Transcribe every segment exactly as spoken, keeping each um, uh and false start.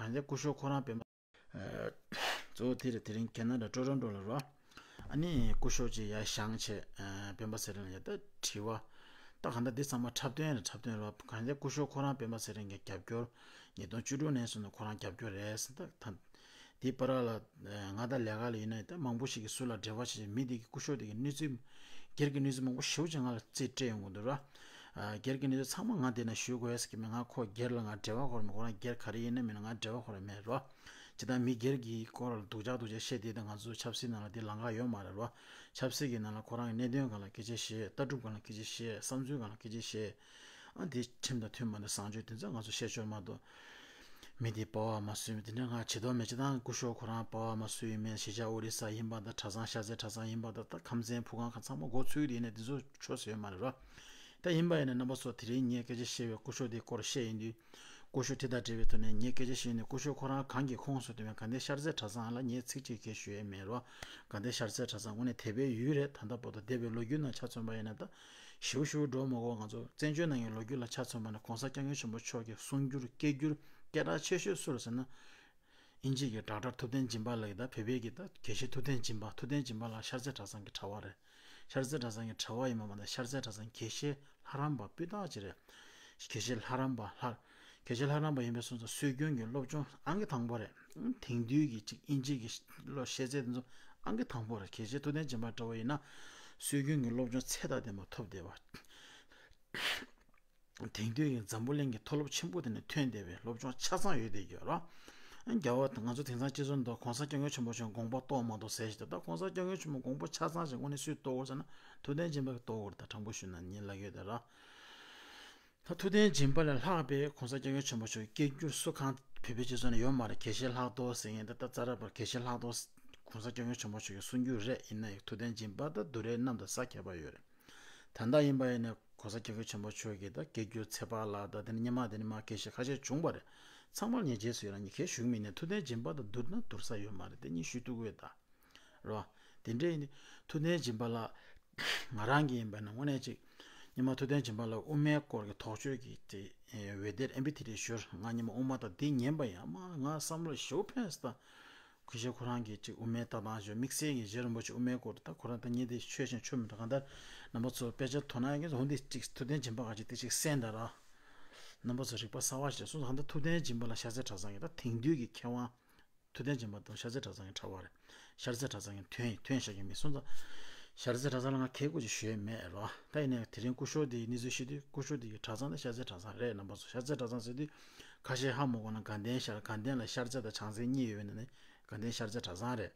ཡང་སྐུ་ཞབས་ཁོ་རང་སྤེན་པ། གཙོ་བོ་དེ་རེད། དེ་རིང་ཁེ་ན་ཌ་ཊོ་རོན་ཊོ་ལ་རོ། ཨ་ནི་སྐུ་ཞབས་ཅིག་ཡར་བཞེངས་བྱས་སྤེན་པ་ཚེ་རིང་ལ་ཡ་ད་དྲི་བ། ད་གང་ལྟར་འདི་ཚང་མ་འཁྲབ་སྟོན་རེད། འཁྲབ་སྟོན་རོ། གང་ལྟར་སྐུ་ཞབས་ཁོ་རང་སྤེན་པ་ཚེ་རིང་གི་རྒྱབ་སྐྱོར། ཉིས་སྟོང་བཅུ་དྲུག་ནས་བཟུང་ནས་ཁོ་རང་རྒྱབ་སྐྱོར་རེད་ཟེར། ད་ད་འདི་བར་ལ་ང་དང་ལས་ཀ་ལ་ཡིན་ན་ད་མང་པོ་ཞིག་གིས་སུ་ལ་འབྲེལ་བ་བྱེད་ཅིག་མི་དེ་གི་སྐུ་ཞབས་དེ་གི་གནས་ཚུལ། སྒེར་གྱི་གནས་ཚུལ་མང་པོ་ཞེ་པོ་ཅིག་ང་ལ་རྩིས་སྤྲད་ཡོང་གི་འདུག་ར། སྒེར་གྱི་གནས་ཚུལ་ཚང་མ་ང་དེ་ན་ཞུ་དགོས་ཟེར་གི་མེད། ང་ཁོ་སྒེར་ལ་ང་འབྲེལ་བ་ཁོ་ར་མེད། ཁོ་རང་སྒེར་ག་རེ་ཡིན་ན་མིན་ན་ང་འབྲེལ་བ་ཁོ་ར་མེད་རོ། ཇི་ལྟར་མི་སྒེར་གྱི་སྐོར་ལ་སྡུག་ཅག་སྡུག་ཅག་བཤད་དེ་ད་ང་ཚོ་ཆབ་སྲིད་ནང་ལ་དེ་ལམ་ཁ་ཡོད་མ་རེད་རོ། ཆབ་སྲིད་ཀྱི་ནང་ལ་ཁོ་རང་གི་གནད་དོན་སྒང་ལ་སྐད་ཆ་བཤད། ལྟ་གྲུབ་སྒང་ལ་སྐད་ཆ་བཤད། བསམ་ཚུལ་སྒང་ལ་སྐད་ཆ་བཤད། ཨ་འདི་ཁྲིམས་དང་མཐུན་མ་འདུག་བཟང་སྤྱོད་དེ་ཚོ་ང་ཚོ་བཤད་ཆོག་མ་གཏོགས། མི་དེ་པ་ཝར་མ་སུ་ཡིན་མིན་དེ་འདྲ་ང་བྱེད་དོགས་མེད། ཅི་དང་སྐུ་ཞབས་ཁོ་རང་པ་ཝར་མ་སུ་ཡིན་མིན། གཞིས་ཆགས་ཨོ་རི་ས་ཡིན་པ་དང་གྲྭ་ཚང་ཤར་རྩེ་གྲྭ་ཚང་ཡིན་པ་དང་ད་ཁམས་ཚན་ཕུ་ཁང་ཁ་ཚང་མ་མགོ་ཚོས་དེ་ཡིན་ན་དེ་ཚོ་ཆོས་ཟེར་ཡོད་མ་རེད་རོ། ད་ཡིན་པ་ཡིན་ན་རྣམ་པ་ཚོ་དེ་རིང་ངས་སྐད་ཆ་བཤད་པའི་སྐུ་ཞབས་དེའི་སྐོར་བཤད་ཡིན་དུས། སྐུ་ཞབས་དེ་དང་འབྲེལ་བའི་ཐོག་ནས་ངས་སྐད་ཆ་བཤད་ཡིན་དུས་སྐུ་ཞབས་ཁོ་རང་གང་གི་ཁོངས་སུ་འདུས་མིན། དགའ་ལྡན་ཤར་རྩེ་གྲྭ་ཚང་ལ་ངས་ཚིག་གཅིག་གིས་ཞུ་ཡས་མེད་རོ། དགའ་ལྡན་ཤར་རྩེ་གྲྭ་ཚང་དངོས་གནས་དད་པའི་ཡུལ་རེད། ད་ལྟ་བར་དུ་འདས་པའི་ལོ་རྒྱུས་ནང་ཆ་མཚོན་པ་ཡིན་ན་ད། ཞིའུ་ཞིའུ་འགྲོ་མ་དགོས། ང་ཚོ་བཙན་བྱོལ་ནང་གི་ལོ་རྒྱུས་ལ་ཆ་མཚོན་པ་ན་གོང་ས་སྐྱབས་མགོན་ཆེན་པོ་མཆོག་གི་གསུང་སྒྱུར་སྐད་སྒྱུར་སྐད་གྲགས་ཆེ་ཤོས་སུ་རེད་ཟེར་ན། དབྱིན་ཇི་གི་ཌོག་ཊར་ཐུབ་བསྟན་སྦྱིན་པ་ལགས་ཀྱིས་ད་བོད་པའི་གི་ད་དགེ་བཤེས་ཐུབ་བསྟན་སྦྱིན་པ། ཐུབ་བསྟན་སྦྱིན་པ་ལགས་ཤར་རྩེ་གྲྭ་ཚང་གི་གྲྭ་བ་རེད། ཤར་རྩེ་གྲྭ་ཚང་གི་གྲྭ་བ་ཡིན་པ་མ་ཟད་ཤར་རྩེ་གྲྭ་ཚང་དགེ་བཤེས་ལྷ་རམས་པ་སྤུས་དག་ཅིག་རེད། དགེ་བཤེས་ལྷ་རམས་པ་ལྷ། དགེ་བཤེས་ལྷ་རམས་པ་ཡིན་པའི་སོང་ཙང་སྲོལ་རྒྱུན་གྱི་སློབ་སྦྱོང་ཨང་ཀི་དང་པོ་རེད། དེང་དུས་ཀྱི་ཅིག་དབྱིན་ཇི་གི་བློ་ཤེས་ཚད་དེ་ཚོ་ཨང་ཀི་དང་པོ་རེད། དགེ་བཤེས་ཐུབ་བསྟན་སྦྱིན་པ་འདྲ་བོ་ཡིན་ན། སྲོལ་རྒྱུན་གྱི་སློབ་སྦྱོང་ཚད་དང་ལྡན་པ་ཐོབ་བསྡད་པ། དེང་དུས་ཀྱི་འཛམ་བུ་གླིང་གི་མཐོ་སློབ་ཆེན་པོ་དེ་ནས་ཐོན་བསྡད་པའི་སློབ་སྦྱོང་ཆ་ཚང་ཡོད་བསྡད་ཀྱི་ཡོད་རེད། རྒྱལ་བ་དང་ང་ཚོ་དེང་སང་སྤྱི་ཚོགས་འདི་གོང་ས་སྐྱབས་མགོན་ཆེན་པོ་མཆོག་དགོངས་པ་རྟོགས་མ་རྟོགས་ཟེར་ཞིག་ད་ལྟ་གོང་ས་སྐྱབས་མགོན་ཆེན་པོ་དགོངས་པ་ཆ་ཚང་ཞིག་དངོས་གནས་སུས་རྟོགས་དགོས་ཟེར་ན་ཐུབ་བསྟན་སྦྱིན་པ་གིས་རྟོགས་དགོས་རེད། ད་དྲང་པོ་ཞུས་ན་ངས་ལབ་ཡོད་ད་ར། ད་ཐུབ་བསྟན་སྦྱིན་པ་ལས་ལྷག་པའི་གོང་ས་སྐྱབས་མགོན་ཆེན་པོ་མཆོག་གི་སྐད་སྒྱུར་སུ་གང་བོད་པའི་སྤྱི་ཚོགས་ནང་ཡོད་མ་རེད། དགེ་བཤེས་ལྷག་རྡོར་ཟེར་མཁན་དེ་ད་རྩ་ར་བར་དགེ་བཤེས་ལྷག་རྡོར་གོང་ས་སྐྱབས་མགོན་ཆེན་པོ་མཆོག་གི་གསུང་སྒྱུར་རེད། ཡིན་ན་ཡང་ཐུབ་བསྟན་སྦྱིན་པ་དང་བསྡུར་རེས་གནམ་དང་ས་ཁྱད་པར་ཡོད་རེད། ད་ལྟ་ཡིན་པ་ཡིན་ན་གོང་ས་སྐྱབས་མགོན་ཆེན་པོ་མཆོག་གི་ད་སྐད་སྒྱུར་ཚེ་དཔག་ལགས་དང་དེ་ནས་སྔོན་མ་དེ་ནས་མར་དགེ་བཤེས་ཁ་ཤས་བྱུང་བ་རེད། ཚང་མར་ངས་རྗེས་སུ་ཡི་རང་ཉིད་གས་ཞུ་གི་མིན་ནས་ཐུབ་བསྟན་སྦྱིན་པ་དང་བསྡུར་ན་བསྡུར་ས་ཡོད་མ་རེད། དེ་གཉིས་ཞུ་ཐུབ་ཀྱི་ཡོད་ད། རོ། དེ་འདྲ་ཡིན་དུས་ཐུབ་བསྟན་སྦྱིན་པ་ལགས། ང་རང་གི་ཡིན་པ་ན་དངོས་གནས་ཅིག་སྔོན་མ་ཐུབ་བསྟན་སྦྱིན་པ་ལགས་དབུ་མའི་སྐོར་གྱི་དོགས་གཅོད་ཀྱི་དེ་འོད་སྡེར་ཨེམ་པི་ཐི་རི་ཞོར་ང་སྔོན་མ་དབུ་མ་དང་འདི་ཉན་པ་ཡིན། ཨ་མ་ང་བསམ་བློ་ཞེ་པོ་ཕན་སོང་ད། ཁུ་ཤེ་ཁོ་རང་གིས་ཅིག་དབུ་མའི་ལྟ་སྟངས་ཞོར་དམིགས་བསལ་གྱི་རྗེ་རིན་པོ་ཆེ་དབུ་མའི་སྐོར་ད་ཁོ་རང་ད་ཉིད་དེ་ཆོས་བཞིན་ཆོས་མི་འདྲ་གང་ལྟར་རྣམ་པ་ཚོ་དཔེ་ཆ་དོ་སྣང་ཡོད་མཁན་ཚོ་འོན་ཏེ་ཅིག་ཐུབ་བསྟན་སྦྱིན་པ་ག་ཅིག་དེ་ཅིག་གསན་ད་ར། རྣམ་པ་ཚོ་རིག་པ་གསར་བ་ཞིག་སོང་ཙང་ད་ཐུབ་བསྟན་སྦྱིན་པ་ལགས་ཤར་རྩེ་གྲྭ་ཚང་གི་ད་དེང་དུས་ཀྱི་མཁས་དབང་། ཐུབ་བསྟན་སྦྱིན་པ་དང་ཤར་རྩེ་གྲྭ་ཚང་གི་གྲྭ་བ་རེད། ཤར་རྩེ་གྲྭ་ཚང་གི་ཐོན་ཐོན་བཞག་གི་མེད་སོང་ཙང་། ཤར་རྩེ་གྲྭ་ཚང་ལ་ང་ཁེ་གུ་ཅིག་ཞུ་ཡས་མེད་རོ། ད་ཡིན་ནའི་དེ་རིང་སྐུ་ཞབས་དེའི་གནས་ཚུལ་ཤེས་དུས་སྐུ་ཞབས་དེ་གི་གྲྭ་ཚང་དེ་ཤར་རྩེ་གྲྭ་ཚང་རེད། རྣམ་པ་ཚོ་ཤར་རྩེ་གྲྭ་ཚང་ཟེར་དུས་ཁ་ཤས་ཧ་མ་གོ་ན་དགའ་ལྡན་ཤར་དགའ་ལྡན་ལ་ཤར་རྩེ་དང་བྱང་རྩེ་གཉིས་ཡོད་པའི་ནང་ནས་དགའ་ལྡན་ཤར་རྩེ་གྲྭ་ཚང་རེད།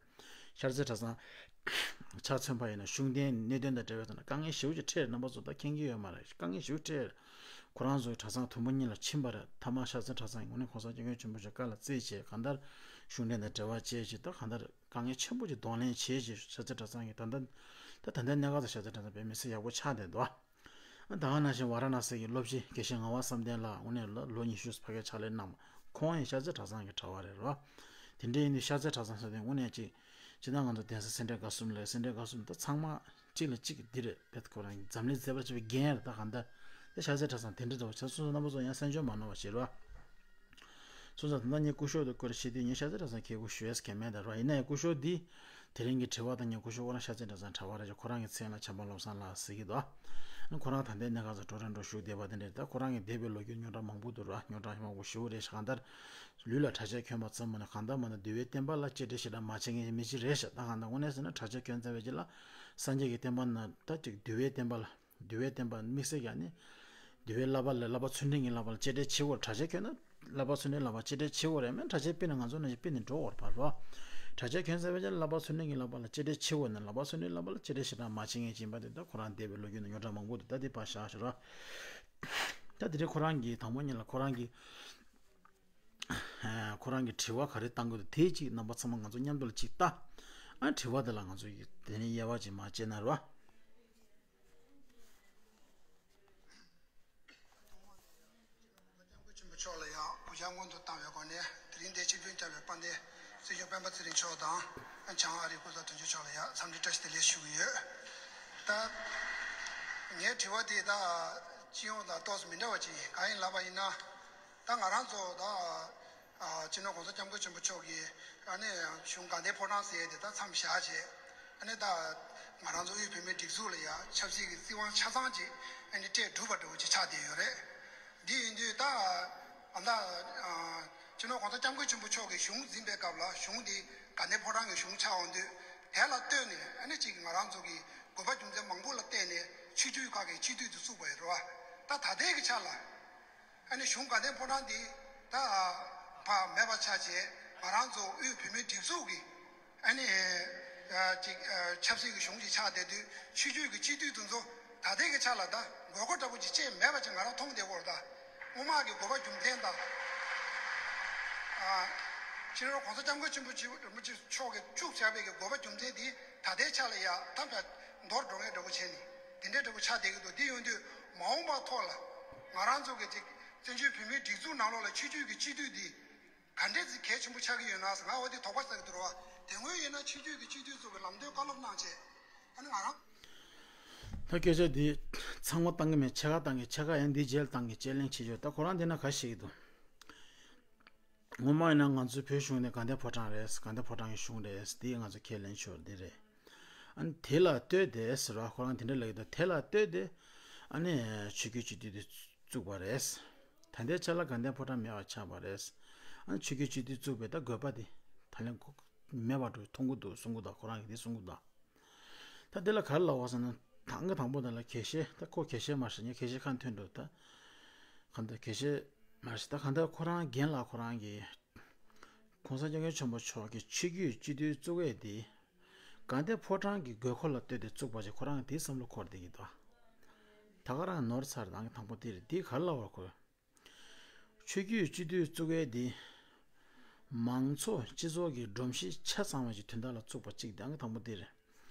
ཤར་རྩེ་གྲྭ་ཚང་ཆ་མཚོན་པ་ཡིན་ན་ཤུགས་ལྡན་གནད་དོན་དང་འབྲེལ་བའི་ཐོག་ནས་དཀའ་ངལ་ཞེ་པོ་ཅིག་འཕྲད་རེད། རྣམ་པ་ཚོ་ད་མཁྱེན་གྱི་ཡོད་མ་རེད། དཀའ་ངལ་ཞེ་པོ་འཕྲད་རེད། ཁོ་རང་ཚོའི་གྲྭ་ཚང་དུམ་བུ་གཉིས་ལ་ཕྱིན་པ་རེད། མཐའ་མ་ཤར་རྩེ་གྲྭ་ཚང་གི་ངོས་ནས་གོང་ས་སྐྱབས་མགོན་ཆེན་པོ་མཆོག་བཀའ་ལ་བརྩིས་བྱས་གང་ལྟར་ཤུགས་ལྡན་དང་འབྲེལ་བ་བྱས་བྱས་ད་གང་ལྟར་དཀའ་ངལ་ཆེན་པོ་ཅིག་གདོང་ལེན་བྱས་བྱས་ཤར་རྩེ་གྲྭ་ཚང་གི་ད་ལྟ་ད་ད་ལྟའི་གནས་སྐབས་སུ་ཤར་རྩེ་གྲྭ་ཚང་དཔེ་མི་སྲིད་ཡག་པོ་ཆགས་བསྡད་འདུག་ཨ་ད་ག་ནང་བཞིན་ཝཱ་ར་ཎ་སི་གི་སློབ་སྤྱི་དགེ་བཤེས་ངག་དབང་བསམ་གཏན་ལགས་དངོས་གནས་ལོ་ལོ་ཉི་ཤུ་ཕ་གིར་ཕྱག་ལས་གནང་བ། ཁོང་ཡང་ཤར་རྩེ་གྲྭ་ཚང་གི་གྲྭ་བ་རེད་རོ། དེ་འདྲ་ཡིན་དུས་ཤར་རྩེ་གྲྭ་ཚང་ཟེར་དུས་དངོས་གནས་ཅིག་སྤྱིར་བཏང་ང་ཚོ་གདན་ས་སེ་འབྲས་དགའ་གསུམ་ལ་སེ་འབྲས་དགའ་གསུམ་ད་ཚང་མ་གཅིག་ལ་གཅིག་གི་འདི་རེད། བེད་ཁོ་རང་གི་འཛམ་གླིང་མཛེས་པར་བྱེད་པའི་རྒྱན་རེད། ད་གང་ལྟར་དེ་ཤར་རྩེ་གྲྭ་ཚང་དེ་འདྲ་འདྲ་བོ་བྱས་སོང་ཙང་རྣམ་པ་ཚོ་ཡང་གསན་འཇོག་མ་གནང་བ་བྱེད་རོགས། སོང་ཙང་ད་ལྟ་ངས་སྐུ་ཞབས་དེ་སྐོར་བཤད་དུས་ངས་ཤར་རྩེ་གྲྭ་ཚང་ཁེ་གུ་ཞུ་ཡས་གལ་མེད་ད་རོགས། ཡིན་ན་ཡང་སྐུ་ཞབས་འདི་དེ་རིང་གི་དྲི་བ་དང་ངས་སྐུ་ཞབས་ཁོ་རང་ཤར་རྩེ་གྲྭ་ཚང་གྲྭ་བ་རེད་ཅེས་ཁོ་རང་གི་མཚན་ལ་བྱམས་པ་བློ་བཟང་ལགས་ཟེར་གྱི་འདུག་ཨ་ཁོ་རང་ད་ལྟའི་གནས་སྐབས་སུ་ཊོ་རོན་ཊོ་བཞུགས་བསྡད་པ་དེ་འདྲ་རེད། ད་ཁོ་རང་གི་འདས་པའི་ལོ་རྒྱུས་རྙོག་དྲ་མང་པོ་འདུག་ར། རྙོག་དྲ་མང་པོ་ཞེ་པོ་རེད་ཤག་ད་ལུས་ལ་གྲྭ་ཆས་གྱོན་པ་ཙམ་མ་ནས་གང་ལྟར་མ་ནས་འདུལ་བའི་བསྟན་པ་ལ་གཅེས་སྤྲས་ཞེ་དྲག་མ་བྱེད་མཁན་མི་ཅིག་རེད་ཤག་ད་གང་ལྟར་དངོས་གནས་ཟེར་ན་གྲྭ་ཆས་གྱོན་ཚར་བའི་རྗེས་ལ་སངས་རྒྱས་ཀྱི་བསྟན་པ་ནང་ད་ཅིག་འདུལ་བའི་བསྟན་པ་ལ། འདུལ་བའི་བསྟན་པ་དམིགས་བསལ་གྱི་ནི། འདུལ་བའི་བསླབ་པ་ལ་བསླབ་པ་ཚུལ་ཁྲིམས་ཀྱི་བསླབ་པ་ལ་གཅེས་སྤྲས་བྱེད་དགོས་རེད། གྲྭ་ཆས་གྱོན་ན་བསླབ་པ་ཚུལ་ཁྲིམས་བསླབ་པ་གཅེས་སྤྲས་བྱེད་དགོས་རེད། མིན་གྲྭ་ཆས་ཕུད་ན་ང་ཚོ་ནང་བཞིན་ཕུད་ནས་འགྲོ་དགོས་རེད་པ་རོ། གྲྭ་ཆས་གྱོན་ཚར་བའི་རྗེས་ལ་བསླབ་པ་ཚུལ་ཁྲིམས་ཀྱི་བསླབ་པ་ལ་གཅེས་སྤྲས་བྱེད་དགོས་ན་བསླབ་པ་ཚུལ་ཁྲིམས་བསླབ་པ་ལ་གཅེས་སྤྲས་ཞེ་དྲག་མ་བྱེད་མཁན་ཅིག་ཡིན་པ་དེ་ད་ཁོ་རང་འདས་པའི་ལོ་རྒྱུས་ནང་རྙོག་དྲ་མང་པོ་འདུག་ད་དེ་ཕར་བཞག་ཞོག་རོ། ད་དེ་རིང་ཁོ་རང་གིས་དང་པོ་ཉིད་ལ་ཁོ་རང་གིས་ཁོ་རང་གིས་དྲི་བ་ག་རེ་བཏང་གི་འདུག་དེ་ཅིག་རྣམ་པ་ཚང་མ་ང་ཚོ་མཉམ་དུ་ལ་ཅིག་ལྟ། ཨ་དྲི་བ་དེ་ལ་ང་ཚོ་ཡིས་དེ་ནས་དབྱེ་བ་ཅིག་མར་བྱས་ན་རོ། སྐྱབས་མགོན་ཆེན་པོ་མཆོག་ལ་ཡང་གུས་ཕྱག་སྔོན་དུ་བཏང་བའི་སྒོ་ནས་དེ་རིང་འདིར་ཆིབས་བསྒྱུར་བསྐྱངས་པའི་དཔལ་ལྡན་སྲིད་སྐྱོང་སྤེན་པ་ཚེ་རིང་མཆོག་དང་། བྱང་ཨ་རིའི་སྐུ་ཚབ་དོན་གཅོད་མཆོག་ལ་ཡང་འཚམས་འདྲི་བཀྲ་ཤིས་བདེ་ལེགས་ཞུ་གི་ཡོད། ད་ངའི་དྲི་བ་དེ་ད་སྤྱི་ཡོངས་དང་ཏོག་ཙམ་མི་འདྲ་བ་ཅིག་ཡིན། གང་ཡིན་ལབ་པ་ཡིན་ན། ད་ང་རང་ཚོ་ད་ ཨ་སྤྱི་ནོར་༸གོང་ས་༸སྐྱབས་མགོན་ཆེན་པོ་མཆོག་གིས་ཨ་ནི་གཞུང་དགའ་ལྡན་ཕོ་བྲང་ཟེར་ཡས་དེ་ད་མཚམས་བཞག་བྱས། ཨ་ནི་ད་ང་རང་ཚོ་དབུས་བོད་མིའི་སྒྲིག་འཛུགས་ལ་ཡ་ཆབ་སྲིད་ཀྱི་སྲིད་དབང་ཆ་ཚང་ཅིག་ཨ་ནི་སྤྲད་གྲུབ་པ་འདྲ་བོ་ཅིག་ཆགས་བསྡད་ཡོད་རེད། འདི་ཡིན་དུས་ད་ཨ་ད་ཨ་སྤྱི་ནོར་༸གོང་ས་༸སྐྱབས་མགོན་ཆེན་པོ་མཆོག་གིས་གཞུང་འཛིན་པའི་སྐབས་ལ་གཞུང་འདི་དགའ་ལྡན་ཕོ་བྲང་གི་གཞུང་ཆགས་འོང་དུས། དེ་ལ་ལྟོས་ནས་ཨ་ནི་ཅིག་ང་རང་ཚོ་གི་དགོས་པ་རྒྱུ་མཚན་མང་པོ་ལ་བརྟེན་ནས་ཆོས་བརྒྱུད་ཁག་གི་སྤྱི་འཐུས་དེ་བཙུགས་པ་ཡིན་རེད་བ། ད་ད་ལྟའི་གི་ཆ་ལ། ཨ་ནི་གཞུང་དགའ་ལྡན་ཕོ་བྲང་འདི་ད་ཕར་མེད་པ་ཆགས་བྱས། ང་རང་ཚོ་དབུས་བོད་མིའི་སྒྲིག་འཛུགས་ཀྱི་ཨ་ནི་ཅིག་ཆབ་སྲིད་ཀྱི་གཞུང་ཅིག་ཆགས་བསྡད་དུས། ཆོས་བརྒྱུད་ཀྱི་སྤྱི་འཐུས་དེ་ཚོ་ད་ལྟའི་གི་ཆ་ལ་ད་དགོས་མཁོ་འདྲ་པོ་ཅིག་ཅིག་མེད་པ་ཅིག་ང་རང་མཐོང་བསྡད་ཡོད་རེད་ད། སྔོན་མ་གི་དགོས་པ་རྒྱུ་མཚན་དང་། ཨ་སྤྱི་ནོར་༸གོང་ས་༸སྐྱབས་མགོན་ཆེན་པོ་ཆེ་རིན་པོ་ཆེ་མཆོག་གིས་བཙུགས་བཞག་པའི་གི་དགོས་པ་རྒྱུ་མཚན་འདི་ད་ལྟའི་ཆ་ལ་ཡ་ད་ཕར་འདོར་འགྲོ་མཁན་འདྲ་པོ་བྱས་ནས་དེ་འདྲའི་འདྲ་པོ་ཆགས་བསྡད་ཀྱི་འདུག་འདི་ཡོང་དུས་མ་འོངས་པ་ཐོག་ལ་ང་རང་ཚོ་གི་ཅིག་བཙན་བྱོལ་བོད་མིའི་སྒྲིག་འཛུགས་ནང་ལོགས་ལ་ཆོས་བརྒྱུད་ཀྱི་སྤྱི་འཐུས་འདི་ག་འདྲས་ཅིག་གལ་ཆེན་པོ་ཆགས་ཀྱི་ཡོད་ན་ཟེར་ང་འོ་དེ་དོགས་པ་ཟ་གི་འདུག་ར་བ། དེ་སྔོན་ཡིན་ན་ཆོས་བརྒྱུད་ཀྱི་སྤྱི་འཐུས་ཚོ་གི་ལམ་སྟོན་བཀའ་སློབ་གནང་བྱས། ཨ་ནི་ང་རང་། ད་སྐད་ཆ་འདི་ཚང་མ་བཏང་གི་མེད། ཕྱེད་ཀ་བཏང་གི། ཕྱེད་ཀ་ཡང་འདི་རྗེས་ལ་བཏང་གི། དཔྱད་གླེང་བྱེད་ཆོག་ད་ཁོ་རང་འདི་ན་ག་ཞིག་གི་འདུག་སྔོན་མ་ཡིན་ན་ང་ཚོའི་བོད་གཞུང་ནི་དགའ་ལྡན་ཕོ་བྲང་རེད། དགའ་ལྡན་ཕོ་བྲང་གི་གཞུང་རེད། འདི་ང་ཚོ་ཁས་ལེན་ཆོག་འདི་རེད། ཨ་ནི་དེ་ལ་ལྟོས་ཏེ་ཟེར་བ་ཁོ་རང་དེ་འདྲ་ལབ་ཀྱི་འདུག་དེ་ལ་ལྟོས་ཏེ་ཨ་ནི་ཆོས་བརྒྱུད་སྤྱི་འཐུས་དེ་བཙུགས་པ་རེད། ད་ལྟའི་ཆ་ལ་དགའ་ལྡན་ཕོ་བྲང་མེད་པ་ཆགས་པ་རེད། ཨ་ནི་ཆོས་བརྒྱུད་སྤྱི་འཐུས་བཙུགས་པའི་ད་དགོས་པ་དེ་ད་ལན་མེད་པ་འགྲོ་མཐོང་གི་འདུག་གསུང་གི་འདུག་ཁོ་རང་གིས་དེ་གསུང་གི་འདུག་ད་དེ་ལ་ག་རེ་ལབ་པ་ཟེར་ན། ད་ཨང་ཀི་དང་པོ་དེ་ལ་དགེ་བཤེས། ད་ཁོ་དགེ་བཤེས་མ་རེད་ཤག་དགེ་བཤེས་ཁ་མཐུན་འགྲོ་ད། གང་ལྟར་དགེ་བཤེས་མ་རེད་ཤག་ད་གང་ལྟར་ཁོ་རང་རྒན་ལགས་ཁོ་རང་གིས་༸གོང་ས་༸སྐྱབས་མགོན་ཆེན་པོ་མཆོག་གིས་ཆོས་བརྒྱུད་སྤྱི་འཐུས་བཙུགས་ཡས་དེ་དགའ་ལྡན་ཕོ་བྲང་གི་དགོས་མཁོ་ལ་ལྟོས་ཏེ་བཙུགས་པ་ཞིག་ཁོ་རང་གིས་དེའི་བསམ་བློ་འཁོར་བསྡད་ཀྱི་འདུག་ད་ག་རང་ནོར་ཚར། ད་ཨང་ཀི་དང་པོ་དེ་རེད། དེ་ག་རེ་ལབ་པ་ཁོས། ཆོས་བརྒྱུད་སྤྱི་འཐུས་བཙུགས་ཡས་འདི་མང་ཚོགས་སྤྱི་ཚོགས་ཀྱི་སྒྲོམ་གཞི་ཆ་ཚང་བ་ཞིག་དོན་དག་ལ་བཙུགས་པ་གཅིག་དང་དང་པོ་འདི་རེད།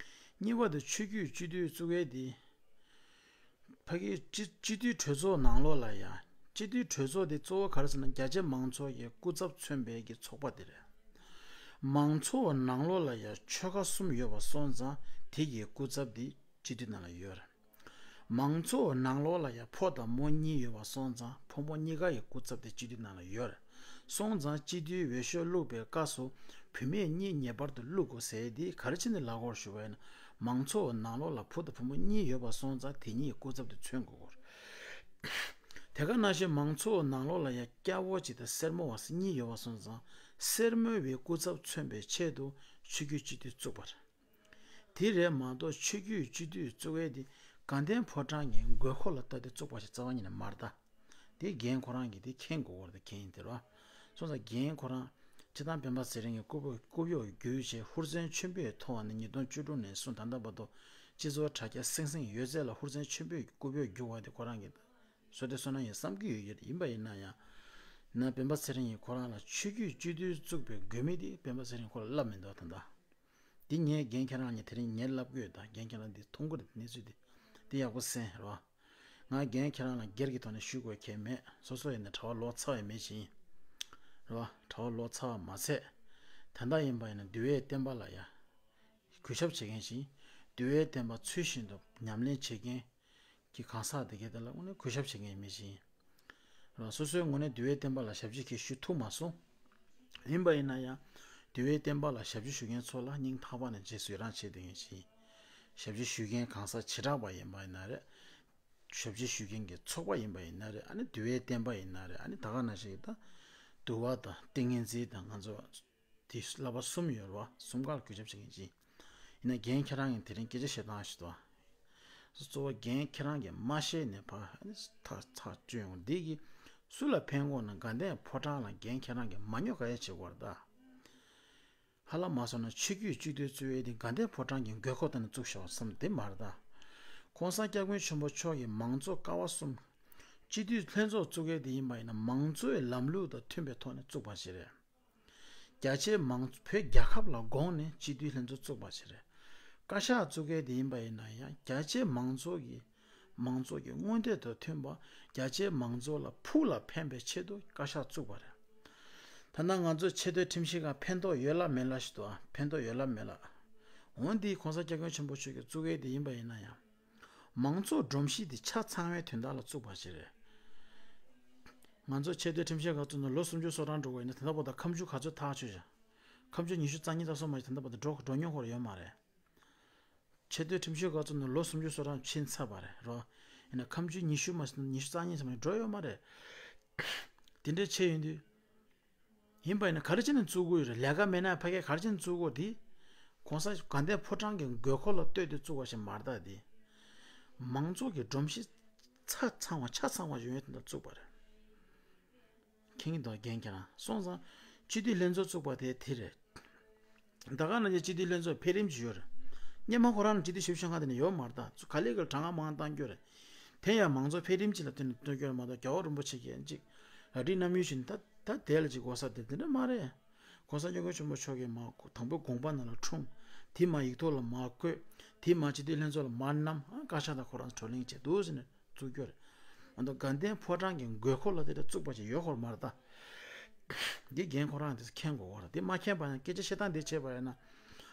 གཉིས་པ་དེ་ཆོས་བརྒྱུད་སྤྱི་འཐུས་བཙུགས་ཡས་འདི་ཕ་གིའི་སྤྱི་སྤྱི་འཐུས་གྲོས་ཚོགས་ནང་ལོགས་ལ་ཡ། སྤྱི་འཐུས་གྲོས་ཚོགས་འདི་གཙོ་བོ་ག་རེ་ཟེར་ན་རྒྱ་ཆེ་མང་ཚོགས་ཀྱི་སྐུ་ཚབ་མཚོན་པའི་གི་ཚོགས་པ་དེ་རེད། མང་ཚོགས་ནང་ལོགས་ལ་ཡ་ཆོལ་ཁ་གསུམ་ཡོད་པ་སོང་ཙང་དེ་གི་སྐུ་ཚབ་འདི་སྤྱི་འཐུས་ནང་ལ་ཡོད་རེད། མང་ཚོགས་ནང་ལོགས་ལ་ཡང་ཕོ་དང་མོ་གཉིས་ཡོད་པ་སོང་ཙང་ཕོ་མོ་གཉིས་ཀ་ཡི་སྐུ་ཚབ་དེ་སྤྱི་འཐུས་ནང་ལ་ཡོད་རེད། སོང་ཙང་སྤྱི་འཐུས་འོས་ཤོག་བླུགས་པའི་སྐབས་སུ་བུད་མེད་གཉིས་ངེས་པར་དུ་བླུགས་དགོས་ཟེར་དེ་ག་རེ་བྱས་ནས་ལབ་དགོས་ཞུ་བ་ཡིན་ན། མང་ཚོགས་ནང་ལོགས་ལ་ཕོ་དང་བུ་མོ་གཉིས་ཡོད་པ་སོང་ཙང་དེ་གཉིས་ཀྱི་སྐུ་ཚབ་དེ་མཚོན་དགོས་རེད། དེ་ག་ནང་བཞིན་མང་ཚོགས་ནང་ལོགས་ལ་ཡང་སྐྱ་བོ་གཅིག་དང་སེར་མོ་བ་གཉིས་ཡོད་པ་སོང་ཙང་སེར་མོ་བའི་སྐུ་ཚབ་མཚོན་པའི་ཆེད་དུ་ཆོས་བརྒྱུད་སྤྱི་འཐུས་བཙུགས་པ་རེད། དེ་རེད་མ་གཏོགས་ཆོས་བརྒྱུད་སྤྱི་འཐུས་བཙུགས་ཡས་དེ་དགའ་ལྡན་ཕོ་བྲང་གི་དགོས་མཁོ་ལ་ལྟ་སྟེ་བཙུགས་པ་ཞིག་རྩ་བ་ཉིད་ནས་མ་རེད་ད། དེ་རྒན་ཁོ་རང་གིས་དེ་མཁྱེན་དགོས་པ་རེད། མཁྱེན་ཡིན་དེ་རེད་བ། སོང་ཙང་རྒན་ཁོ་རང་སྤྱིར་བཏང་སྤེན་པ་ཚེ་རིང་གི་རྐུབ་རྐུབ་གཡོག་བརྒྱུད་བྱས་ཧུར་བརྩོན་ཆེན་པོས་ཐོག་ནས་ཉིས་སྟོང་བཅུ་དྲུག་ནས་བཟུང་ད་ལྟ་བར་དུ་སྤྱི་ཚོགས་དྲ་རྒྱ་སིང་སིང་ཡོད་ཚད་ལ་ཧུར་བརྩོན་ཆེན་པོས་རྐུབ་གཡོག་བརྒྱུད་པ་དེ་ཁོ་རང་གིས་བཟོ་དེ་བཟོ་ན་ཡིན་བསམ་གྱི་ཡོད་ཀྱི་རེད། ཡིན་པ་ཡིན་ན་ཡང་ན་སྤེན་པ་ཚེ་རིང་གིས་ཁོ་རང་ལ་ཆོས་བརྒྱུད་སྤྱི་འཐུས་བཙུགས་པའི་དགོས་དམིགས་དེ་སྤེན་པ་ཚེ་རིང་ཁོ་ལ་ལབ་མི་འདུག་ད་ལྟ། འདི་ངས་རྒན་ཁྱེད་རང་ལ་དེ་རིང་ངས་ལབ་དགོས་ད། རྒན་ཁྱེད་རང་འདི་མཐོང་གི་རེད། གནས་ཚུལ་འདི་འདི་ཡག་པོ་གསན་རོགས། ང་རྒན་ཁྱེད་རང་ལ་སྒེར་གྱི་ཐོག་ནས་ཞུ་དགོས་མཁན་མེད། སོ་སོ་ཡིན་ན་གྲྭ་པ་ལོ་ཙཱ་བའི་མི་ཞིག་ཡིན་རོགས། གྲྭ་པ་ལོ་ཙཱ་བ་མ་ཚད་ད་ལྟ་ཡིན་པ་ཡིན་ན་འདུལ་བའི་བསྟན་པ་ལ་ཡ་གུས་ཞབས་བྱེད་མཁན་ཞིག་ཡིན། འདུལ་བའི་བསྟན་པ་ཚུལ་བཞིན་དུ་ཉམས་ལེན་བྱེད་མཁན་གྱི་གང་ཟག་དེ་གའི་དེ་ལ་དངོས་གནས་གུས་ཞབས་བྱེད་མཁན་མི་ཞིག་ཡིན། རང་སོ་སོའི་ངོས་ནས་འདུལ་བའི་བསྟན་པ་ལ་ཞབས་ཕྱི་གང་ཞུ་ཐུབ་མ་སོང་། ཡིན་པ་ཡིན་ན་ཡང་འདུལ་བའི་བསྟན་པ་ལ་ཞབས་ཕྱི་ཞུ་མཁན་ཚོ་ལ་སྙིང་ཐག་པ་ནས་རྗེས་སུ་ཡི་རང་བྱེད་བསྡད་མཁན་ཞིག་ཡིན། ཞབས་ཕྱི་ཞུ་མཁན་གང་ཟག་བྱེ་བྲག་པ་ཡིན་པ་ཡིན་ན་རེད། ཞབས་ཕྱི་ཞུ་མཁན་གྱི་ཚོགས་པ་ཡིན་པ་ཡིན་ན་རེད། ཨ་ནི་འདུལ་བའི་བསྟན་པ་ཡིན་ན་རེད། ཨ་ནི་ད་ག་ནང་བཞིན་ད་འདུལ་བ་དང་ཏིང་ངེ་འཛིན་དང་ང་ཚོ་དེ་བསླབ་པ་གསུམ་ཡོད་རེད་བ། གསུམ་ཀ་ལ་གུས་ཞབས་བྱེད་མཁན་ཅིག་ཡིན་ན་རྒན་ཁྱེད་རང་གིས་དེ་རིང་སྐད་ཆ་བཤད་སྟངས་ཤིག་ཏུ་གཙོ་བོ་རྒན་ཁྱེད་རང་གིས་མ་ཤེས་ནས་ཕར་ཨ་ནི་ཐག་ཚགས་བཅོས་ཡོང་འདི་གིས་སུ་ལ་ཕན་གོ་ན། དགའ་ལྡན་ཕོ་བྲང་ལ་རྒན་ཁྱེད་རང་གིས་མ་ཉོ་ག་ཡ་བྱེད་དགོས་རེད་ད། ཧ་ལམ་མ་སོང་ན་ཆོས་བརྒྱུད་གཅིག་སྡུད་བཙུགས་ཡས་དེ་དགའ་ལྡན་ཕོ་བྲང་གི་དགོས་མཁོ་ལྟར་ནས་བཙུགས་བཞག་བསམ་དེ་མ་རེད་ད། ༸གོང་ས་༸སྐྱབས་མགོན་ཆེན་པོ་མཆོག་གིས་མང་གཙོ་ཀ་བ་གསུམ་སྤྱི་འཐུས་ལྷན་ཚོགས་བཙུགས་ཡས་དེ་ཡིན་པ་ཡིན་ན་མང་གཙོའི་ལམ་ལུགས་དང་མཐུན་པའི་ཐོག་ནས་བཙུགས་པ་ཞིག་རེད། རྒྱ་ཆེའི་མང་བོད་རྒྱལ་ཁབ་ལ་དགོངས་ནས་སྤྱི་འཐུས་ལྷན་ཚོགས་བཙུགས་པ་ཞིག་རེད། བཀའ་ཤག་བཙུགས་མཁན་དེ་ཡིན་པ་ཡིན་ན་ཡང་རྒྱ་ཆེའི་མང་ཚོགས་ཀྱི་མང་ཚོགས་ཀྱི་མངོན་འདོད་དང་མཐུན་པ། རྒྱ་ཆེའི་མང་ཚོགས་ལ་ཕུགས་ལ་ཕན་པའི་ཆེད་དུ་བཀའ་ཤག་བཙུགས་པ་རེད། ད་ནང་ང་ཚོའི་ཆེས་མཐོའི་ཁྲིམས་ཞིབ་ཁང་ཕན་ཐོགས་ཡོད་ལ་མེད་ལ་ཞིག་འདུག་ཨ། ཕན་ཐོགས་ཡོད་ལ་མེད་ལ། འོན་ཏེ་༸གོང་ས་༸སྐྱབས་མགོན་ཆེན་པོ་མཆོག་གིས་བཙུགས་མཁན་དེ་ཡིན་པ་ཡིན་ན་ཡང་། མང་གཙོ་སྒྲོམ་གཞི་དེ་ཆ་ཚང་བའི་དོན་དག་ལ་བཙུགས་པ་ཞིག་རེད། ང་ཚོ་ཆེས་མཐོའི་ཁྲིམས་ཞིབ་ཁང་བཙུགས་ནས་ལོ་སུམ་ཅུ་སོ་གྲངས་འགྲོ་གི་ཡིན་ན། ད་ལྟ་བར་དུ་ཁ་མཆུ་ག་ཚོད་ཐག་ཆོད་བཞག་ཁ་མཆུ་ཉི་ཤུ་རྩ་གཉིས་ཙམ་སོང་མ་ཤེས། ད་ལྟ་བར་དུ་འགྲོ་འགྲོ་མྱོང་ཁོ་ར་ཡོད་མ་རེད། ཆེས་མཐོའི་ཁྲིམས་ཞིབ་ཁང་བཙུགས་ནས་ལོ་སུམ་ཅུ་སོ་གྲངས་ཕྱིན་ཚར་བ་རེད་རོ། ཡིན་ན་ཁ་མཆུ་ཉི་ཤུ་མ་ཉི་ཤུ་རྩ་གཉིས་ཙམ་ཡང་འགྲོ་ཡོད་མ་རེད། དེ་འདྲའི་ཆེ་ཡིན་དུས། ཡིན་པ་ཡིན་ན་ག་རེ་བྱས་ནས་བཙུགས་དགོས་ཡོད་རེད། ལས་ཀ་མེད་ན་ཕ་གིར་ག་རེ་བྱས་ནས་བཙུགས་དགོས་དེ། གོང་ས་དགའ་ལྡན་ཕོ་བྲང་གི་དགོས་མཁོ་ལ་ལྟོས་ཏེ་བཙུགས་པ་ཞིག་མ་རེད་ད་དེ། མང་ཚོགས་ཀྱི་སྒྲོམ་གཞི་ཆ་ཚང་བ་ཆ་ཚང་བ་ཡོད་ཡོད་དེ་འདྲ་བཙུགས་པ་རེད། མཁྱེན་གྱི་འདུག་རྒན་ཁྱེད་རང་། སོང་ཙང་སྤྱི་འཐུས་ལྷན་ཚོགས་བཙུགས་པ་དེ་དེ་རེད། ད་ག་ནང་བཞིན་སྤྱི་འཐུས་ལྷན་ཚོགས་འཕེལ་རིམ་ཅིག་ཡོད་རེད། སྔོན་མ་ཁོ་རང་ནས་སྤྱི་འཐུས་ཞིབ་བཤེར་ཁང་དེ་ནས་ཡོད་མ་རེད་ད། ཚུ་ག་ལེ་ག་ལེ་གྲངས་ཀ་མང་བཏང་རྒྱུ་རེད། དེ་ཡང་མང་གཙོ་འཕེལ་རིམ་ཅིག་ལ་བསྟུན་ནས་བཏོན་རྒྱུ་རེད་མ་གཏོགས། རྒྱལ་བ་རིན་པོ་ཆེ་གིས་ཅིག་ར་སྤྲོད་གནང་མུས་བཞིན་ད་ད་དེ་ལ་ཅིག་གོ་ས་དེ་དེ་འདྲ་མ་རེད། གོང་ས་སྐྱབས་མགོན་ཆེན་པོ་མཆོག་གིས་མ་དང་པོ་དགོངས་པ་ནང་ལ་འཁྲུངས། དེ་མ་ཡིག་ཐོག་ལ་མ་བཀོད། དེ་མ་སྤྱི་འཐུས་ལྷན་ཚོགས་ལ་མ་བསྣམས། ཨ་བཀའ་ཤག་དང་ཁོ་རང་བགྲོ་གླེང་བྱས་འདུག་ཟེར་ནས་བཙུགས་རྒྱུ་རེད། ཨ་མདོ་དགའ་ལྡན་ཕོ་བྲང་གི་དགོས་མཁོ་ལ་དེ་འདྲ་བཙུགས་པ་ཅིག་ཡོད་ཁོ་མ་རེད་ད། འདི་རྒན་ཁོ་རང་དེ་མཁྱེན་དགོས་པ་རེད། དེ་མ་མཁྱེན་པ་ཡང་སྐད་ཆ་བཤད་སྟངས་འདི་བྱས་པ་ཡིན་ན།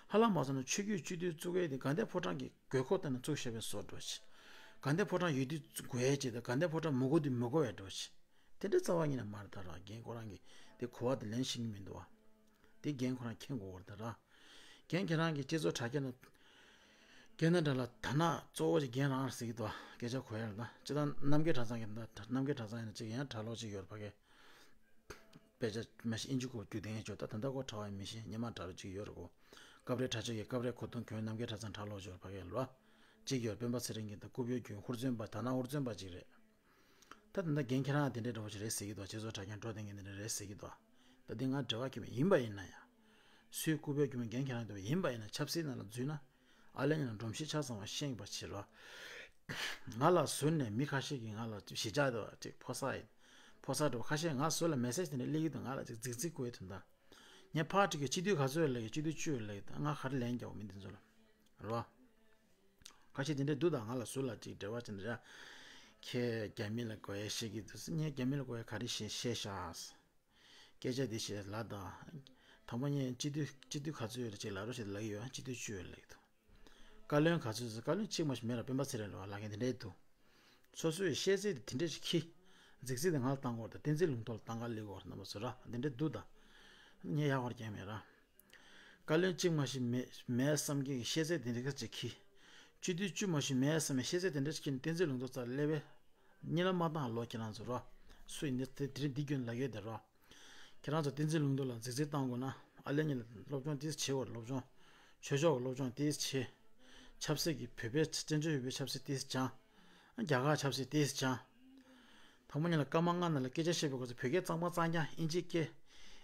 ཧ་ལམ་མ་སོང་ན་ཆོས་བརྒྱུད་སྤྱི་འཐུས་བཙུགས་ཡས་དེ་དགའ་ལྡན་ཕོ་བྲང་གི་དགོས་མཁོ་ལྟར་ན་བཙུགས་བཞག་པའི་བཟོ་འདྲ་ཞིག་དགའ་ལྡན་ཕོ་བྲང་ཡོད་དུས་དགོས་ཡས་ཅིག་དང་། དགའ་ལྡན་ཕོ་བྲང་མི་དགོས་དུས་མི་དགོས་ཡས་འདྲ་ཞིག་དེ་འདྲ་རྩ་བ་ཉིད་ནས་མ་རེད་ད་ར། རྒན་ཁོ་རང་གིས་དེ་གོ་བ་དེ་ལེན་ཤེས་ཀྱི་མི་འདུག་བ། དེ་རྒན་ཁོ་རང་མཁྱེན་དགོས་པ་རེད་ད་ར། རྒན་ཁྱེད་རང་གིས་སྤྱི་ཚོགས་དྲ་རྒྱ་ནང་། རྒན་ན་འདྲ་ལ་དར་ནག་གཙོ་བོ་ཅིག་རྒན་རང་རེད་ཟེར་གྱི་འདུག་བ། སྐད་ཆ་གོ་ཡ་རེད་ད། སྤྱི་བཏང་རྣམ་རྒྱལ་གྲྭ་ཚང་གི་ད་རྣམ་རྒྱལ་གྲྭ་ཚང་ཡིན་ན་ཅིག་ཡང་གྲྭ་ལོག་ཅིག་ཡོད་རེད་ཕ་གི། དཔེ་ཆ་མ་གཞི་ཨིན་ཇི་སྐོར་རྒྱུགས་བསྡད་མཁན་ཅིག་ཡོད་ད། ད་ལྟ་ཁོ་གྲྭ་བ་ཡིན་མིན་ཤེས། སྔོན་མ་གྲྭ་རོགས་ཅིག་ཡོད་རེད་གོ། སྐབས་རེ་གྲྭ་ཆས་ཀྱི་སྐབས་རེ་གོས་ཐུང་གྱོན། རྣམ་རྒྱལ་གྲྭ་ཚང་གྲྭ་ལོག་ཅིག་ཡོད་རེད་ཕ་གི་ལ། ཅིག་ཡོད། སྤེན་པ་ཚེ་རིང་གི་ད་སྐུ་བོའི་རྒྱུན་ཧུར་བརྩོན་པ། དར་ནག་ཧུར་བརྩོན་པ་ཅིག་རེད། ད་ད་ལྟ་རྒན་ཁྱེད་རང་དེ་འདྲའི་འདྲ་བོ་ཞིག་རེད་ཟེར་གྱི་འདུག་སྤྱི་ཚོགས་དྲ་རྒྱ་འགྲོ་བསྡད་མཁན་དེ་འདྲ་རེད་ཟེར་གྱི་འདུག་ད་འདི་ང་འབྲེལ་བ་ཁྱེར་མེད། ཡིན་པ་ཡིན་ན་ཡང་། སུའི་སྐུ་བོའི་རྒྱུ་མ་རྒན་ཁྱེད་རང་འདྲ་བོ་ཡིན་པ་ཡིན་ན་ཆབ་སྲིད་ནང་ལ་འཛུལ་ན། ཨ་ལེ་ཉིད་ལ་སྒྲོམ་གཞི་ཆ་ཚང་བ་ཤེས་པ་བྱེད་རོགས། ང་ལ་ཟུར་ནས་མི་ཁ་ཤས་ཀྱིས་ང་ལ་གཞིས་ཆགས་དེ་བ་ཅིག་ཕོ་གསར་ཡིན། ཕོ་གསར་འདྲ་བོ་ཁ་ཤས་ང་ཟུར་ལ་མེ་སེ་ཇི་དེ་འདྲ་སླེབས་ཀྱི་འདུག་ང་ལ་ཅིག་རྫིག་རྫིག་གོ་ཡི་དོན་དག་ངས་ཕར་དྲི་གི་སྤྱི་འཐུས་ག་ཚོད་ལབ་ཀྱི། སྤྱི་འཐུས་བཅུ་ལབ་ཀྱི་འདུག་ང་ག་རེ་ལན་རྒྱག་དགོས་མིན་དེ་ཚོ་ལ་རོ། ཁ་ཤས་དེ་འདྲ་འདུག་ད་ང་ལ་ཟུར་ལ་ཅིག་འབྲེལ་བ་བྱས་ནས་ར། ཁྱེད་རྒྱ་མི་ལ་དགོས་ཡས་བཤད་ཀྱི་འདུག་ཟེར། ངས་རྒྱ་མི་ལ་དགོས་ཡས་ག་རེ་བཤད་བཤད་ཤག་སྐད་ཆ་འདི་བཤད་ལབ་དང་། དང་པོ་ངས་སྤྱི་འཐུས་སྤྱི་འཐུས་ག་ཚོད་ཡོད་རེད་ཅིག་ལབ་རོགས་བྱེད་ལབ་ཀྱི་ཡོད། སྤྱི་འཐུས་བཅུ་ཡོད་ལབ་ཀྱི་འདུག་བཀའ་བློན་ག་ཚོད་ཟེར། བཀའ་བློན་གཅིག་མ་ཞིག་མེད་ར། སྤེན་པ་ཚེ་རིང་ལ་བ་ལབ་མཁན་དེ་འདྲས་འདུག་སོ་སོའི་ཤེས་ཚད་དེ་དེ་འདྲས་ཞིག་ཁྱི། རྫིག་རྫིག་དེ་ང་ལ་བཏང་གི་ཡོད་རེད་ད། བསྟན་འཛིན་ལུང་རྟོགས་ལ་བཏང་ག་སླེབས་ཀྱི་ཡོད་རེད། རྣམ་པ་ཚོ་ར་དེ་འདྲས་འདུག་ད། ངས་ཡག་པར་རྒྱག་མེད་ར། བཀའ་བློན་གཅིག་མ་ཞིག་མེད་མེད་བསམ་མཁན་གྱི་ཤེས་ཚད་དེ་འདྲས་ཁ་ཅིག་ཁྱི། སྤྱི་འཐུས་བཅུ་མ་ཞིག་མེད་བསམ་མཁན་ཤེས་ཚད་དེ་འདྲས་ཁྱི་ནི་བསྟན་འཛིན་ལུང་རྟོགས་རྩ་ལ་སླེབས་པས། གཉིད་ལམ་མ་བཏང་ལོ་ཁྱེད་རང་ཚོ་ར། སུ་ཡིན་ནི་དེ་དེ་རིང་འདི་རྒྱུན་ལ་ཡོད་དེ་ར། ཁྱེད་རང་ཚོ་བསྟན་འཛིན་ལུང་རྟོགས་ལ་རྫིག་རྫིག་བཏང་དགོས་ན། ཨ་ལེ་ཉིད་ལ་སློབ་སྦྱོང་ཏིས་བྱེད་དགོས། སློབ་སྦྱོང་། ཆོས་ཕྱོགས་ཀྱི་སློབ་སྦྱོང་ཏིས་བྱེད། ཆབ་སྲིད་ཀྱི་བོད་པའི་བཙན་བྱོལ་བོད་པའི་ཆབ་སྲིད་ཏིས་སྦྱང་། རྒྱ་གར་ཆབ་སྲིད་ཏིས་སྦྱང་། དང་པོ་ཉིད་ལ་སྐར་མ་ལྔ་ནང་ལ་སྐད་ཆ་བཤད་པའི་སྐབས་སུ་བོད་སྐད་གཙང་མ་གཙང་རྐྱང་། ཨིན་ཇི་སྐད།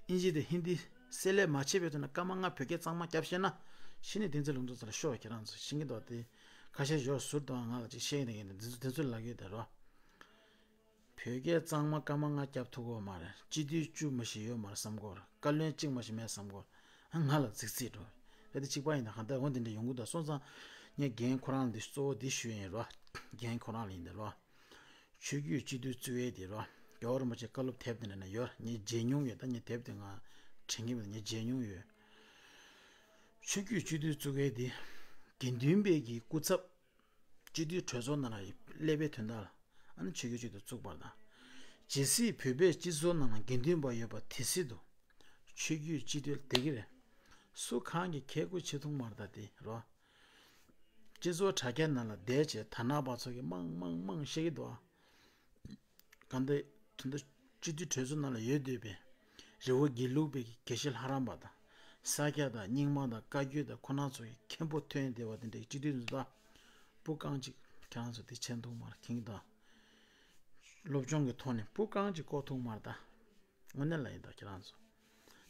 ཨིན་ཇི་དང་ཧིན་དི་གསལ་ལེ་མ་བྱས་པའི་ཐོག་ནས་སྐར་མ་ལྔ་བོད་སྐད་གཙང་མ་རྒྱབ་ཤེས་ན། གཞི་ནས་བསྟན་འཛིན་ལུང་རྟོགས་རྩ་ལ་ཤོག་ཁྱེད་རང་ཚོ་ཤེས་ཀྱི་འདུག་དེ། ཁ་ཤས་ཞོར་ཟུར་དུའང་ང་ལ་ཅིག་བཤད་ཀྱི་འདུག་དེ་ཚོ་དེ་ཚོ་ལབ་ཀྱི་ཡོད་དེ་རོ། བོད་སྐད་གཙང་མ་སྐར་མ་ལྔ་རྒྱབ་ཐུབ་ཀྱི་ཡོད་མ་རེད། སྤྱི་འཐུས་བཅུ་མ་ཞིག་ཡོད་མ་རེད་བསམ་གྱི་ཡོད་རེད། བཀའ་བློན་གཅིག་མ་ཞིག་མེད་བསམ་གྱི་ཡོད་རེད། ཨ་ང་ལ་རྫིག་རྫིག་འགྲོ། ད་དེ་གཅིག་པ་ཡིན་ན་གང་ལྟར་འོ་དེ་འདྲ་ཡོང་གི་འདུག་སོང་ཙང་ངས་རྒན་ཁོ་རང་ལ་འདི་གཙོ་བོ་འདི་ཞུ་ཡིན་རོ། རྒན་ཁོ་རང་ལ་ཡིན་དེ་རོ། ཆོས་བརྒྱུད་སྤྱི་འཐུས་གཙོས་དེ་རོ། རྒྱལ་བ་རིན་པོ་ཆེ་བཀའ་སློབ་དེབ་དེ་འདྲ་ན་ཡོད། ངས་མཇལ་མྱོང་ཡོད། ད་ངས་དེབ་དེ་ང་དྲན་གྱི་མེད། ངས་མཇལ་མྱོང་ཡོད། ཆོས་བརྒྱུད་སྤྱི་འཐུས་གཙོས་དེ། དགེ་འདུན་པའི་གི་སྐུ་ཚབ། སྤྱི་འཐུས་གྲོས་ཚོགས་ནང་ལ་སླེབས་པའི་དོན་དག་ལ་ཨ་ནི་ཆོས་བརྒྱུད་སྤྱི་འཐུས་བཙུགས་པ་དང་། ཇི་སྲིད་བོད་པའི་སྤྱི་ཚོགས་ནང་ལ་དགེ་འདུན་པ་ཡོད་པ་དེ་སྲིད་དུ་ཆོས་བརྒྱུད་སྤྱི་འཐུས་ལ་བསྡད་ཀྱི་རེད། སུ་གང་གིས་ཁྱད་སྐུ་བྱེད་ཐུབ་མ་རེད་ད་དེ་རོ། སྤྱི་ཚོགས་དྲ་རྒྱ་ནང་ལ་བསྡད་བྱས་དར་ནག་པ་ཚོ་གིས་མང་མང་མང་བཤད་ཀྱི་འདུག་ཨ། གང་ལྟར་དོན་དུ་སྤྱི་འཐུས་གྲོས་ཚོགས་ནང་ལ་ཡོད་སྡོད་པའི་རི་བོ་དགེ་ལུགས་པའི་དགེ་བཤེས་ལྷ་རམས་པ་དང་ས་སྐྱ་དང་རྙིང་མ་དང་བཀའ་བརྒྱུད་དང་ཁོ་རང་ཚོ་གི་མཁན་པོ་ཐོན་བསྡད་པ་དེ་འདྲའི་སྤྱི་འཐུས་འདི་ཚོ་དང་སྤུ་རྐང་གཅིག་ཁྱེད་རང་ཚོ་དེ་མཁྱེན་ཐུབ་མ་རེད། མཁྱེན་གྱི་འདུག་སློབ་སྦྱོང་གི་ཐོག་ནས་སྤུ་རྐང་གཅིག་བསྐོར་ཐུབ་མ་རེད་ད། དངོས་གནས་ལ་ཡིན་ད་ཁྱེད་རང་ཚོ།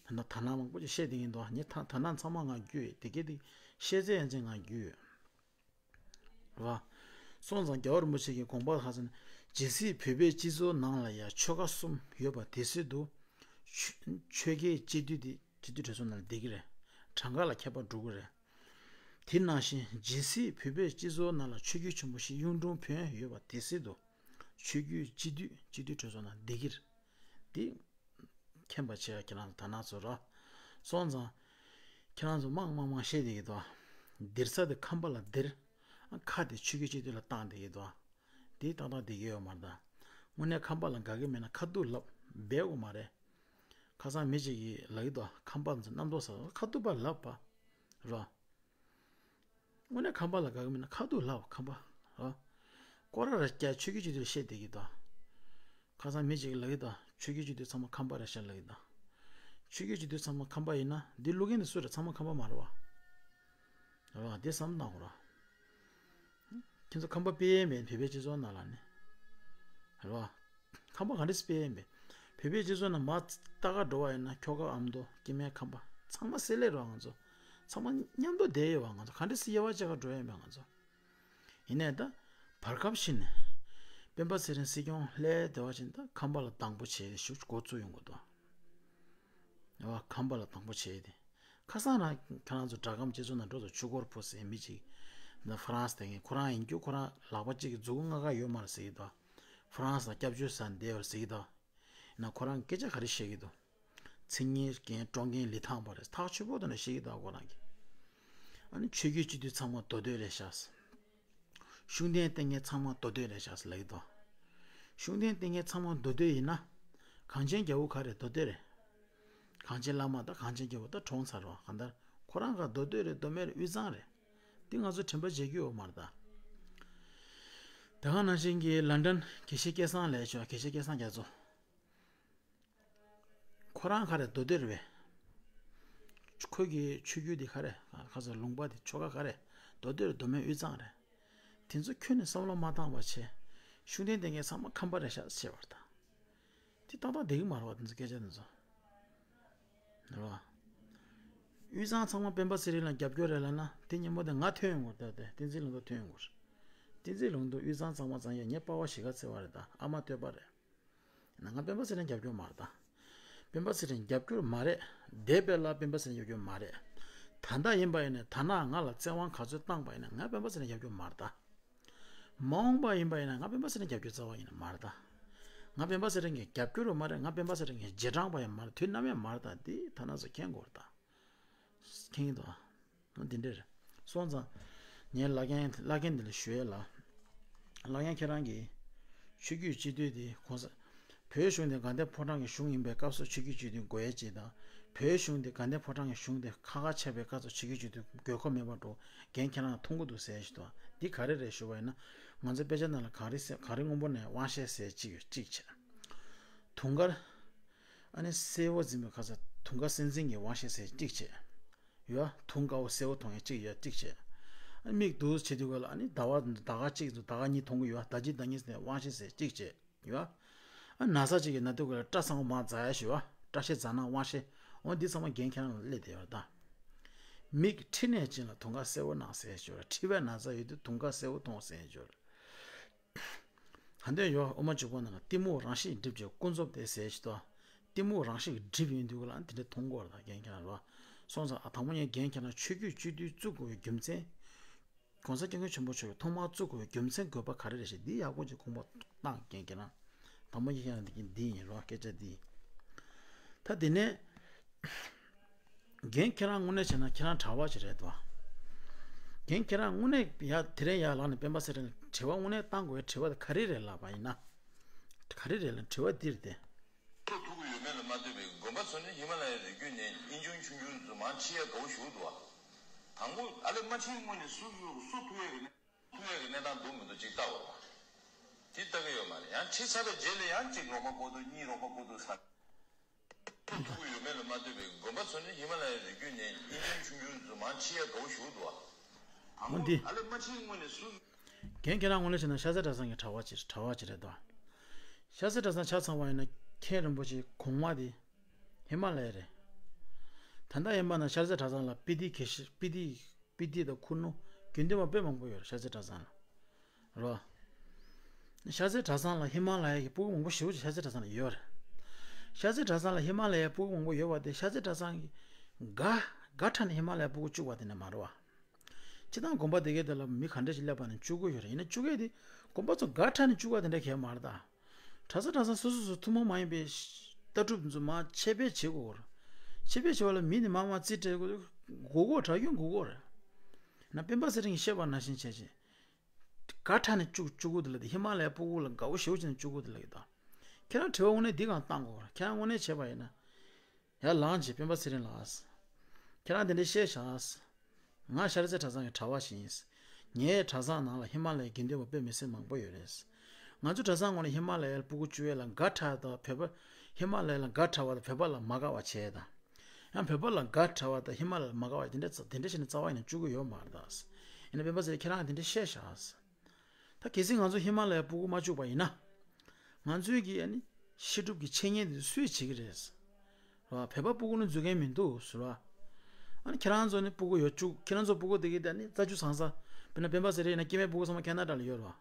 ད་ནང་ད་ནང་མང་པོ་ཅིག་བཤད་བསྡད་ཀྱི་འདུག་ངས་ད་ད་ནང་ཚང་མ་ང་རྒྱུས་ཡོད། དེ་གས་དེ་ཤེས་ཚད་ཡན་ཆད་ང་རྒྱུས་ཡོད། རེད་བ། སོང་ཙང་རྒྱལ་བ་རིན་པོ་ཆེ་གི་དགོངས་པ་ཧ་ཟེར་ན། ཇི་སྲིད་བོད་པའི་སྤྱི་ཚོགས་ནང་ལ་ཡང་ཆོལ་ཁ་གསུམ་ཡོད་པ་དེ་སྲིད་དུ། ཆོས་ཆོས་ཁའི་སྤྱི་འཐུས་དེ་སྤྱི་འཐུས་གྲོས་ཚོགས་ནང་ལ་བསྡད་ཀྱི་རེད། གྲངས་ཀ་ལ་ཁྱད་པར་འགྲོ་གི་རེད། དེ་ནང་བཞིན་ཇི་སྲིད་བོད་པའི་སྤྱི་ཚོགས་ནང་ལ་ཆོས་བརྒྱུད་ཆེན་པོ་བཞི་གཡུང་དྲུང་བོན་ཡོད་པ་དེ་སྲིད་དུ། ཆོས་བརྒྱུད་སྤྱི་འཐུས་སྤྱི་འཐུས་གྲོས་ཚོགས་ནང་བསྡད་ཀྱི་རེད། དེ། མཁྱེན་པ་བྱེད་ཡ་ཁྱེད་རང་ཚོ་དར་ནག་ཚོ་རོ། སོང་ཙང་། ཁྱེད་རང་ཚོ་མང་མང་མང་བཤད་བསྡད་ཀྱི་འདུག་སྡེར་ས་དེ་ཁམས་པ་ལ་སྡེར། ཨ་ཁ་དེ་ཆོས་བརྒྱུད་སྤྱི་འཐུས་ལ་བཏང་བསྡད་ཀྱི་འདུག་དེ་ཏག་ཏག་བསྡད་ཀྱི་ཡོད་མ་རེད་ད། དངོས་གནས་ཁམས་པ་ལ་དགའ་གི་མེད་ན་ཁ་ཐུག་ལབ། འབད་དགོས་མ་རེད། ཁ་སང་མི་གཅིག་གིས་ལབ་ཀྱི་འདུག་ཁམས་པ་ཚོ་རྣམ་རྟོག་ཟ་ཁ་ཐུག་པ་ལབ་པ་རོ། དངོས་གནས་ཁམས་པ་ལ་དགའ་གི་མིན་ན་ཁ་ཐུག་ལབ་ཁམས་པ་རོ། སྐོར་ར་ར་སྐྱ་ཆོས་བརྒྱུད་སྤྱི་འཐུས་བཤད་བསྡད་ཀྱི་འདུག་ཁ་སང་མི་གཅིག་གིས་ལབ་ཀྱི་འདུག་ཆོས་བརྒྱུད་སྤྱི་འཐུས་ཚང་མ་ཁམས་པ་རེད་ཤག་ལབ་ཀྱི་འདུག་ཆོས་བརྒྱུད་སྤྱི་འཐུས་ཚང་མ་ཁམས་པ་ཡིན་ན་འདི་ཀློག་མཁན་དེ་སུ་རེད། ཚང་མ་ཁམས་པ་མ་རེད་བ། རེད་བ། འདི་བསམ་བློ་གཏོང་དགོས་རེད། ཁྱེད་ཚོ་ཁམས་པ་དཔེ་མེད། བོད་པའི་སྤྱི་ཚོགས་ནང་ལ་ནི། རེད་བ། ཁམས་པ་ག་འདྲ་སེ་དཔེ་མེད། བོད་པའི་སྤྱི་ཚོགས་ནང་མར་ལྟ་ག་འགྲོ་བ་ཡིན་ན་ཁྱོ་ག་ཨ་མདོ་སྐྱེ་དམན་ཁམས་པ་ཚང་མ་སེ་ལེ་རེད་བ། ང་ཚོ་ཚང་མ་མཉམ་དུ་བསྡད་ཡོད་བ། ང་ཚོ་ག་འདྲ་སེ་དབྱེ་བ་ཕྱེ་ག་འགྲོ་ཡ་མེད་ང་ཚོ། ཡིན་ནའི་ད་བར་སྐབས་ཤིག་ནས་སྤེན་པ་ཚེ་རིང་སྲིད་སྐྱོང་སླེབས་བསྡད་པ་ཅིག་ད་ཁམས་པ་ལ་སྡང་པོ་བྱས་ཏེ་ཞུགས་འགོ་བཙུགས་ཡོང་གི་འདུག་ཨ་ཁམས་པ་ལ་སྡང་པོ་བྱས་ཏེ། ཁ་སང་རང་ཁྱེད་རང་ཚོ་སྦྲག་སྒམ་སྤྱི་ཚོགས་ནང་འགྲོ་ཚོ་ཆུ་འཁོར་ཕོ་ཟེར་མི་གཅིག་ན་ཧྥ་རན་སི་དེ་ངས་ཁོ་རང་ཡིན་རྒྱུ་ཁོ་རང་ལག་པ་གཅིག་གི་མཛུ་གུ་ལྔ་ཀ་ཡོད་མ་རེད་ཟེར་གྱི་འདུག་ཧྥ་རན་སི་ལ་སྐྱབས་བཅོལ་ས་འདེབས་པར་ཟེར་གྱི་འདུག་ཡིན་ན་ཁོ་རང་སྐད་ཆ་ག་རེ་བཤད་ཀྱི་འདུག་མཚན་སྙན་རྐྱེན་སྤྲོ་མཁན་ལི་ཐང་པ་རེད། ཐག་ཆོད་པོ་དེ་འདྲ་བཤད་ཀྱི་འདུག་ཁོ་རང་གིས། ཨ་ནི་ཆོས་བརྒྱུད་སྤྱི་འཐུས་ཚང་མ་མདོ་སྟོད་རེད་ཤག་ཤུགས་ལྡན་བསྟེན་མཁན་ཚང་མ་མདོ་སྟོད་རེད་ཤག་ཟེར་ལབ་ཀྱི་འདུག་ཤུགས་ལྡན་བསྟེན་མཁན་ཚང་མ་མདོ་སྟོད་ཡིན་ན། གངས་ཅན་རྒྱལ་པོ་ག་རེ་མདོ་སྟོད་རེད། གངས་ཅན་བླ་མ་དང་གངས་ཅན་རྒྱལ་པོ་ད་གྲོངས་ཚར་བ་གང་ལྟར་ཁོ་རང་ག་མདོ་སྟོད་རེད། མདོ་སྨད་རེད། དབུས་གཙང་རེད། འདི་ང་ཚོ་དྲན་པ་བརྗེད་རྒྱུ་ཡོད་མ་རེད་ད། དེ་ག་ནང་བཞིན་གྱི་ལན་ཀྲན་དགེ་བཤེས་སྐལ་བཟང་ལགས་ཤོག་དགེ་བཤེས་སྐལ་བཟང་རྒྱ་མཚོ། ཁོ་རང་ག་རེ་མདོ་སྟོད་རེད་པས། ཁོ་གི་ཆོས་བརྒྱུད་དེ་ག་རེ་ཁ་ས་ལུང་པ་དེ་ཆོལ་ཁ་ག་རེ་མདོ་སྟོད་རེད། མདོ་སྨད་དབུས་གཙང་རེད། དེ་ཚོ་ཁྱོན་ནས་བསམ་བློ་མ་བཏང་བ་བྱས། ཤུགས་ལྡན་བསྟེན་མཁན་ཚང་མ་ཁམས་པ་རེད་ཤག་བྱས་པ་རེད་ད། དེ་ཏག་ཏག་བསྡད་ཀྱི་མ་རེད་བ། དེ་ཚོ་སྐད་ཆ་དེ་ཚོ། རེད་བ། དབུས་གཙང་ཚང་མ་སྤེན་པ་ཚེ་རིང་ལ་རྒྱབ་སྐྱོར་རེད་ལབ་ན་དེ་སྔོན་མ་དེ་ང་ཐོན་ཡོང་གི་རེད་ད། དེ་བསྟན་འཛིན་ལྷུན་གྲུབ་ཐོན་ཡོང་གི་རེད། བསྟན་འཛིན་ལྷུན་གྲུབ་དབུས་གཙང་གཙང་མ་གཙང་ཡ་ངའི་པ་ཕ་ཞིག་ག་ཚེ་བ་རེད་ད། ཨ་མ་སྟོད་པ་རེད། ན་ང་སྤེན་པ་ཚེ་རིང་རྒྱབ་སྐྱོར་མ་རེད་ད། སྤེན་པ་ཚེ་རིང་རྒྱབ་སྐྱོར་མ་རེད། འདས་པའི་ལ་སྤེན་པ་ཚེ་རིང་རྒྱབ་སྐྱོར་མ་རེད། ད་ལྟ་ཡིན་པ་ཡིན་ན་ད་ནང་ང་ལ་བཙན་དབང་ག་ཚོད་བཏང་པ་ཡིན་ན་ང་སྤེན་པ་ཚེ་རིང་རྒྱབ་སྐྱོར་མ་རེད་ད། མ་འོངས་པ་ཡིན་པ་ཡིན་ན་ང་སྤེན་པ་ཚེ་རིང་རྒྱབ་སྐྱོར་རྩ་བ་ཡིན་ན་མ་རེད་ད། ང་སྤེན་པ་ཚེ་རིང་གི་རྒྱབ་སྐྱོར་རུ་མ་རེད། ང་སྤེན་པ་ཚེ་རིང་གི་རྗེས་འབྲང་པ་ཡང་མ་རེད། དུས་ནམ་ཡང་མ་རེད་ད། འདི་ཐ་ན་ཚོ་མཁྱེན་དགོས་རེད་ད། མཁྱེན་གྱི་འདུག་ཨ། འདི་འདྲ་རེད། སོང་ཙང་། ངས་བླ་རྒན་བླ་རྒན་འདི་ལ་ཞུ་ཡས་ལ། བླ་རྒན་ཁྱེད་རང་གིས། ཆོས་བརྒྱུད་སྤྱི་འཐུས་དེ་གོང་ས། བོད་གཞུང་དེ་དགའ་ལྡན་ཕོ་བྲང་གི་གཞུང་ཡིན་པའི་སྐབས་སུ་ཆོས་བརྒྱུད་སྤྱི་འཐུས་དགོས་ཡས་ཅིག་དང་། བོད་གཞུང་དེ་དགའ་ལྡན་ཕོ་བྲང་གི་གཞུང་དེ་ཁག་ཁག་ཆགས་པའི་སྐབས་སུ་ཆོས་བརྒྱུད་སྤྱི་འཐུས་དགོས་མཁོ་མེད་པ་འགྲོ་འགན་ཁྱེད་རང་ཐོང་གི་འདུག་ཟེར་ཞིག་འདུག་འདི་ག་རེ་རེད་ཞུ་བ་ཡིན་ན། ང་ཚོའི་དཔེ་ཆ་ནང་ལ་གངས་རི་གངས་རི་སྔོན་པོ་ནས་དབང་ཤེད་ཟེར་གཅིག་ཡོད་གཅིག་བྱས། དུང་དཀར། ཨ་ནི་སེར་པོ་འཛིན་པའི་ཁ་ས་དུང་དཀར་སེར་འཛིན་གྱི་དབང་ཤེད་ཟེར་གཅིག་བྱས། ཡོད། དུང་དཀར་པོ་སེར་པོ་མཐོང་ཡས་གཅིག་ཡོད་གཅིག་བྱས། ཨ་ནི་མིག་འདུག་བྱེད་དུས་ག་ལ་ཨ་ནི་ཟླ་བ་ཟླ་བ་གཅིག་འདུག་ཟླ་བ་གཉིས་མཐོང་གི་ཡོད། ཟླ་གཅིག་ཟླ་གཉིས་ཟེར་ནས་དབང་ཤེད་ཟེར་གཅིག་བྱས། ཡོད། ཨ་ན་ཚ་གཅིག་གི་ན་དུས་ག་ལ་སྐྲ་ཚང་པོ་མར་འཛག་ཡ་ཞུ་བ། སྐྲ་ཤད་འཛག་ན་དབང་ཤེད། འོ་འདི་ཚང་མ་འགན་ཁྱེད་རང་ལ་སླེབས་བསྡད་ཡོད་ད། མིག་མཁྲིས་ནད་ཅན་ལ་དུང་དཀར་སེར་པོ་གནང་ཟེར་ཞུ་བ། མཁྲིས་པའི་ན་ཚ་ཡོད་དུས་དུང་དཀར་སེར་པོ་མཐོང་ཟེར་ཞུ་བ། ཧ་འདོད་ཡོད། དབུ་མ་འཇུག་པ་ནང་ལ་གཏི་མུག་རང་བཞིན་སྒྲིབ་ཀྱི་ཀུན་རྫོབ་སྟེ་ཟེར་ཞིག་ཏོ། གཏི་མུག་རང་བཞིན་གྱིས་སྒྲིབ་ཡོང་དུས་ལ་དེ་འདྲ་མཐོང་གི་ཡོད་རེད་ད། རྒན་ཁྱེད་རང་རོ། སོང་ཙང་ཨ་དང་པོ་ངས་རྒན་ཁྱེད་རང་ཆོས་བརྒྱུད་སྤྱི་འཐུས་བཙུགས་དགོས་པའི་རྒྱུ་མཚན། ༸གོང་ས་༸སྐྱབས་མགོན་ཆེན་པོ་མཆོག་གིས་ཐོག་མར་བཙུགས་དགོས་པའི་རྒྱུ་མཚན་དགོས་པ་ག་རེ་རེད་ཞེས་འདི་ཡག་པོ་ཅིག་དགོངས་པ་བཏང་། རྒན་ཁྱེད་རང་། དང་པོ་ངས་ཁྱེད་རང་འདི་གིན་འདི་ཡིན་རོ། སྐད་ཆ་འདི་ཡིན། ད་དེ་ནས། རྒན་ཁྱེད་རང་དངོས་གནས་བྱས་ན་ཁྱེད་རང་གྲྭ་པ་ཅིག་རེད་དོ། རྒན་ཁྱེད་རང་དངོས་གནས་ཡ་དེ་རིང་ཡར་ལངས་ནས་སྤེན་པ་ཚེ་རིང་ལ་དྲི་བ་དངོས་གནས་བཏང་དགོས་པའི་དྲི་བ་དེ་ག་རེ་རེད་ལབ་པ་ཡིན་ན། ག་རེ་རེད་ལབ་དྲི་བ་འདི་རེད་དེ། ཐུག་གི་ཡོད་མེད་ལ་མ་ལྟོས་པའི་དགོན་པ་ཚོ་ནི་ཧི་མ་ལ་ཡའི་རི་རྒྱུད་ནས་གཉིས་ཆུང་ཆུང་ཆུང་ཚོ་མང་ཆེ་ཡ་དགའ་བོ་ཞུ་འདུག་བ། དང་པོ་ཨ་ལེ་མ་ཁྲིད་སྔོན་ནས་སུ་ཞུ་སུ་ཐུག་ཡས་རེད། ཐུག་ཡས་ཀྱི་གནས་སྟངས་འདུག་མི་འདུག་ཅིག་ལྟ་འོ། དེ་ལྟ་གི་ཡོད་མ་རེད། ཡང་ཁྲིད་ཚར་བའི་རྗེས་ལ་ཡང་གཅིག་རོགས་པ་བསྐོ་འདུག་གཉིས་རོགས་པ་བསྐོ་འདུག་ཟེར། ཐུག་གི་ཡོད་མེད་ལ་མ་ལྟོས་པའི་དགོན་པ་ཚོ་ནི་ཧི་མ་ལ་ཡའི་རི་རྒྱུད་ནས་གཉིས་ཆུང་ཆུང་ཆུང་ཚོ་མང་ཆེ་ཡ་དགའ་བོ་ཞུ་འདུག་བ། འོ་འདི། ཨ་ལེ་མ་ཁྲིད་སྔོན་ནས་སུ། རྒན་ཁྱེད་རང་དངོས་གནས་བྱས་ན་ཤར་རྩེ་གྲྭ་ཚང་གི་གྲྭ་པ་ཅིག་གྲྭ་པ་ཅིག་རེད་དོ། ཤར་རྩེ་གྲྭ་ཚང་ཆ་ཚང་བ་ཡིན་ན་མཁན་རིན་པོ་ཆེ་གོང་མ་དེ་ཧི་མ་ལ་ཡ་རེད། ད་ལྟ་ཡིན་པ་ན་ཤར་རྩེ་གྲྭ་ཚང་ལ་སྤི་ཏི་གེ་ཤི་སྤི་ཏི། སྤི་ཏི་དང་ཁུ་ནུ། དགེ་འདུན་པ་དཔེ་མང་པོ་ཡོད་རེད་ཤར་རྩེ་གྲྭ་ཚང་ལ། རོ། ཤར་རྩེ་གྲྭ་ཚང་ལ་ཧི་མ་ལ་ཡ་གི་སྤུ་གུ་མང་པོ་ཞེ་པོ་ཅིག་ཤར་རྩེ་གྲྭ་ཚང་ལ་ཡོད་རེད། ཤར་རྩེ་གྲྭ་ཚང་ལ་ཧི་མ་ལ་ཡའི་སྤུ་གུ་མང་པོ་ཡོད་པ་དེ་ཤར་རྩེ་གྲྭ་ཚང་གི་དགའ་དགའ་ཁྲ་ནས་ཧི་མ་ལ་ཡའི་སྤུ་གུ་བཅུག་པ་དེ་ནས་མ་རེད་བ། སྤྱིར་བཏང་དགོན་པ་དེ་གའི་དེ་ལ་མི་ག་འདྲ་ཞིག་སླེབས་པ་ནས་བཅུག་གི་ཡོད་རེད། ཡིན་ན་བཅུག་གི་དེ་དགོན་པ་ཚོ་དགའ་ཁྲ་ནས་བཅུག་པ་དེ་འདྲ་གས་མ་རེད་ད། གྲྭ་ས་གྲྭ་ཚང་སོ་སོ་སོ་ཐུན་མོང་མ་ཡིན་པའི་ལྟ་གྲུབ་ཚོ་མར་ཆེད་སྤེལ་བྱེད་དགོས་རེད། ཆེད་སྤེལ་བྱེད་པ་ལ་མི་ནི་མར་མར་རྩིས་སྤྲད་དགོས་དགོས་གོ་གྲྭ་རྒྱུན་དགོས་གོ་རེད། ན་སྤེན་པ་ཚེ་རིང་གིས་བཤད་པ་ནང་བཞིན་བྱས་བྱས། དགའ་ཁྲ་ནས་བཅུག་བཅུག་གི་འདུག་ལབ་དེ་ཧི་མ་ལ་ཡའི་སྤུ་གུ་ལ་དགའ་བོ་ཞེ་པོ་བྱས་ནས་བཅུག་གི་འདུག་ལབ་ཀྱི་འདུག་ཁྱེད་རང་དྲི་བ་དངོས་གནས་འདི་གང་བཏང་དགོས། ཁྱེད་རང་དངོས་གནས་བྱས་པ་ཡིན་ན། ཡར་ལངས་བྱས་སྤེན་པ་ཚེ་རིང་ལགས། ཁྱེད་རང་དེ་འདྲ་བཤད་བཞག་ང་ཤར་རྩེ་གྲྭ་ཚང་གི་གྲྭ་བ་ཞིག་ཡིན། ངའི་གྲྭ་ཚང་ནང་ལ་ཧི་མ་ལ་ཡའི་དགེ་འདུན་པ་དཔེ་མི་སྲིད་མང་པོ་ཡོད་རེད། ང་ཚོ་གྲྭ་ཚང་ངོས་ནས་ཧི་མ་ལ་ཡའི་སྤུ་གུ་བཅུ་ཡས་ལ་དགའ་དྲགས་དང་བོད་པ། ཧི་མ་ལ་ཡ་ལ་དགའ་དྲགས་པ་དང་བོད་པ་ལ་མ་དགའ་བ་བྱས་དང་། ཡང་བོད་པ་ལ་དགའ་དྲགས་པ་དང་ཧི་མ་ལ་ཡ་ལ་མ་དགའ་བ་དེ་འདྲ་དེ་འདྲ་བྱས་ནས་རྩ་བ་ཡིན་ན་བཅུག་གི་ཡོད་མ་རེད་ད། ཡིན་ན་སྤེན་པ་ཚེ་རིང་ཁྱེད་རང་གིས་དེ་འདྲ་བཤད་བཞག་ད་གལ་སྲིད་ང་ཚོ་ཧི་མ་ལ་ཡའི་སྤུ་གུ་མ་བཅུག་པ་ཡིན་ན། ང་ཚོའི་གི་ཨ་ནི་ཤེས་སྒྲུབ་ཀྱི་འཆད་ཉན་དེ་སུས་བྱེད་ཀྱི་རེད། ར་བོད་པ་སྤུ་གུ་ནི་འཛུལ་མཁན་མི་འདུག་ཟེར་བ། ཨ་ནི་ཁྱེད་རང་ཚོ་ནི་སྤུ་གུ་ཡོད་བཅུག་ཁྱེད་རང་ཚོ་སྤུ་གུ་དེ་གི་དེ་ནི་རྩ་རྒྱུ་ཚང་ས། དཔེར་ན་སྤེན་པ་ཚེ་རིང་ཡིན་ན་སྐྱེ་དམན་སྤུ་གུ་ཚང་མ་ཁེ་ན་ཌ་ལ་ཡོད་ར་བ།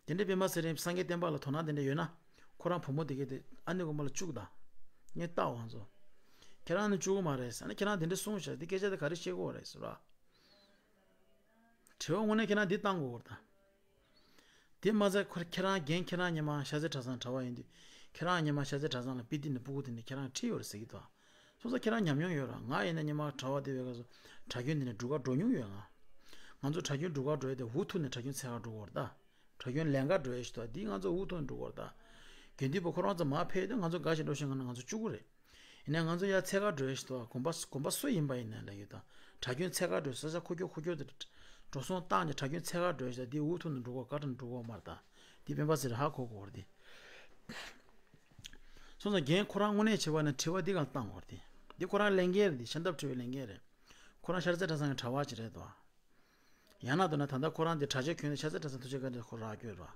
དེ་འདྲའི་སྤེན་པ་ཚེ་རིང་སངས་རྒྱས་བསྟན་པ་ལ་དོ་སྣང་དེ་འདྲ་ཡོད་ན། ཁོ་རང་བུ་མོ་དེ་གི་དེ་ཨ་ནི་དགོན་པ་ལ་བཅུག་དང་། ངས་བལྟ་བ་ང་ཚོ། ཁྱེད་རང་ནི་བཅུག་གི་མ་རེད་ཟེར་ན་ཁྱེད་རང་དེ་འདྲ་གསུངས་བཞག་དེ་སྐད་ཆ་དེ་ག་རེ་བཤད་དགོས་རེད་ཟེར་བ། དྲི་བ་དངོས་གནས་ཁྱེད་རང་འདི་བཏང་དགོས་རེད་ད། དེ་མ་ཚད་ཁོ་ཁྱེད་རང་རྒན་ཁྱེད་རང་ཉི་མ་ཤར་རྩེ་གྲྭ་ཚང་གྲྭ་བ་ཡིན་དུས། ཁྱེད་རང་ཉི་མ་ཤར་རྩེ་གྲྭ་ཚང་ལ་དཔེ་དེབ་ནས་སྤུ་གུ་དེ་འདྲ་ཁྱེད་རང་ཁྲིད་ཡོད་རེད་ཟེར་གྱི་འདུག་སོང་ཙང་ཁྱེད་རང་ཉམས་མྱོང་ཡོད་ར། ང་ཡིན་ན་ཉི་མ་གྲྭ་བ་དེ་བས་ག་ཚོད་གྲྭ་རྒྱུན་འདི་ནས་འབྲུག་སྒར་འགྲོ་མྱོང་ཡོད་ང་། ང་ཚོ་གྲྭ་རྒྱུན་འབྲུག་སྒར་འགྲོ་ཡས་དེ་འུ་ཐུག་ནས་གྲྭ་རྒྱུན་འཚོལ་ག་འགྲོ་དགོས་རེད་ད། གྲྭ་རྒྱུན་ལེན་ག་འགྲོ་ཡས་ཞིག་འདུག་འདི་ང་ཚོ་འུ་ཐུག་ནས་འགྲོ་དགོས་རེད་ད། དགེ་འདུན་པ་ཁོ་རང་ཚོ་མར་ཕེབས་དུས་ང་ཚོ་དགའ་ཞིང་སྤྲོ་ཞིང་ངང་ནས་ང་ཚོ་བཅུག་གི་རེད། ཡིན་ནའི་ང་ཚོ་ཡར་འཚོལ་ག་འགྲོ་ཡས་ཞིག་འདུག་དགོན་པ་དགོན་པ་སུ་ཡིན་པ་ཡིན་ནའི་ལབ་ཡོད་ད། གྲྭ་རྒྱུན་འཚོལ་ག་འགྲོ་ས་ཆ་ཁུག་ཀྱོག་ཁུག་ཀྱོག་དེ་འགྲོ་སོང་བཏང་ནས་གྲྭ་རྒྱུན་འཚོལ་ག་འགྲོ་ཡས་ཞིག་ད། འདི་འུ་ཐུག་ནས་འགྲོ་དགོས་ག་འགྲོ་འགྲོ་དགོས་མ་རེད་ད། འདི་སྤེན་པ་ཚེ་རིང་ཧ་གོ་དགོས་རེད་དེ། སོང་ཙང་རྒན་ཁོ་རང་དངོས་གནས་བྱས་པ་ན་དྲི་བ་འདི་གང་བཏང་དགོས་རེད་དེ། འདི་ཁོ་རང་ལས་འགན་རེད་དེ། ཤ་འདབ་འཁྲུ་བའི་ལས་འགན་རེད། ཁོ་རང་ཤར་རྩེ་གྲྭ་ཚང་གི་གྲྭ་བ་ཅིག་རེད་དོ། ཡང་ན་མདོར་ན་ད་ལྟ་ཁོ་རང་དེ་གྲྭ་ཆས་གྱོན་ནས་ཤར་རྩེ་གྲྭ་ཚང་ཐུགས་རྗེ་བཀའ་དྲིན་ཁོ་རག་གྱོད་ར།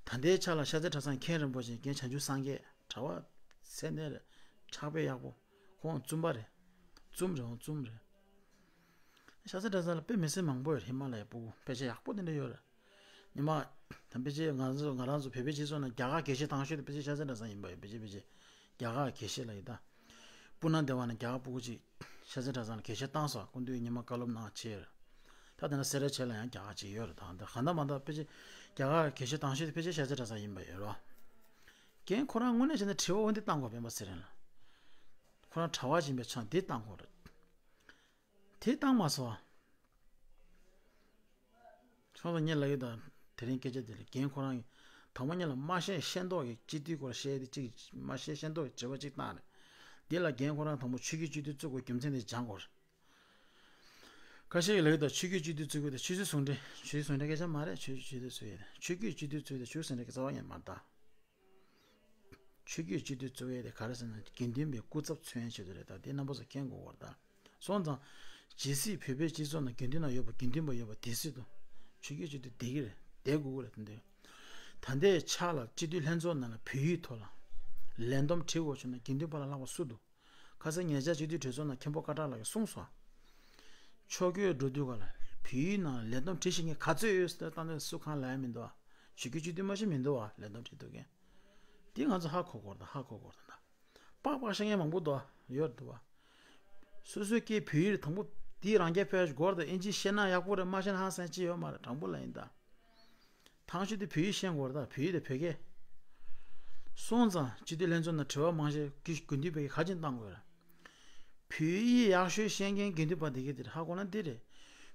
ད་ལྟའི་ཆ་ལ་ཤར་རྩེ་གྲྭ་ཚང་མཁན་རིན་པོ་ཆེ་རྒན་བྱང་ཆུབ་སངས་རྒྱས་གྲྭ་བ་ཚད་ལྡན་རེད། ཕྱག་དཔེ་ཡག་པོ། ཁོང་བཙུན་པ་རེད། བཙུན་རེད། ཁོང་བཙུན་རེད། ཤར་རྩེ་གྲྭ་ཚང་ལ་དཔེ་མི་སྲིད་མང་པོ་ཡོད་རེད། ཧི་མ་ལ་ཡའི་སྤུ་གུ་དཔེ་ཆ་ཡག་པོ་དེ་འདྲ་ཡོད་རེད། ཉི་མ། ད་དཔེ་ཆ་ང་ཚོ་ང་རང་ཚོ་བོད་པའི་སྤྱི་ཚོགས་ནང་རྒྱ་གར་དགེ་བཤེས་དང་ཤོས་དེ་དཔེ་ཆ་ཤར་རྩེ་གྲྭ་ཚང་ཡིན་པ་ཡོད། དཔེ་ཆ་དཔེ་ཆ། རྒྱ་གར་དགེ་བཤེས་ལ་ཡིན་ད། སྤུ་ན་སྡེ་བ་ནས་རྒྱ་གར་སྤུ་གུ་གཅིག་ཤར་རྩེ་གྲྭ་ཚང་ལ་དགེ་བཤེས་བཏང་སོང་། སྐུ་མདུན་ཉི་མ་བཀའ་སློབ་གནང་བྱས། ད་དེ་ན་སེ་ར་བྱེས་ལ་ཡང་རྒྱ་གར་གཅིག་ཡོད་རེད། ད་འདི་གང་ལྟར་མ་འདྲ་དཔེ་ཆ། རྒྱ་གར་དགེ་བཤེས་དང་ཤོས་དེ་དཔེ་ཆ་ཤར་རྩེ་གྲྭ་ཚང་ཡིན་པ་ཡོད་རོ། རྒན་ཁོ་རང་དངོས་གནས་བྱས་ན་དྲི་བ་འོ་འདི་བཏང་དགོས། སྤེན་པ་ཚེ་རིང་ལ། ཁོ་རང་གྲྭ་བ་ཡིན་པའི་ཆ་འདི་བཏང་དགོས་རེད། དེ་བཏང་མ་སོང་། སོང་ཙང་ངས་ལབ་ཡོད་ད། དེ་རིང་སྐད་ཆ་དེ་ལ་རྒན་ཁོ་རང་གིས་དང་པོ་ཉིད་ལ་མ་ཤེས་ཤེས་མདོག་གིས་སྤྱི་འཐུས་སྐོར་བཤད་དེ་གཅིག་མ་ཤེས་ཤེས་མདོག་གིས་དྲི་བ་གཅིག་བཏང་རེད། འདི་ལ་རྒན་ཁོ་རང་དང་པོ་ཆོས་བརྒྱུད་སྤྱི་འཐུས་བཙུགས་དགོས་རྒྱུ་མཚན་དེ་སྦྱང་དགོས་རེད། ཁ་ཤས་ཀྱིས་ལབ་ཡོད་ད། ཆོས་བརྒྱུད་སྤྱི་འཐུས་བཙུགས་དགོས་དེ་ཆོས་སྲིད་ཟུང་འབྲེལ། ཆོས་སྲིད་ཟུང་འབྲེལ་སྐད་ཆ་མ་རེད། ཆོས་བརྒྱུད་སྤྱི་འཐུས་བཙུགས་ཡོད་དེ། ཆོས་བརྒྱུད་སྤྱི་འཐུས་བཙུགས་དེ་ཆོས་སྲིད་ཟུང་འབྲེལ་གྱི་རྩ་བ་ཉིད་མ་རེད་ད། ཆོས་བརྒྱུད་སྤྱི་འཐུས་གཙོ་བོ་དེ་ག་རེ་ཟེར་ན་དགེ་འདུན་པའི་སྐུ་ཚབ་མཚོན་ཆེད་དུ་རེད་ད། དེ་རྣམ་པ་ཚོ་མཁྱེན་དགོས་པ་རེད་ད། སོང་ཙང་། ཇི་སྲིད་བོད་པའི་སྤྱི་ཚོགས་ནང་དགེ་འདུན་ནང་ཡོད་པ་དགེ་འདུན་པ་ཡོད་པ་དེ་སྲིད་དུ། ཆོས་བརྒྱུད་སྤྱི་འཐུས་བསྡད་ཀྱི་རེད། བསྡད་དགོས་ཀྱི་རེད་དེ་འདུག་ད་ལྟའི་ཆ་ལ་སྤྱི་འཐུས་ལྷན་ཚོགས་ནང་ལ་བོད་ཡིག་ཐོག་ལ་ལས་བསྡོམས་བྲིས་དགོས་བྱུང་ན་དགེ་འདུན་པ་ལ་ལྷག་པ་སུ་འདུག་ཁ་སང་ཉེ་ཆར་སྤྱི་འཐུས་གྲོས་ཚོགས་ནང་མཁན་པོ་ཀ་བྲག་ལགས་ཀྱིས་གསུངས་སོང་། ཕྱོགས་བསྐྱོད་འགྲོ་དུས་ག་ལ་བོད་ཡིག་ནང་ལ་ལས་བསྡོམས་བྲིས་ཤེས་མཁན་ག་ཚོད་ཡོད་ཟེར་ལྟ་ན་སུ་གང་ལབ་ཡ་མི་འདུག་ཨ། ཆོས་བརྒྱུད་སྤྱི་འཐུས་མ་ཤེས་མི་འདུག་ཨ། ལས་བསྡོམས་བྲིས་ཐུབ་མཁན། འདི་ང་ཚོ་ཧ་གོ་དགོས་རེད་ད། ཧ་གོ་དགོས་རེད་ད། པགས་པགས་བཤད་མཁན་མང་པོ་འདུག་ཨ། ཡོད་འདུག་ཨ། སོ་སོའི་སྐད་བོད་ཡིག་དང་པོ་འདི་རང་རྒྱལ་ཕེབས་དགོས་རེད་ད། ཨིན་ཇི་ཤེས་ན་ཡག་པོ་རེད། མ་ཤེས་ན་ཧང་སང་ཅི་ཡོད་མ་རེད། དྲང་པོ་ལབ་ཡིན་ད། ཐང་ཤུ་དེ་བོད་ཡིག་ཤེས་དགོས་རེད་ད། བོད་ཡིག་དེ་བོད་སྐད། སོང་ཙང་སྤྱི་འཐུས་ལྷན་ཚོགས་ནང་དྲི་བ་མང་ཤོས་ཀྱི་དགེ་འདུན་པའི་ག་ཅིག་བཏང་དགོས་རེད། བོད་ཡིག་ཡག་ཤོས་ཤེས་མཁན་དགེ་འདུན་པ་དེ་གས་དེ་རེད། ཧ་གོ་ན་འདི་རེད།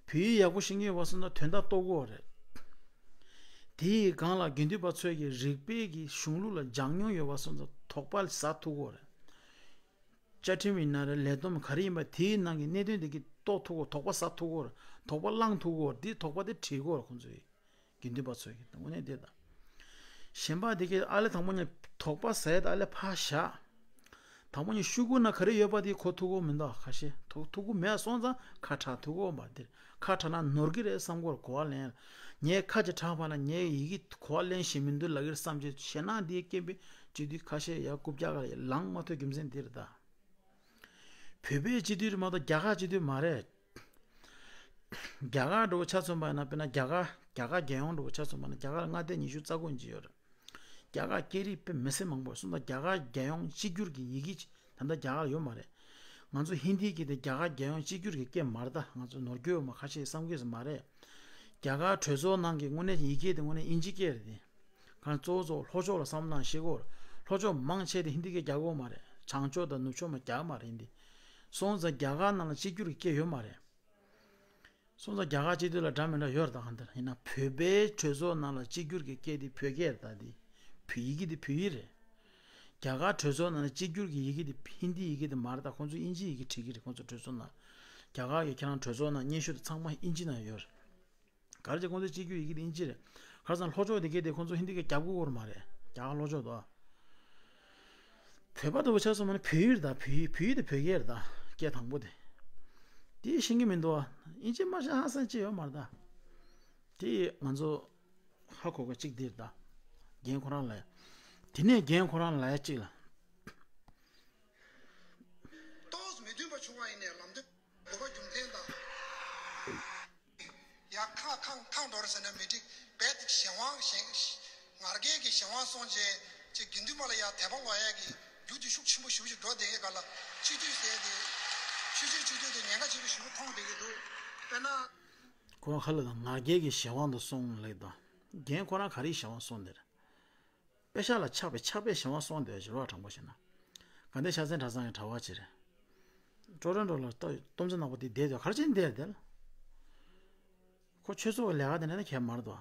བོད་ཡིག་ཡག་པོ་ཤེས་མཁན་ཡོད་པ་སོང་ཙང་དོན་དག་རྟོགས་ཀྱི་ཡོད་རེད། དེའི་སྒང་ལ་དགེ་འདུན་པ་ཚོས་ཀྱི་རིག་པའི་གི་གཞུང་ལུགས་ལ་སྦྱང་མྱོང་ཡོད་པ་སོང་ཙང་དོགས་པ་ཟ་ཐུབ་ཀྱི་ཡོད་རེད། བཅའ་ཁྲིམས་ཡིན་ན་རེད། ལས་བསྡོམས་ག་རེ་ཡིན་པ་དེའི་ནང་གི་གནད་དོན་དེ་གི་རྟོགས་ཐུབ་ཀྱི་ཡོད་རེད། དོགས་པ་ཟ་ཐུབ་ཀྱི་ཡོད་རེད། དོགས་པ་བསླང་ཐུབ་ཀྱི་ཡོད་རེད། དེའི་དོགས་པ་དེ་དྲིས་ཀྱི་ཡོད་རེད་ཁོང་ཚོས། དགེ་འདུན་པ་ཚོས་ཀྱི་དངོས་གནས་དེ་དང་། གཞན་པ་དེ་གའི་ཨ་ལེ་དང་པོ་ཉིད་དོགས་པ་ཟ་ཡ་དེ་ཨ་ལེ་ཕར་བཞག་དང་པོ་ཉིད་ཤོག་གུ་ནང་ག་རེ་ཡོད་པ་དེ་གོ་ཐུབ་ཀྱི་མི་འདུག་ཁ་ཤས་ཐུག་ཐུག་གི་མེད་སོང་ཙང་ཁ་གྲག་ཐུབ་ཀྱི་མ་རེད། ཁ་གྲག་ན་ནོར་གྱི་རེད་བསམ་གྱི་ཡོད་རེད། གོ་བ་ལེན། ངས་ཁ་ཅིག་གྲགས་པ་ན་ངས་ཡི་གེ་གོ་བ་ལེན་ཤེས་མི་འདུག་ལབ་ཀྱི་རེད་བསམ་གྱི་ཞེད་སྣང་འདིའི་རྐྱེན་པས་སྤྱི་འཐུས་ཁ་ཤས་ཡར་རྐུབ་བཀྱག་ག་ལ་ལངས་མ་ཐུབ་རྒྱུ་མཚན་འདི་རེད་ད། བོད་པའི་སྤྱི་འཐུས་རེད་མ་གཏོགས་རྒྱ་གར་སྤྱི་འཐུས་མ་རེད། རྒྱ་གར་འདྲ་བོ་ཆ་མཚོན་པ་ཡིན་ན། དཔེར་ན་རྒྱ་གར་རྒྱ་གར་རྒྱལ་ཡོངས་འདྲ་བོ་ཆ་མཚོན་པ་ཡིན་ན་རྒྱ་གར་ལ་མངའ་སྡེ་ཉི་ཤུ་རྩ་དགུ་ཅིག་ཡོད་རེད། རྒྱ་གར་སྐད་རིགས་དཔེ་མི་སྲིད་མང་པོ་ཡོད། སོང་ཙང་རྒྱ་གར་རྒྱལ་ཡོངས་གཅིག་གྱུར་གྱི་ཡི་གེ་ཅིག་ད་ལྟ་རྒྱ་གར་ལ་ཡོད་མ་རེད། ང་ཚོ་ཧིན་དི་སྐད་དེ་རྒྱ་གར་རྒྱལ་ཡོངས་གཅིག་གྱུར་གྱི་སྐད་མ་རེད་ད། ང་ཚོ་ནོར་རྒྱུ་ཡོད་མ་ཁ་ཤས་བསམ་གྱི་མ་རེད། རྒྱ་གར་གྲོས་ཚོགས་ནང་གི་དངོས་གནས་ཡི་གེ་དེ་དངོས་གནས་དབྱིན་ཇི་སྐད་རེད་དེ། གང་གཙོ་བོ་གཙོ་བོ་ལྷོ་ཕྱོགས་ལ་བསམ་བློ་བཏང་ཤེས་དགོས་རེད། ལྷོ་ཕྱོགས་མང་ཆེ་དེ་ཧིན་དི་སྐད་རྒྱག་གི་ཡོད་མ་རེད། བྱང་ཕྱོགས་དང་ནུབ་ཕྱོགས་མ་རྒྱག་མ་རེད་ཧིན་དི། སོང་ཙང་རྒྱ་གར་ནང་ལ་གཅིག་གྱུར་གྱི་སྐད་ཡོད་མ་རེད། སོང་ཙང་རྒྱ་གར་སྤྱི་འཐུས་ལ་འདྲ་མི་འདྲ་ཡོད་རེད་ད་གང་ལྟར། ཡིན་ན་བོད་པའི་གྲོས་ཚོགས་ནང་ལ་གཅིག་གྱུར་གྱི་སྐད་དེ་བོད་སྐད་རེད་ད། དེ་ བོད་ཡི་གེ་དེ་བོད་ཡིག་རེད། རྒྱ་གར་གྲོས་ཚོགས་ནང་ལ་གཅིག་གྱུར་གྱི་ཡི་གེ་དེ་ཧིན་དི་ཡི་གེ་དེ་མ་རེད་ད། ཁོང་ཚོ་དབྱིན་ཇི་ཡི་གེ་བྲིས་ཀྱི་རེད། ཁོང་ཚོ་གྲོས་ཚོགས་ནང་རྒྱ་གར་གྱི་ཁྱེད་རང་གྲོས་ཚོགས་ནང་སྙན་ཞུ་དེ་ཚང་མ་དབྱིན་ཇི་ནང་ཡོད་རེད། ག་རེ་བྱས་ཁོང་ཚོའི་སྤྱི་རྒྱུ་ཡི་གེ་དེ་དབྱིན་ཇི་རེད། ཁ་སང་ལྷོ་ཕྱོགས་དེ་གའི་དེ་ཁོང་ཚོ་ཧིན་དི་གི་རྒྱབ་ཀྱི་སྐོར་མ་རེད། རྒྱ་གར་ལྷོ་ཕྱོགས་དོ། བོད་པ་དེ་བོ་ཆགས་སོང་མ་ནི་བོད་ཡིག་རེད་ད། བོད་ཡིག་བོད་ཡིག་དེ་བོད་སྐད་རེད་ད། སྐད་དང་པོ་དེ། དེ་ཤེས་ཀྱི་མི་འདུག་ཨ། དབྱིན་ཇི་མ་ཤེས་ཧ་སང་ཅི་ཡོད་མ་རེད་ད། དེ་ང་ཚོ་ཧ་གོ་ག་གཅིག་འདིར་ད། རྒན་ཁོ་རང་ལ་ཡ། དེ་ནས་རྒན་ཁོ་རང་ལ་ཡ་གཅིག་ལ། ཏོག་ཙམ་མི་མཐུན་པ་བྱུང་བ་ཡིན་ནའི་ལམ་སྟོན་དགོས་པ་རྒྱུ་མཚན་དང་། ཡ་ཁ་ཁང་ཁང་འགྲོ་རེད་ཟེར་ན་མི་འགྲིག་རྦད་དེ་གཞན་དབང་གཞན། ང་རྒྱལ་གྱི་གཞན་དབང་སོང་རྗེས་ཅིག་དགེ་འདུན་པ་ལ་ཡ་དད་པ་ལོག་ཡ་གི་རྒྱུ་དེ་ཤུགས་ཆེན་པོ་ཞེ་པོ་ཅིག་འགྲོ་བསྡད་ཡས་ག་ལ། སྤྱི་འཐུས་ཟེར་ཏེ་ཆོས་བརྒྱུད་སྤྱི་འཐུས་དེ་ཉེན་ཁ་ཆེ་པོ་ཞེ་པོ་མཐོང་བསྡད་ཀྱི་འདུག་དཔེར་ན། ཁོ་རང་ཁ་ལ་དང་ང་རྒྱལ་གྱི་གཞན་དབང་དུ་སོང་ལེགས་དང་། རྒན་ཁོ་རང་ག་རེའི་གཞན་དབང་སོང་དེར། པེ་ཤག་ལ་ཆགས་པའི་ཆགས་པའི་གཞན་དབང་སོང་དེ་ཞེས་རོགས་དྲང་པོ་བཤད་ན། དགའ་ལྡན་ཤ་ཚའི་གྲྭ་ཚང་གི་གྲྭ་བ་ཅིག་རེད། ཀྲོ་རོན་ཀྲོ་ལ་ལྟ་སྟོང་ཚོ་ནག་པོ་དེ་བསྡད་དུས་ག་རེ་བྱས་ནས་བསྡད་དེ་ལ། ཁོ་ཆོས་ཚོགས་ཀྱི་ལས་ཀ་དེ་འདྲ་ནི་གལ་མ་རེད་དོ།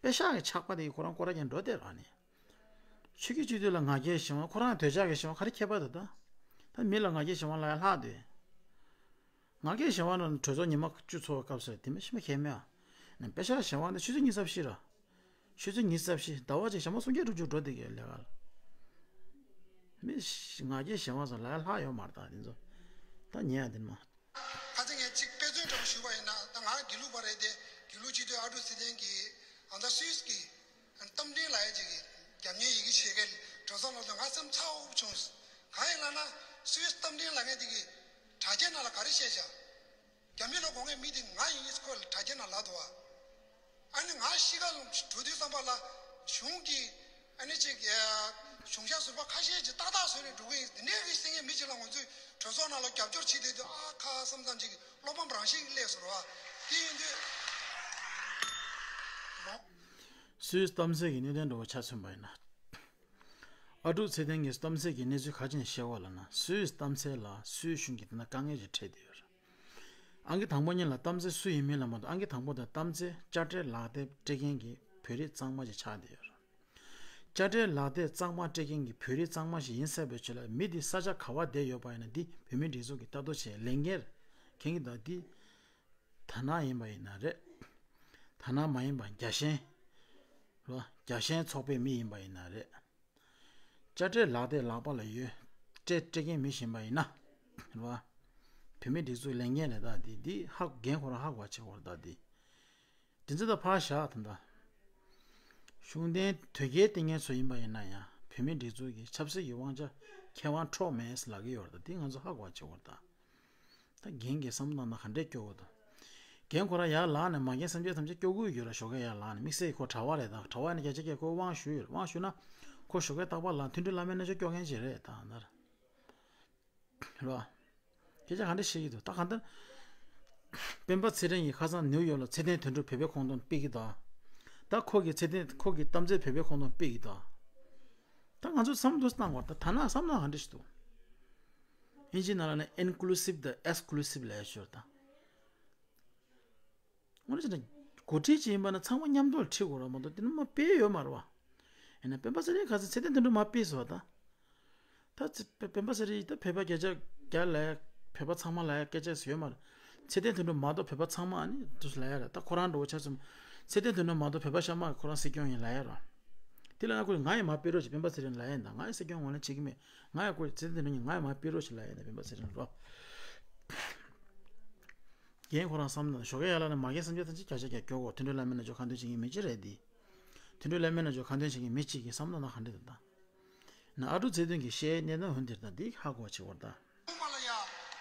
པེ་ཤག་གི་ཆགས་པ་དེ་ཁོ་རང་སྐོར་ར་ཀྱང་འགྲོ་བསྡད་ར་ནི། ཆོས་ཀྱི་སྤྱི་འཐུས་ལ་ང་རྒྱལ་གཞན་དབང་ཁོ་རང་འདོད་ཆགས་ཀྱི་གཞན་དབང་ག་རེ་ཁྱད་པར་འདུག་ད། ད་མི་ལ་ང་རྒྱལ་གཞན་དབང་ལ་ཡང་ལྷག་དེ། ང་རྒྱལ་གཞན་དབང་ལ་གྲོས་ཚོགས་ཉི་མ་བཅུ་ཚོགས་སྐབས་སུ་དེ་མི་ཤི་མ་ཁྱད་མེད་ཨ། ནི་པེ་ཤག་གཞན་དབང་དེ་ཆུ་ཚོད་ཉི་ཤུ་རྩ་བཞི་ར། ཆུ་ཚོད་ཉི་ཤུ་རྩ་བཞི་ཟླ་བ་གཅིག་ཞག་མ་སུམ་བརྒྱ་དྲུག་ཅུ་འགྲོ་བསྡད་ཀྱི་ལས་ཀ་ལ། མི་ང་རྒྱལ་གཞན་དབང་ཟེར་ལ་ཡང་ལྷག་ཡོད་མ་རེད་ད་དེ་ཚོ། ད་ཉན་ཡ་དེ་མ། ཁ་ཚིག་ངས་གཅིག་དཔེ་མཚོན་འདྲ་པོ་ཞུས་པ་ཡིན་ན། ད་ང་དགེ་ལུགས་པ་རེད་དེ། དགེ་ལུགས་སྤྱི་འཐུས་ཨ་ཀྲུག་ཚེ་བརྟན་གྱིས་ཨ་ད་སུད་སི་གི་རྟ་མགྲིན་ལབ་ཡ་ཅིག་གི་རྒྱབ་གཉེར་ཡི་གེ་ཕྱེད་ཀའི་གྲོས་ཚོགས་ནང་དུ་ང་སེམས་ཚ་འུབ་བྱུང་། གང་ཡིན་ལབ་ན་སུད་སི་རྟ་མགྲིན་ལབ་མཁན་དེ་གི་དྲ་རྒྱའི་ནང་ལ་ག་རེ་བཤད་བྱ། རྒྱ་མི་ལ་གོ་མཁན་མི་དེ་ང་ཡིན་ཁོས་དྲ་རྒྱའི་ནང་ལབ་འདུག་བ། ཨ་ནི་ང་ཤི་ཁ་ལ་འགྲོ་དུས་ཙམ་པ་ལ་གཞུང་གི་ཨ་ནི་ཅིག་གཞུང་ཞབས་ཟུར་པ་ཁ་ཤས་ཀྱིས་ཏག་ཏག་བཟོས་ནས་འགྲོ་གི་ཡིན། དེ་འདྲའི་གི་སེང་གེ་མི་གཅིག་ལ་ང་ཚོས་གྲོས་ཚོགས་ནང་ལ་རྒྱབ་སྐྱོར་བྱེད་བསྡད་དུས་ཨ་ཁ་བསམ་བསམ་ཅིག་གི་བློ་ཕམ་རང་བཞིན་གྱིས་སླེབས་སོང་བ། དེ་ཡིན་དུས་མོ། སུད་སི་གཏམ་བཤད་ཀྱི་གནད་དོན་འདྲ་བོ་ཆ་མཚོན་པ་ཡིན་ན། ཨ་ཀྲུག་ཚེ་བརྟན་གྱིས་གཏམ་བཤད་ཀྱི་གནས་ཚུལ་ག་ཅིག་བཤད་པ་ལབ་ན། སུད་སི་གཏམ་བཤད་ལ་སུད་སི་གཞུང་གིས་དེ་ན་དཀའ་ངལ་ཞིག་འཕྲད་བསྡད་ཡོད་རེད། ཨང་ཀི་དང་པོ་གཉིས་ལ་གཏམ་བཤད་སུ་ཡིན་མིན་ལ་མ་ལྟོས། ཨང་ཀི་དང་པོ་དེ་གཏམ་བཤད་དཔྱ་ཁྲལ་ལག་དེབ་སྤྲད་མཁན་གྱི་བོད་རིགས་གཙང་མ་ཞིག་ཆགས་བསྡད་ཡོད་རེད། དཔྱ་ཁྲལ་ལག་དེབ་གཙང་མ་སྤྲད་མཁན་གྱི་བོད་རིགས་གཙང་མ་ཞིག་ཡིན་ཟེར་བའི་ཆེད་ལ་མི་འདི་ས་ཆ་ག་བ་བསྡད་ཡོད་པ་ཡིན་ན་འདི་བོད་མིའི་སྒྲིག་འཛུགས་ཀྱི་ལྟ་རྟོག་བྱེད་ལས་འགན་མཁན་གྱི་ད་འདི་དར་ནག་ཡིན་པ་ཡིན་ན་རེད། དར་ནག་མ་ཡིན་པ་རྒྱལ་ཞེན་རོ། རྒྱལ་ཞེན་ཚོགས་པའི་མི་ཡིན་པ་ཡིན་ན་རེད། དཔྱ་ཁྲལ་ལག་དེབ་ལག་པ་ལ་ཡོད། སྤྲད་སྤྲད་མཁན་མི་ཞིག་ཡིན་པ་ཡིན་ན་རེད་བ། བོད་མིའི་སྒྲིག་འཛུགས་ལས་འགན་རེད་ད་འདི། འདི་ཧ་འགན་ཁོ་རང་ཧ་གོ་བ་བྱེད་དགོས་རེད་ད་འདི། དེ་ཚོ་ད་ཕར་བཞག་ད་ལྟ། གཞུང་འབྲེལ་དོལ་རྒྱལ་བསྟེན་མཁན་ཚོ་ཡིན་པ་ཡིན་ན་ཡང་བོད་མིའི་སྒྲིག་འཛུགས་ཀྱི་ཆབ་སྲིད་ཀྱི་དབང་ཆ་ཁེ་དབང་འཕྲོག་མེད་ལབ་ཀྱི་ཡོད་རེད་ད། འདི་ང་ཚོ་ཧ་གོ་བ་བྱེད་དགོས་རེད་ད། ད་རྒན་གྱིས་བསམ་བློ་བཏང་ན་ག་འདྲས་སྐྱོ་བོ་དང་། རྒན་ཁོ་རང་ཡར་ལངས་ནས་མ་རྒན་སེམས་ཅན་ཐམས་ཅད་སྐྱོ་གི་ཡོད་ར། ཞོགས་ཀས་ཡར་ལངས་ནས་དམིགས་བསལ་ཁོ་གྲྭ་བ་རེད་ད། གྲྭ་བ་ནས་བརྒྱ་ཆ་བརྒྱ་ཁོ་དབང་ཞུས་ཡོད། དབང་ཞུས་ན་ཁོ་ཞོགས་ཀས་རྟག་པར་ལངས་མཐུན་སྒྲིལ་བླ་མའི་རྣལ་འབྱོར་སྐྱོར་མཁན་ཅིག་རེད་ད་ན་ར། རེད་བ། སྐད་ཆ་ག་འདྲ་བཤད་ཀྱི་འདུག་ད་གང་ལྟར། སྤེན་པ་ཚེ་རིང་གིས་ཁ་སང་ནིའུ་ཡོག་ལ་ཚེ་བརྟན་དོན་གྲུབ་བོད་པའི་ཁོངས་གཏོགས་ཕེབས་ཀྱི་འདུག་ད་ཁོ་གིས་ཚེ་བརྟན་ཁོ་གི་གཏམ་ཚེ་བོད་པའི་ཁོངས་གཏོགས་ཕེབས་ཀྱི་འདུག་ད་ང་ཚོ་བསམ་བློ་བཏང་བར་ད་ཐ་ན་བསམ་བློ་ག་འདྲ་ཞིག་འདུག་ཨིན་ཇི་ནང་ལ་ནི་ཨིན་ཀུ་ལུ་སིབ་དང་ཨེག་སི་ཀུ་ལུ་སིབ་ལབ་ཡ་ཞོར་དང་། དངོས་གནས་བྱས་ན་འགོ་ཁྲིད་ཅིག་ཡིན་པ་ན་ཚང་མ་མཉམ་དུ་ལ་ཁྲིད་དགོས་ར་མ་གཏོགས་དེ་ནི་མ་སྤེལ་ཡོད་མ་རེད་བ། ཡིན་ན་སྤེན་པ་ཚེ་རིང་ཁ་སང་ཚེ་བརྟན་དོན་གྲུབ་མ་སྤེལ་སོང་བ་ད། ད་ཚེ་སྤེན་པ་ཚེ་རིང་ད་བོད་པ་བརྒྱ་ཆ་བརྒྱ་ལ་ཡ་བོད་པ་ཚང་མ་ལ་ཡ་སྐད་ཆ་ཟེར་ཡོད་མ་རེད། ཚེ་བརྟན་དོན་གྲུབ་མ་གཏོགས་བོད་པ་ཚང་མ་ཨ་ནི་དུ་ལ་ཡ་རེད། ད་ཁོ་རང་འགྲོ་བ་ཆ་ཚང་ཚེ་བརྟན་དོན་གྲུབ་མ་གཏོགས་བོད་པ་ཤ་མ་ཁོ་རང་སྲིད་སྐྱོང་ཡིན་ལ་ཡ་ར། དེ་ལ་ན་ཁོས་ང་ཡི་མ་སྤེལ་རོགས་བྱེད་སྤེན་པ་ཚེ་རིང་ལ་ཡ་ཡིན་ད། ང་ཡི་སྲིད་སྐྱོང་ངོས་ལེན་བྱེད་ཀྱི་མེད། ང་ཡ་ཁོས་ཚེ་བརྟན་དོན་གྲུབ་ང་ཡི་མ་སྤེལ་རོགས་བྱེད་ལ་ཡ་ཡིན་ད་སྤེན་པ་ཚེ་རིང་རོ། རྒན་ཁོ་རང་བསམ་ན་ཞོགས་ཀས་ཡར་ལངས་ནས་མ་རྒན་སེམས་ཅན་ཐམས་ཅད་བརྒྱ་ཆ་བརྒྱ་སྐྱོ་གོ། མཐུན་སྒྲིལ་བླ་མའི་རྣལ་འབྱོར་ཁ་འདོན་བྱེད་མཁན་མི་གཅིག་རེད་འདི། མཐུན་སྒྲིལ་བླ་མའི་རྣལ་འབྱོར་ཁ་འདོན་བྱེད་མཁན་མི་གཅིག་གིས་བསམ་བློ་ན་ག་འདྲ་འདུག་ད། ན་ཨ་ཀྲུག་ཚེ་བརྟན་གྱིས་བཤད་གནས་སྟངས་འོན་འདིར་ད་འདི་ཧ་གོ་བ་བྱེད་དགོས་ད། ཁོང་པ་ལ་ཡ།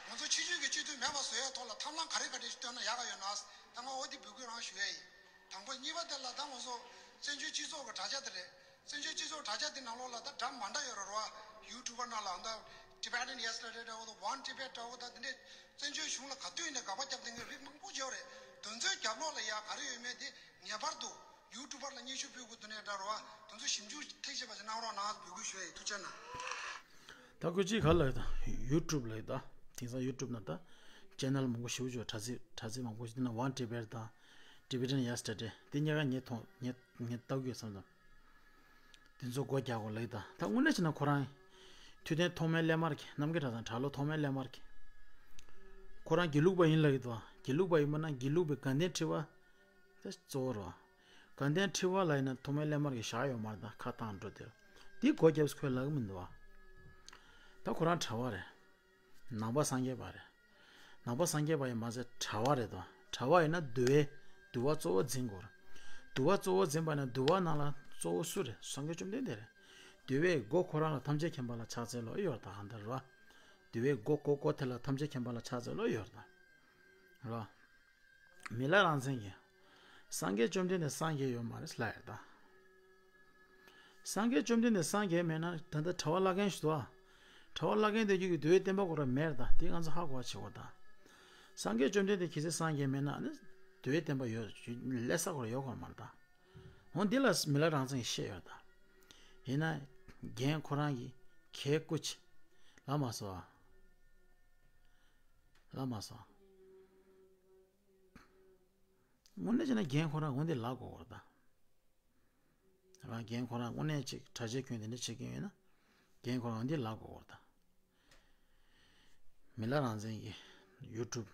ང་ཚོ་ཕྱི་རྒྱལ་གྱི་སྤྱི་འཐུས་མེད་པ་བཟོ་ཡ་ཐོག་ལ་ཐབས་ལམ་ག་རེ་ག་རེ་ཞིག་བཏོན་ན་ཡག་ག་ཡོད་ན། ད་ང་འོ་འདི་འབོད་སྐུལ་རང་ཞུ་ཡ་ཡིན། དང་པོ་གཉིས་པ་དེ་ལ་ད་ང་ཚོ་བཙན་བྱོལ་སྤྱི་ཚོགས་ཀྱི་དྲ་རྒྱ་དེ་རེད། བཙན་བྱོལ་སྤྱི་ཚོགས་དྲ་རྒྱ་དེ་ནང་ལོགས་ལ་ད་འདྲ་མ་འདྲ་ཡོད་རེད་རོ། ཡུ་ཊུབ་པ་ནང་ལ་ད་Tibetan Yesterday འདྲ་བོ་དང་One Tibet འདྲ་བོ་དང་དེ་འདྲས་བཙན་བྱོལ་གཞུང་ལ་ག་དུས་ཡིན་ནའི་དགག་པ་བརྒྱབ་བསྡད་མཁན་རིགས་མང་པོ་ཡོད་རེད། དེ་ཚོའི་རྒྱབ་ལོགས་ལ་ཡ་ག་རེ་ཡོད་མེད་དེ་ངེས་པར་དུ་ཡུ་ཊུབ་པ་ལ་སྙན་ཞུ་ཕུལ་དགོས་འདུག་ནས་འདྲ་རོ། དེ་ཚོ་ཞིབ་འཇུག་ཐེག་ཆེ་བ་ཞིག་གནང་རོགས་གནང་འབོད་སྐུལ་ཞུ་ཡ་ཡིན། ཐུགས་རྗེ་གནང་། ད་ཁོ་ཅིག་ག་ལ་ཡོད་ད་ཡུ་ཊུབ་ལ་ཡོད་ད། དེང་སང་ཡུ་ཊུབ་ནང་ད་ཅེ་ནལ་མང་པོ་ཞེ་པོ་ཅིག་ཡོད། དྲ་ཚིགས་དྲ་ཚིགས་མང་པོ་ཞིག་དེ་ནང་One Tibet དང་Tibetan Yesterday དེ་གཉིས་ཀ་ངས་མཐོང་ངས་ངས་ལྟ་གི་ཡོད་བསམ་སོང་། དེ་ཚོ་སྒོ་རྒྱག་དགོས་ལབ་ཀྱི་འདུག་ད་དངོས་གནས་བྱས་ན་ཁོ་རང་ཐུབ་བསྟན་ཐོགས་མེད་སླད་མར་གྱི་རྣམ་རྒྱལ་གྲྭ་ཚང་གྲྭ་ལོ་ཐོགས་མེད་སླད་མར་གྱི་ཁོ་རང་དགེ་ལུགས་པ་ཡིན་ལབ་ཀྱི་འདུག་དགེ་ལུགས་པ་ཡིན་པ་ན་དགེ་ལུགས་པའི་དགའ་ལྡན་ཁྲི་པ་དེ་གཙོ་བོ་རེད་བ། དགའ་ལྡན་ཁྲི་པ་ལ་ཡིན་ན་ཐོགས་མེད་སླད་མར་གྱི་བཞག་ཡོད་མ་རེད། ད་ཁ་བཏང་འགྲོ་དེར་དེ་སྒོ་རྒྱབ་ཁོས་ལབ་ཀྱི་མི་འདུག་བ། ད་ཁོ་རང་གྲྭ་པ་རེད། ནང་པ་སངས་རྒྱས་པ་རེད། ནང་པ་སངས་རྒྱས་པ་ཡིན་མ་ཟད་གྲྭ་པ་རེད་དོ། གྲྭ་པ་ཡིན་ན་འདུལ་བའི་འདུལ་བ་གཙོ་བོ་འཛིན་དགོས་རེད། འདུལ་བ་གཙོ་བོ་འཛིན་པ་ན་འདུལ་བ་ནང་ལ་གཙོ་བོ་སུ་རེད། སངས་རྒྱས་བཅོམ་ལྡན་འདས་རེད། འདུལ་བའི་སྒོ་ཁོ་རང་ལ་ཐམས་ཅད་མཁྱེན་པ་ལ་ཕྱག་འཚལ་ལོ་ཡོད་རེད་ད་གང་ལྟར་རོ། འདུལ་བའི་སྒོ་སྒོ་སྒོ་དེ་ལ་ཐམས་ཅད་མཁྱེན་པ་ལ་ཕྱག་འཚལ་ལོ་ཡོད་རེད་ད། རོ། མི་ལ་རང་བཙན་གྱི། སངས་རྒྱས་བཅོམ་ལྡན་འདས་སངས་རྒྱས་ཡོད་མ་རེད་ལབ་ཡ་ད། སངས་རྒྱས་བཅོམ་ལྡན་འདས་སངས་རྒྱས་མེད་ན་ད་ལྟ་གྲྭ་པ་བླ་རྒན་ཞིག་འདུག་ཨ། གྲྭ་པ་བླ་རྒན་དེ་རྒྱུད་ཀྱི་འདུལ་བའི་བསྟན་པ་ཁོ་རང་མེད་རེད་ད། དེ་ང་ཚོ་ཧ་གོ་བ་བྱེད་དགོས་ད། སངས་རྒྱས་བཅོམ་ལྡན་འདས་གལ་སྲིད་སངས་རྒྱས་མེད་ན་ནི་འདུལ་བའི་བསྟན་པ་ཡོད་ལས་ས་ཁོ་རང་ཡོད་དགོས་མ་རེད་ད། འོ་འདི་ལ་མི་ལ་རང་བཙན་གྱི་བཤད་ཡོད་ད། ཡིན་ན་རྒན་ཁོ་རང་གི་གལ་སྐུ་ཆེ་ལ་མ་སོ་ཨ། ལ་མ་སོ་ཨ། དངོས་གནས་བྱས་ན་རྒན་ཁོ་རང་འོ་འདི་ལབ་དགོས་རེད་ད། རང་རྒན་ཁོ་རང་དངོས་གནས་ཅིག་གྲྭ་ཆས་གྱོན་དེ་འདྲ་བྱེད་ཀྱི་ཡོད་ན། རྒན་ཁོ་རང་འོ་འདི་ལབ་དགོས་རེད་ད། མི་ལ་རང་བཙན་གྱི་ཡུ་ཊུབ་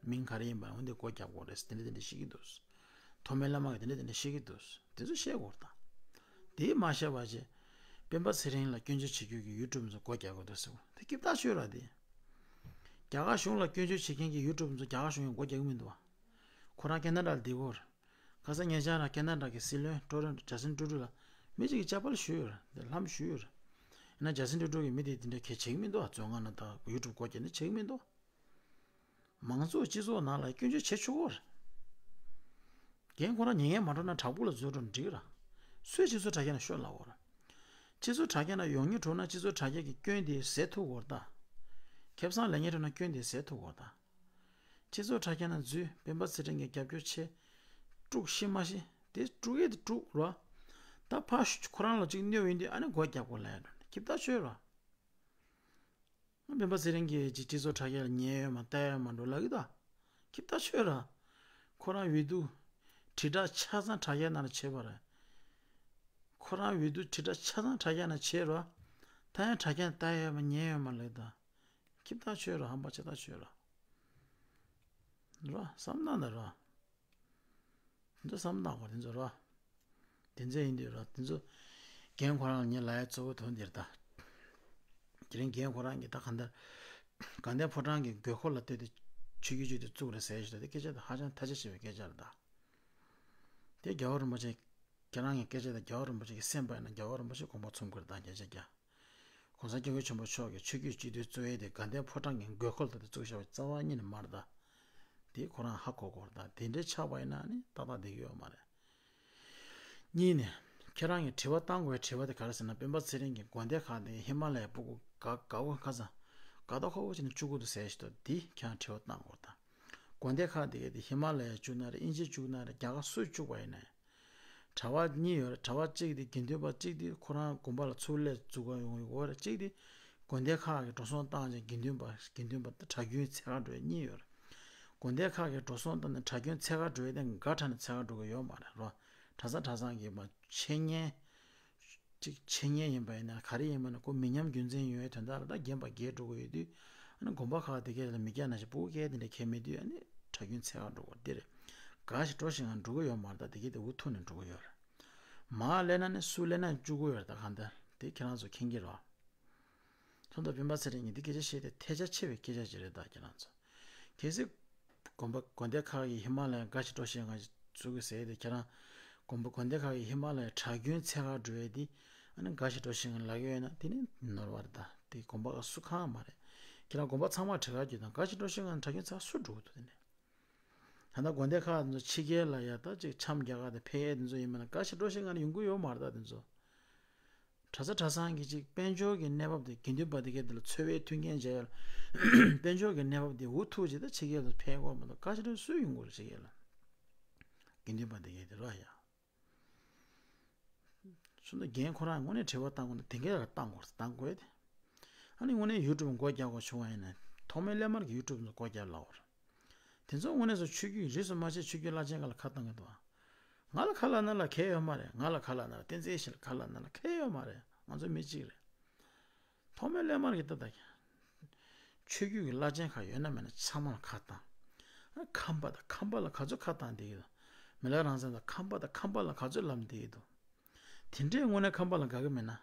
མིང་ག་རེ་ཡིན་པ་འོ་འདི་སྒོ་རྒྱག་དགོས་རེད་དེ་འདྲ་དེ་འདྲ་བཤད་ཀྱི་འདུག་ཐོགས་མེད་བླ་མ་གིས་དེ་འདྲ་དེ་འདྲ་བཤད་ཀྱི་འདུག་དེ་ཚོ་བཤད་དགོས་རེད་ད། དེ་མ་བཤད་པ་བྱས། སྤེན་པ་ཚེ་རིང་ལ་སྐྱོན་བརྗོད་བྱེད་རྒྱུ་གི་ཡུ་ཊུབ་ཚོ་སྒོ་རྒྱག་དགོས་འདུག་ཟེར་བ་དེ་ཀིབ་ཏག་ཆོས་ར་དེ། རྒྱ་གར་གཞུང་ལ་སྐྱོན་བརྗོད་བྱེད་མཁན་གྱི་ཡུ་ཊུབ་ཚོ་རྒྱ་གར་གཞུང་གིས་སྒོ་རྒྱག་གི་མི་འདུག་བ། ཁོ་རང་ཁེ་ན་ཌ་ལ་བསྡད་ཀྱི་ཡོད་རེད། ཁ་སང་ཉེ་ཆར་རང་ཁེ་ན་ཌ་གི་སྲིད་བློན་ཀྲོ་རོན་ཇ་སིན་ཀྲུ་ཌོ་ལ་མི་གཅིག་གིས་དཔྱ་དཔར་ཞུས་ཡོད་རེད་དེ་ལྷམ་ཞུས་ཡོད་རེད། ཡིན་ན་ཇ་སིན་ཀྲུ་ཌོ་གིས་མི་དེ་དེ་འདྲ་གལ་བྱེད་ཀྱི་མི་འདུག་བ། མཛོད་ཁང་ནང་དང་ཡུ་ཊུབ་སྒོ་རྒྱག་ནི་བྱེད་ཀྱི་མི་འདུག་བ། མང་གཙོ་སྤྱི་ཚོགས་ནང་ལ་སྐྱོན་བརྗོད་བྱེད་ཆོག་གི་རེད། རྒན་ཁོ་རང་ཉན་ཡས་མ་འགྲོ་ན་བྲག་ཕུག་ལ་འཛུལ་འགྲོ་ན་འགྲིག་གི་རེད། སུས་སྤྱི་ཚོགས་དྲ་རྒྱ་ནང་ཤོད་ལབ་ཡོད་རེད། སྤྱི་ཚོགས་དྲ་རྒྱ་ནང་ཡོང་མཁན་འགྲོ་ན་སྤྱི་ཚོགས་དྲ་རྒྱ་གི་སྐྱོན་དེ་སེལ་ཐུབ་ཀྱི་རེད་ད། ཁེ་བཟང་ལེན་མཁན་འགྲོ་ན་སྐྱོན་དེ་སེལ་ཐུབ་ཀྱི་རེད་ད། སྤྱི་ཚོགས་དྲ་རྒྱ་ནང་འཛུལ་སྤེན་པ་ཚེ་རིང་གི་རྒྱབ་སྐྱོར་ཆེ། དཀྲུག་ཤི་མ་ཤི་དེ་དཀྲུག་ཡས་དེ་དཀྲུག་རོ། ད་ཕར་ཁོ་རང་ལ་གཅིག་གནོད་ཡིན་དུས་ཨ་ནི་སྒོ་རྒྱག་དགོས་ལབ་ཡ་འགྲོ་ནས་ཁྱིབ་ཐག་ཆོད་རོ། སྤེན་པ་ཚེ་རིང་གིས་ཅིག་སྤྱི་ཚོགས་དྲ་རྒྱ་ལ་ཉན་ཡོད་མ་ལྟ་ཡོད་མ་འགྲོ་ལབ་ཀྱི་ད། ཁྱིབ་ཐག་ཆོད་ར། ཁོ་རང་འོས་བསྡུ། དྲིལ་བསྒྲགས་ཆ་ཚང་དྲ་རྒྱ་ནང་ལ་བྱས་པ་རེད། ཁོ་རང་འོས་བསྡུ་དྲིལ་བསྒྲགས་ཆ་ཚང་དྲ་རྒྱ་ནང་བྱས་ར། ད་ཡང་དྲ་རྒྱ་ནང་ལྟ་ཡོད་མ་ཉན་ཡོད་མ་ལབ་ཀྱི་ད། ཁྱིབ་ཐག་ཆོད་ར་ཧམ་པ་བྱེད་ཐག་ཆོད་ར། ར་བསམ་སྟངས་ད་ར། དེ་ཚོ་བསམ་བློ་བཏང་དགོས་དེ་ཚོ་ར། དེ་ཚོ་ཡིན་དུས་ར་དེ་ཚོ། རྒན་ཁོ་རང་ལ་ངས་ལབ་ཡ་གཙོ་བོ་དོན་འདིར་ད། དེ་རིང་རྒན་ཁོ་རང་གིས་ད་གང་ལྟར། དགའ་ལྡན་ཕོ་བྲང་གི་དགོས་མཁོ་ལ་ལྟོས་ཏེ། ཆོས་བརྒྱུད་གཅིག་ཏུ་བཙུགས་རེད་ཟེར་ཞིག་ད་དེ་སྐད་ཆ་དེ་ཧ་ཅང་ཐ་ཆད་ཆེ་བའི་སྐད་ཆ་རེད་ད། དེ་རྒྱལ་བ་རིན་པོ་ཆེ། ཁྱེད་རང་གི་སྐད་ཆ་དེ་རྒྱལ་བ་རིན་པོ་ཆེ་གི་སེམས་པ་ཡིན་ན་རྒྱལ་བ་རིན་པོ་ཆེ་དགོངས་པ་ཚོམ་གི་རེད་ད་སྐད་ཆ་རྒྱ། གོང་ས་སྐྱབས་མགོན་ཆེན་པོ་མཆོག་གིས་ཆོས་བརྒྱུད་གཅིག་སྡུད་གཙོ་བོ་དེ་དགའ་ལྡན་ཕོ་བྲང་གི་དགོས་མཁོ་ལ་ལྟོས་ཏེ་བཙུགས་བཞག་པའི་རྩ་བ་ཉིད་ནས་མ་རེད་ད། དེ་ཁོ་རང་ཧ་གོ་དགོས་རེད་ད། དེ་འདྲའི་ཆགས་པ་ཡིན་ན་ནི་ཏག་ཏག་བསྡད་ཀྱི་ཡོད་མ་རེད། གཉིས་ནས། ཁྱེད་རང་གིས་དྲི་བ་བཏང་དགོས་པའི་དྲི་བ་དེ་ག་རེ་ཟེར་ན་སྤེན་པ་ཚེ་རིང་གིས་དགོན་སྡེ་ཁག་དེ་ཧི་མ་ལ་ཡའི་སྤུ་གུ་ག་ག་བོ་ཁ་ཚ། ག་དོ་ཁ་བོ་བྱས་ནས་བཅུག་གི་འདུག་ཟེར་ཞིག་འདུག་དེ་ཁྱེད་རང་དྲི་བ་བཏང་དགོས་རེད་ད། དགོན་སྡེ་ཁག་དེ་གས་དེ་ཧི་མ་ལ་ཡ་བཅུག་ན་རེད་དབྱིན་ཇི་བཅུག་ན་རེད་རྒྱ་གར་སུ་བཅུག་པ་ཡིན་ན། གྲྭ་པ་གཉིས་ཡོད་རེད། གྲྭ་པ་གཅིག་དེ་དགེ་འདུན་པ་གཅིག་དེ་ཁོ་རང་དགོན་པ་ལ་ཚུར་སླེབས་འཛུགས་ག་ཡོང་ཡོད་རེད། གཅིག་དེ་དགོན་སྡེ་ཁག་གི་འགྲོ་སོང་བཏང་ཅིང་དགེ་འདུན་པ་དགེ་འདུན་པ་དེ་གྲྭ་རྒྱུན་འཚོལ་ག་འགྲོ་ཡ་གཉིས་ཡོད་རེད། དགོན་སྡེ་ཁག་གི་འགྲོ་སོང་བཏང་ནས་གྲྭ་རྒྱུན་འཚོལ་ག་འགྲོ་ཡ་དེ་འགའ་ཁྲ་ནས་འཚོལ་ག་འགྲོ་གི་ཡོད་མ་རེད་རོ། གྲྭ་ས་གྲྭ་ཚང་གི་མ་འཆད་ཉན། གཅིག་འཆད་ཉན་ཡིན་པ་ཡིན་ན་ག་རེ་ཡིན་པ་ན་ཁོ་མི་ཉམས་རྒྱུན་འཛིན་ཡོང་བའི་དོན་དག་ལ་ད་རྒན་པ་རྒས་འགྲོ་གི་ཡོད་དུས། ཨ་ནི་དགོན་པ་ཁག་དེ་གས་ལ་མི་སྐྱ་ན་ཞིག་སྤུ་གུ་སྐྱེ་དེ་འདྲ་ཁྱེར་མེད་དུས་ཨ་ནི་གྲྭ་རྒྱུན་འཚོལ་ག་འགྲོ་གི་འདི་རེད། འགའ་ཞིག་འགྲོ་ཞིག་ང་འགྲོ་གི་ཡོད་མ་རེད། ད་དེ་གས་དེ་འུ་ཐུག་ནས་འགྲོ་གི་ཡོད་རེད། མར་སླེབས་ན་ནི་སུ་སླེབས་ན་བཅུག་གི་ཡོད་རེད། ད་གང་ལྟར་དེ་ཁྱེད་རང་ཚོ་མཁྱེན་གྱི་རེད། ཚོགས་འདུ་སྤེན་པ་ཚེ་རིང་གིས་འདི་སྐད་ཆ་བཤད་དེ་ཐལ་ཆ་ཆེ་བའི་སྐད་ཆ་ཅིག་རེད་ད་ཁྱེད་རང་ཚོ། གལ་སྲིད། དགོན་པ་དགོན་སྡེ་ཁག་གིས་ཧི་མ་ལ་ཡ་འགའ་ཞིག་འགྲོ་ཞིག་ང་ཞིག་བཙུགས་གི་ཟེར་ཏེ་ཁྱེད་རང་། དགོན་པ་དགོན་སྡེ་ཁག་གིས་ཧི་མ་ལ་ཡ་གྲྭ་རྒྱུན་འཚོལ་ག་འགྲོ་ཡ་དེ། ཨ་ནི་འགའ་ཞིག་འགྲོ་ཞིག་ང་ལབ་ཡོད་ན་དེ་ནི་ནོར་བ་རེད་ད། དེ་དགོན་པ་ཁག་སུ་གང་མ་རེད། ཁྱེད་རང་དགོན་པ་ཚང་མ་བྲི་ག་རྒྱུ་དང་འགའ་ཞིག་འགྲོ་ཞིག་ང་གྲྭ་རྒྱུན་འཚོལ་ག་སུ་འགྲོ་གི་འདུག་དེ་ནི། ད་ལྟ་དགོན་སྡེ་ཁག་ཚོ་ཕྱི་རྒྱལ་ལ་ཡ་ད་ཅིག་འཆམ་རྒྱག་ག་དེ་ཕེབས་ཡས་དེ་ཚོ་ཡིན་པ་ན་འགའ་ཞིག་འགྲོ་ཞིག་ང་ནི་ཡོང་གི་ཡོད་མ་རེད་ད་དེ་ཚོ། གྲྭ་ས་གྲྭ་ཚང་གི་ཅིག་དཔལ་འབྱོར་གྱི་གནས་བབ་དེ་དགེ་འདུན་པ་དེ་གས་དེ་ལ་འཚོ་བའི་མཐུན་རྐྱེན་བྱས་ཡོད་ལ། དཔལ་འབྱོར་གྱི་གནས་བབ་དེ་འུ་ཐུག་ཅིག་ད་ཕྱི་རྒྱལ་ལ་ཕེབས་དགོས་མ་གཏོགས་ག་ཞིག་རེད་སུ་ཡོང་གི་རེད་ཕྱི་རྒྱལ་ལ། དགེ་འདུན་པ་དེ་གས་དེ་རོ་ཡ། སོ་ན་རྒན་ཁོ་རང་དངོས་གནས་དྲི་བ་བཏང་དགོས་ན་དེ་གས་ལ་བཏང་དགོས་བཏང་དགོས་ཏེ། ཨ་ནི་དངོས་གནས་ཡུ་ཊུབ་སྒོ་རྒྱག་དགོས་བྱུང་བ་ཡིན་ན་ཐོགས་མེད་སླད་མར་གྱི་ཡུ་ཊུབ་ཚོ་སྒོ་རྒྱག་ལབ་པ་རེད། དེ་ཚོ་དངོས་གནས་སུ་ཆོས་བརྒྱུད་རིས་སུ་མ་ཆད་ཆོས་བརྒྱུད་བླ་ཆེན་སྒང་ལ་ཁ་བཏང་གི་འདུག་ཨ། ང་ལ་ཁ་ལབ་ན་ལ་ཁྱད་ཡོད་མ་རེད། ང་ལ་ཁ་ལབ་ན་ལ། བསྟན་འཛིན་ཡེ་ཤེས་ལ་ཁ་ལབ་ན་ལ་ཁྱད་ཡོད་མ་རེད། ང་ཚོ་མི་གཅིག་རེད། ཐོགས་མེད་གླེང་མོལ་གྱི་ལྟ་ད་ཀྱང་། ཆོས་བརྒྱུད་ཀྱི་བླ་ཆེན་ཁག་ཡོད་ན་མེད་ན་ཚང་མ་ལ་ཁ་བཏང་། ཁམས་པ་དང་ཁམས་པ་ལ་ག་ཚོད་ཁ་བཏང་བསྡད་ཀྱི་འདུག་མི་ལ་རང་བཙན་དང་ཁམས་པ་དང་ཁམས་པ་ལ་ག་ཚོད་ལབ་བསྡད་ཀྱི་འདུག་དེ་འདྲའི་དངོས་གནས་ཁམས་པ་ལ་དགའ་གི་མེད་ན།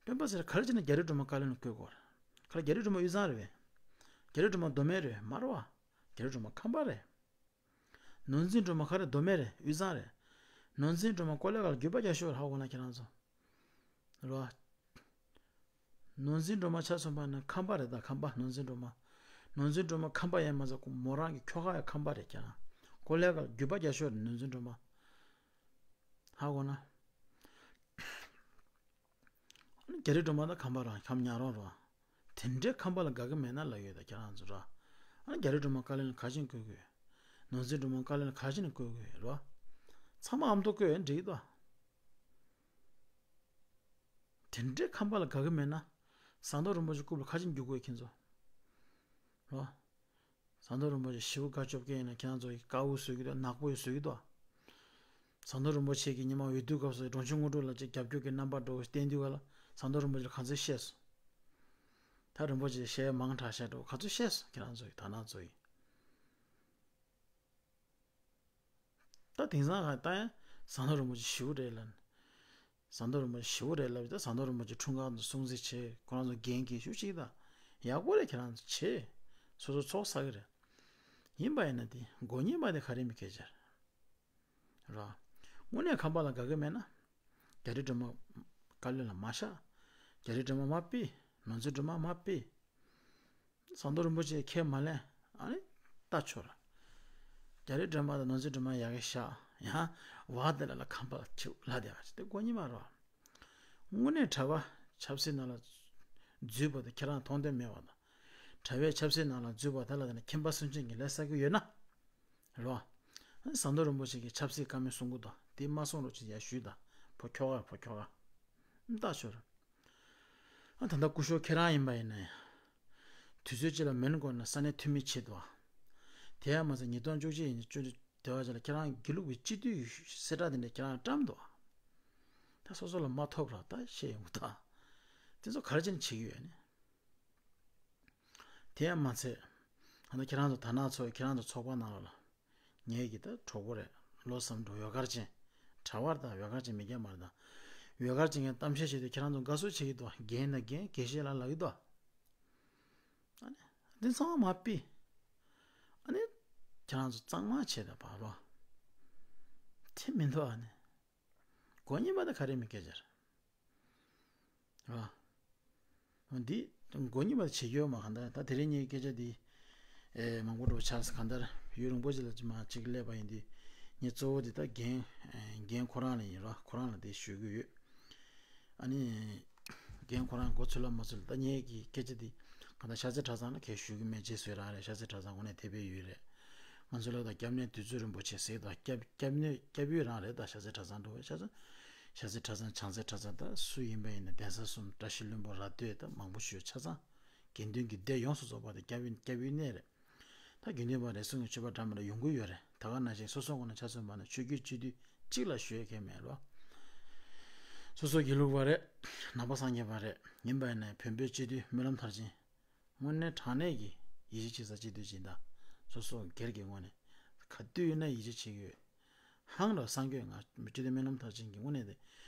སྤེན་པ་ཚེ་རིང་ག་རེ་བྱས་ན་རྒྱ་རི་སྒྲོལ་མ་བཀའ་བློན་ལ་བསྐོ་དགོས་རེད། ག་རེ་རྒྱ་རི་སྒྲོལ་མ་དབུས་གཙང་རེད་པས། རྒྱ་རི་སྒྲོལ་མ་མདོ་སྨད་རེད་པས། མ་རེད་པ། རྒྱ་རི་སྒྲོལ་མ་ཁམས་པ་རེད། ནོར་འཛིན་སྒྲོལ་མ་ག་རེ་མདོ་སྨད་རེད། དབུས་གཙང་རེད། ནོར་འཛིན་སྒྲོལ་མ་ཀོ་ལེ་གྷལ་རྒྱུད་པ་རྒྱ་ཤོག་རེད། ཧ་གོ་ན་ཁྱེད་རང་ཚོ། རེད་པ། ནོར་འཛིན་སྒྲོལ་མ་ཆ་མཚོན་པ་ན་ཁམས་པ་རེད་ད། ཁམས་པ། ནོར་འཛིན་སྒྲོལ་མ། ནོར་འཛིན་སྒྲོལ་མ་ཁམས་པ་ཡིན་མ་ཚད་མོ་རང་གི་ཁྱོ་ག་ཡང་ཁམས་པ་རེད་ཁྱེད་རང་། ཀོ་ལེ་གྷལ་རྒྱུད་པ་རྒྱ་ཤོག་རེད་ནོར་འཛིན་སྒྲོལ་མ། ཧ་གོ་ན། རྒྱ་རི་སྒྲོལ་མ་དང་ཁམས་པ་རང་ཁམས་ཉག་རོང་རོ། དེ་འདྲའི་ཁམས་པ་ལ་དགའ་གི་མེད་ན་ལབ་ཡོད་ད་ཁྱེད་རང་ཚོ་ར། ཨ་ནི་རྒྱ་རི་སྒྲོལ་མ་བཀའ་བློན་ལ་ག་བྱས་ནས་བསྐོ་གི་ཡོད། ནོར་འཛིན་སྒྲོལ་མ་བཀའ་བློན་ལ་ག་བྱས་ནས་བསྐོ་གི་ཡོད་རོ། ཚང་མ་ཨ་མདོ་བསྐོས་ཡོད་འགྲིག་གི་འདུག་དེ་འདྲའི་ཁམས་པ་ལ་དགའ་གི་མེད་ན། ཟམ་གདོང་རིན་པོ་ཆེ་རྐུབ་ལ་ག་བྱས་ནས་རྒྱུག་དགོས་ཁྱེད་ཚོ། རོ། ཟམ་གདོང་རིན་པོ་ཆེ་ཞེ་པོ་དགའ་སྐྱོ་སྐྱེ་ཡིན་ན་ཁྱེད་རང་ཚོ་ཡི་དཀར་པོ་བཟོ་གི་འདུག་ནག་པོ་ཡི་བཟོ་གི་འདུག་ཟམ་གདོང་རིན་པོ་ཆེ་གིས་ཉི་མ་འོས་བསྡུ་སྐབས་སུ་འབྲོང་ཆུང་དངོས་གྲུབ་ལགས་ཀྱི་རྒྱབ་སྐྱོར་གྱི་རྣམ་པ་འདྲ་བོ་བསྟན་དུས་ག་ལ། ཟམ་གདོང་རིན་པོ་ཆེ་ལ་ག་ཚོད་བཤད་སོང་། ད་རིན་པོ་ཆེ་བཤད་མང་དྲགས་བཤད་འགྲོ་ག་ཚོད་བཤད་སོང་ཁྱེད་རང་ཚོ་ཡི་དར་ནག་ཚོ་ཡི། ད་དེང་སང་ཧ་ད་ཡང་ཟམ་གདོང་རིན་པོ་ཆེ་ཞེ་པོ་རེད་ལབ། ཟམ་གདོང་རིན་པོ་ཆེ་ཞེ་པོ་རེད་ལབ་ད་ཟམ་གདོང་རིན་པོ་ཆེ་འཁྲུངས་སྐར་དུ་སྲུང་བརྩི་བྱེད་ཁོ་རང་ཚོ་འགན་འཁྱེར་ཞུ་ཅིག་ད། ཡག་པོ་རེད་ཁྱེད་རང་ཚོ་བྱེད། སོ་སོ་ཚོགས་བསགས་གི་རེད། ཡིན་པ་ཡིན་ན་དེ་མགོ་རྙིང་པ་དེ་ག་རེ་མི་སྐད་ཆ་རེད། ར། དངོས་གནས་ཁམས་པ་ལ་དགའ་གི་མེད་ན། རྒྱ་རི་སྒྲོལ་མ་བཀའ་བློན་ལ་མ་བཞག་རྒྱ་རི་སྒྲོལ་མ་མ་ཕུད། ནོར་འཛིན་སྒྲོལ་མ་མ་ཕུད། ཟམ་གདོང་རིན་པོ་ཆེ་ཁས་མ་ལེན། ཨ་ནི་ལྟ་ཆོག་ར། རྒྱ་རི་སྒྲོལ་མ་དང་ནོར་འཛིན་སྒྲོལ་མ་ཡག་གི་བཞག་ཡང་། བ་དེ་ལ་ལ་ཁམས་པ་ཆེ་ལ་དེ་ག་ཅི་དེ་མགོ་རྙིང་པ་ར། དངོས་གནས་གྲྭ་པ་ཆབ་སྲིད་ནང་ལ་འཛུལ་བ་དང་ཁྱེད་རང་མཐོང་དོན་མེད་པ་དང་། གྲྭ་པའི་ཆབ་སྲིད་ནང་ལ་འཛུལ་བ་དེ་ལ་དེ་ན་ཁྱིམ་པ་སེམས་ཅན་གྱི་ལས་བསགས་ཀྱི་ཡོད་ན། རེད་བ། ཟམ་གདོང་རིན་པོ་ཆེ་གིས་ཆབ་སྲིད་བཀའ་མོལ་གསུང་གི་འདུག་དེ་མ་གསུང་རོགས་བྱེད་ཡ་ཞུས་དང་། ཕོ་ཁྱོ་ག་ཕོ་ཁྱོ་ག་ལྟ་ཆོག་ར། ཨ་ད་ལྟ་སྐུ་ཞབས་ཁྱེད་རང་ཡིན་པ་ཡིན་ན་ཡང་། དུས་ཚོད་གཅིག་ལ་མེལ་བྷོན་ན་ས་གནས་འཐུས་མི་བྱེད་འདུག་དེ་ཡང་མ་ཚད་ཉིས་སྟོང་བཅུ་གཅིག་ཡིན་བཅུ་དེ་བ་ཅིག་ལ་ཁྱེད་རང་དགེ་ལུགས་པའི་སྤྱི་འཐུས་གསལ་བསྒྲགས་དེ་འདྲ་ཁྱེད་རང་བཀྲམ་འདུག་ད་སོ་སོ་ལ་མ་ཐོབ་ར་ད་བཤད་ཡོང་གི་ད། དེ་ཚོ་ག་རེ་བྱས་ནས་བྱེད་ཀྱི་ཡོད་ནི། དེ་ཡང་མ་ཚད། ད་ལྟ་ཁྱེད་རང་ཚོ་དར་ནག་ཚོགས་ཁྱེད་རང་ཚོ་ཚོགས་པ་ནང་ལ། ངེད་ཀྱི་ད་གྲོགས་པོ་རེད། བློ་བཟང་འབྲུག་ཡོད་གར་ཅན། གྲྭ་པ་དང་ཡོད་གར་ཅན་མི་སྐྱ་མ་རེད་ད། ཡོད་གར་ཅན་གྱི་གཏམ་བཤད་བྱེད་དུས་ཁྱེད་རང་ཚོ་དགའ་བསུ་བྱེད་ཀྱི་འདུག་རྒན་དང་རྒན་དགེ་བཤེས་ལ་ལབ་ཀྱི་འདུག་ཨ་ནི། འདི་ཚང་མ་མ་ཕུད། ཨ་ནི། ཁྱེད་རང་ཚོ་གཙང་མ་བྱས་ད་བར་རོ། དེ་མི་འདུག་ཨ་ནི། མགོ་རྙིང་པ་དེ་ག་རེ་མི་སྐད་ཆ་རེད། ར། འདི། མགོ་རྙིང་པ་དེ་བྱེད་རྒྱུ་ཡོད་མ་གང་ལྟར་ད་དེ་རིང་ངའི་སྐད་ཆ་འདི། ཨེ་མང་པོ་འགྲོ་ཆགས་གང་ལྟར་ཡུན་རིང་པོ་ཞིག་ལ་ཅི་མ་ཅིག་སླེབས་པ་ཡིན་དུས། ངའི་གཙོ་བོ་འདི་ད་རྒན། ཨེ་རྒན་ཁོ་རང་ལ་ཡིན་ར་ཁོ་རང་ལ་དེ་ཞུ་གི་ཡོད། ཨ་ནི། རྒན་ཁོ་རང་མགོ་ཚོས་ལ་མ་ཚོས་ལ་ད་ངའི་གི་སྐད་ཆ་འདི། གང་ལྟར་ཤར་རྩེ་གྲྭ་ཚང་ལ་གས་ཞུ་གི་མེད་ཅེས་ཟེར་རང་རེད། ཤར་རྩེ་གྲྭ་ཚང་ངོ་ནས་དེ་བས་ཡོད་རེད། ང་ཚོ་ལ་ད་སྐྱབས་གནས་དུས་ཚོད་རིན་པོ་ཆེ་ཟེར་ད་སྐྱབས་སྐྱབས་གནས་སྐྱབས་ཡུལ་རང་རེད། ད་ཤར་རྩེ་གྲྭ་ཚང་འགྲོ་བས་ཤར་རྩེ། ཤར་རྩེ་གྲྭ་ཚང་བྱང་རྩེ་གྲྭ་ཚང་ད་སུ་ཡིན་པ་ཡིན་ན་གདན་ས་གསུམ་བཀྲ་ཤིས་ལྷུན་པོ་ར་སྟོད་ད་མང་པོ་ཞུ་ཆ་ཚང་། དགེ་འདུན་གྱི་སྡེ་ཡོངས་སུ་རྫོགས་པ་ད་སྐྱབས་ཡུལ་སྐྱབས་ཡུལ་གནས་རེད། ད་དགེ་འདུན་པ་རེ་ཟུང་གི་སྤྱོད་པ་འདྲ་མི་འདྲ་ཡོང་གི་ཡོད་རེད། ད་ག་ནང་བཞིན་སོ་སོ་ངོས་ནས་ཆ་མཚོན་པ་ན་ཆོས་བརྒྱུད་སྤྱི་འཐུས་གཅིག་ལ་ཞུ་ཡས་མཁན་མེད་རོ། སོ་སོ་དགེ་ལུགས་པ་རེད། ནང་པ་སངས་རྒྱས་པ་རེད། ཡིན་པ་ཡིན་ན་བོན་པོའི་སྤྱི་འཐུས་སྨོན་ལམ་མཐར་ཕྱིན། དངོས་གནས་དྲང་གནས་ཀྱི་ཡིད་ཆེས་བྱེད་ས་སྤྱི་འཐུས་ཅིག་ཡིན་ད། སོ་སོ་སྒེར་གྱི་ངོས་ནས་ག་དུས་ཡིན་ན་ཡིད་ཆེས་བྱེད་ཀྱི་ཡོད། ཧང་ར་སང་གོས་ང་སྤྱི་འཐུས་སྨོན་ལམ་མཐར་ཕྱིན་གྱི་དངོས་གནས་དེ།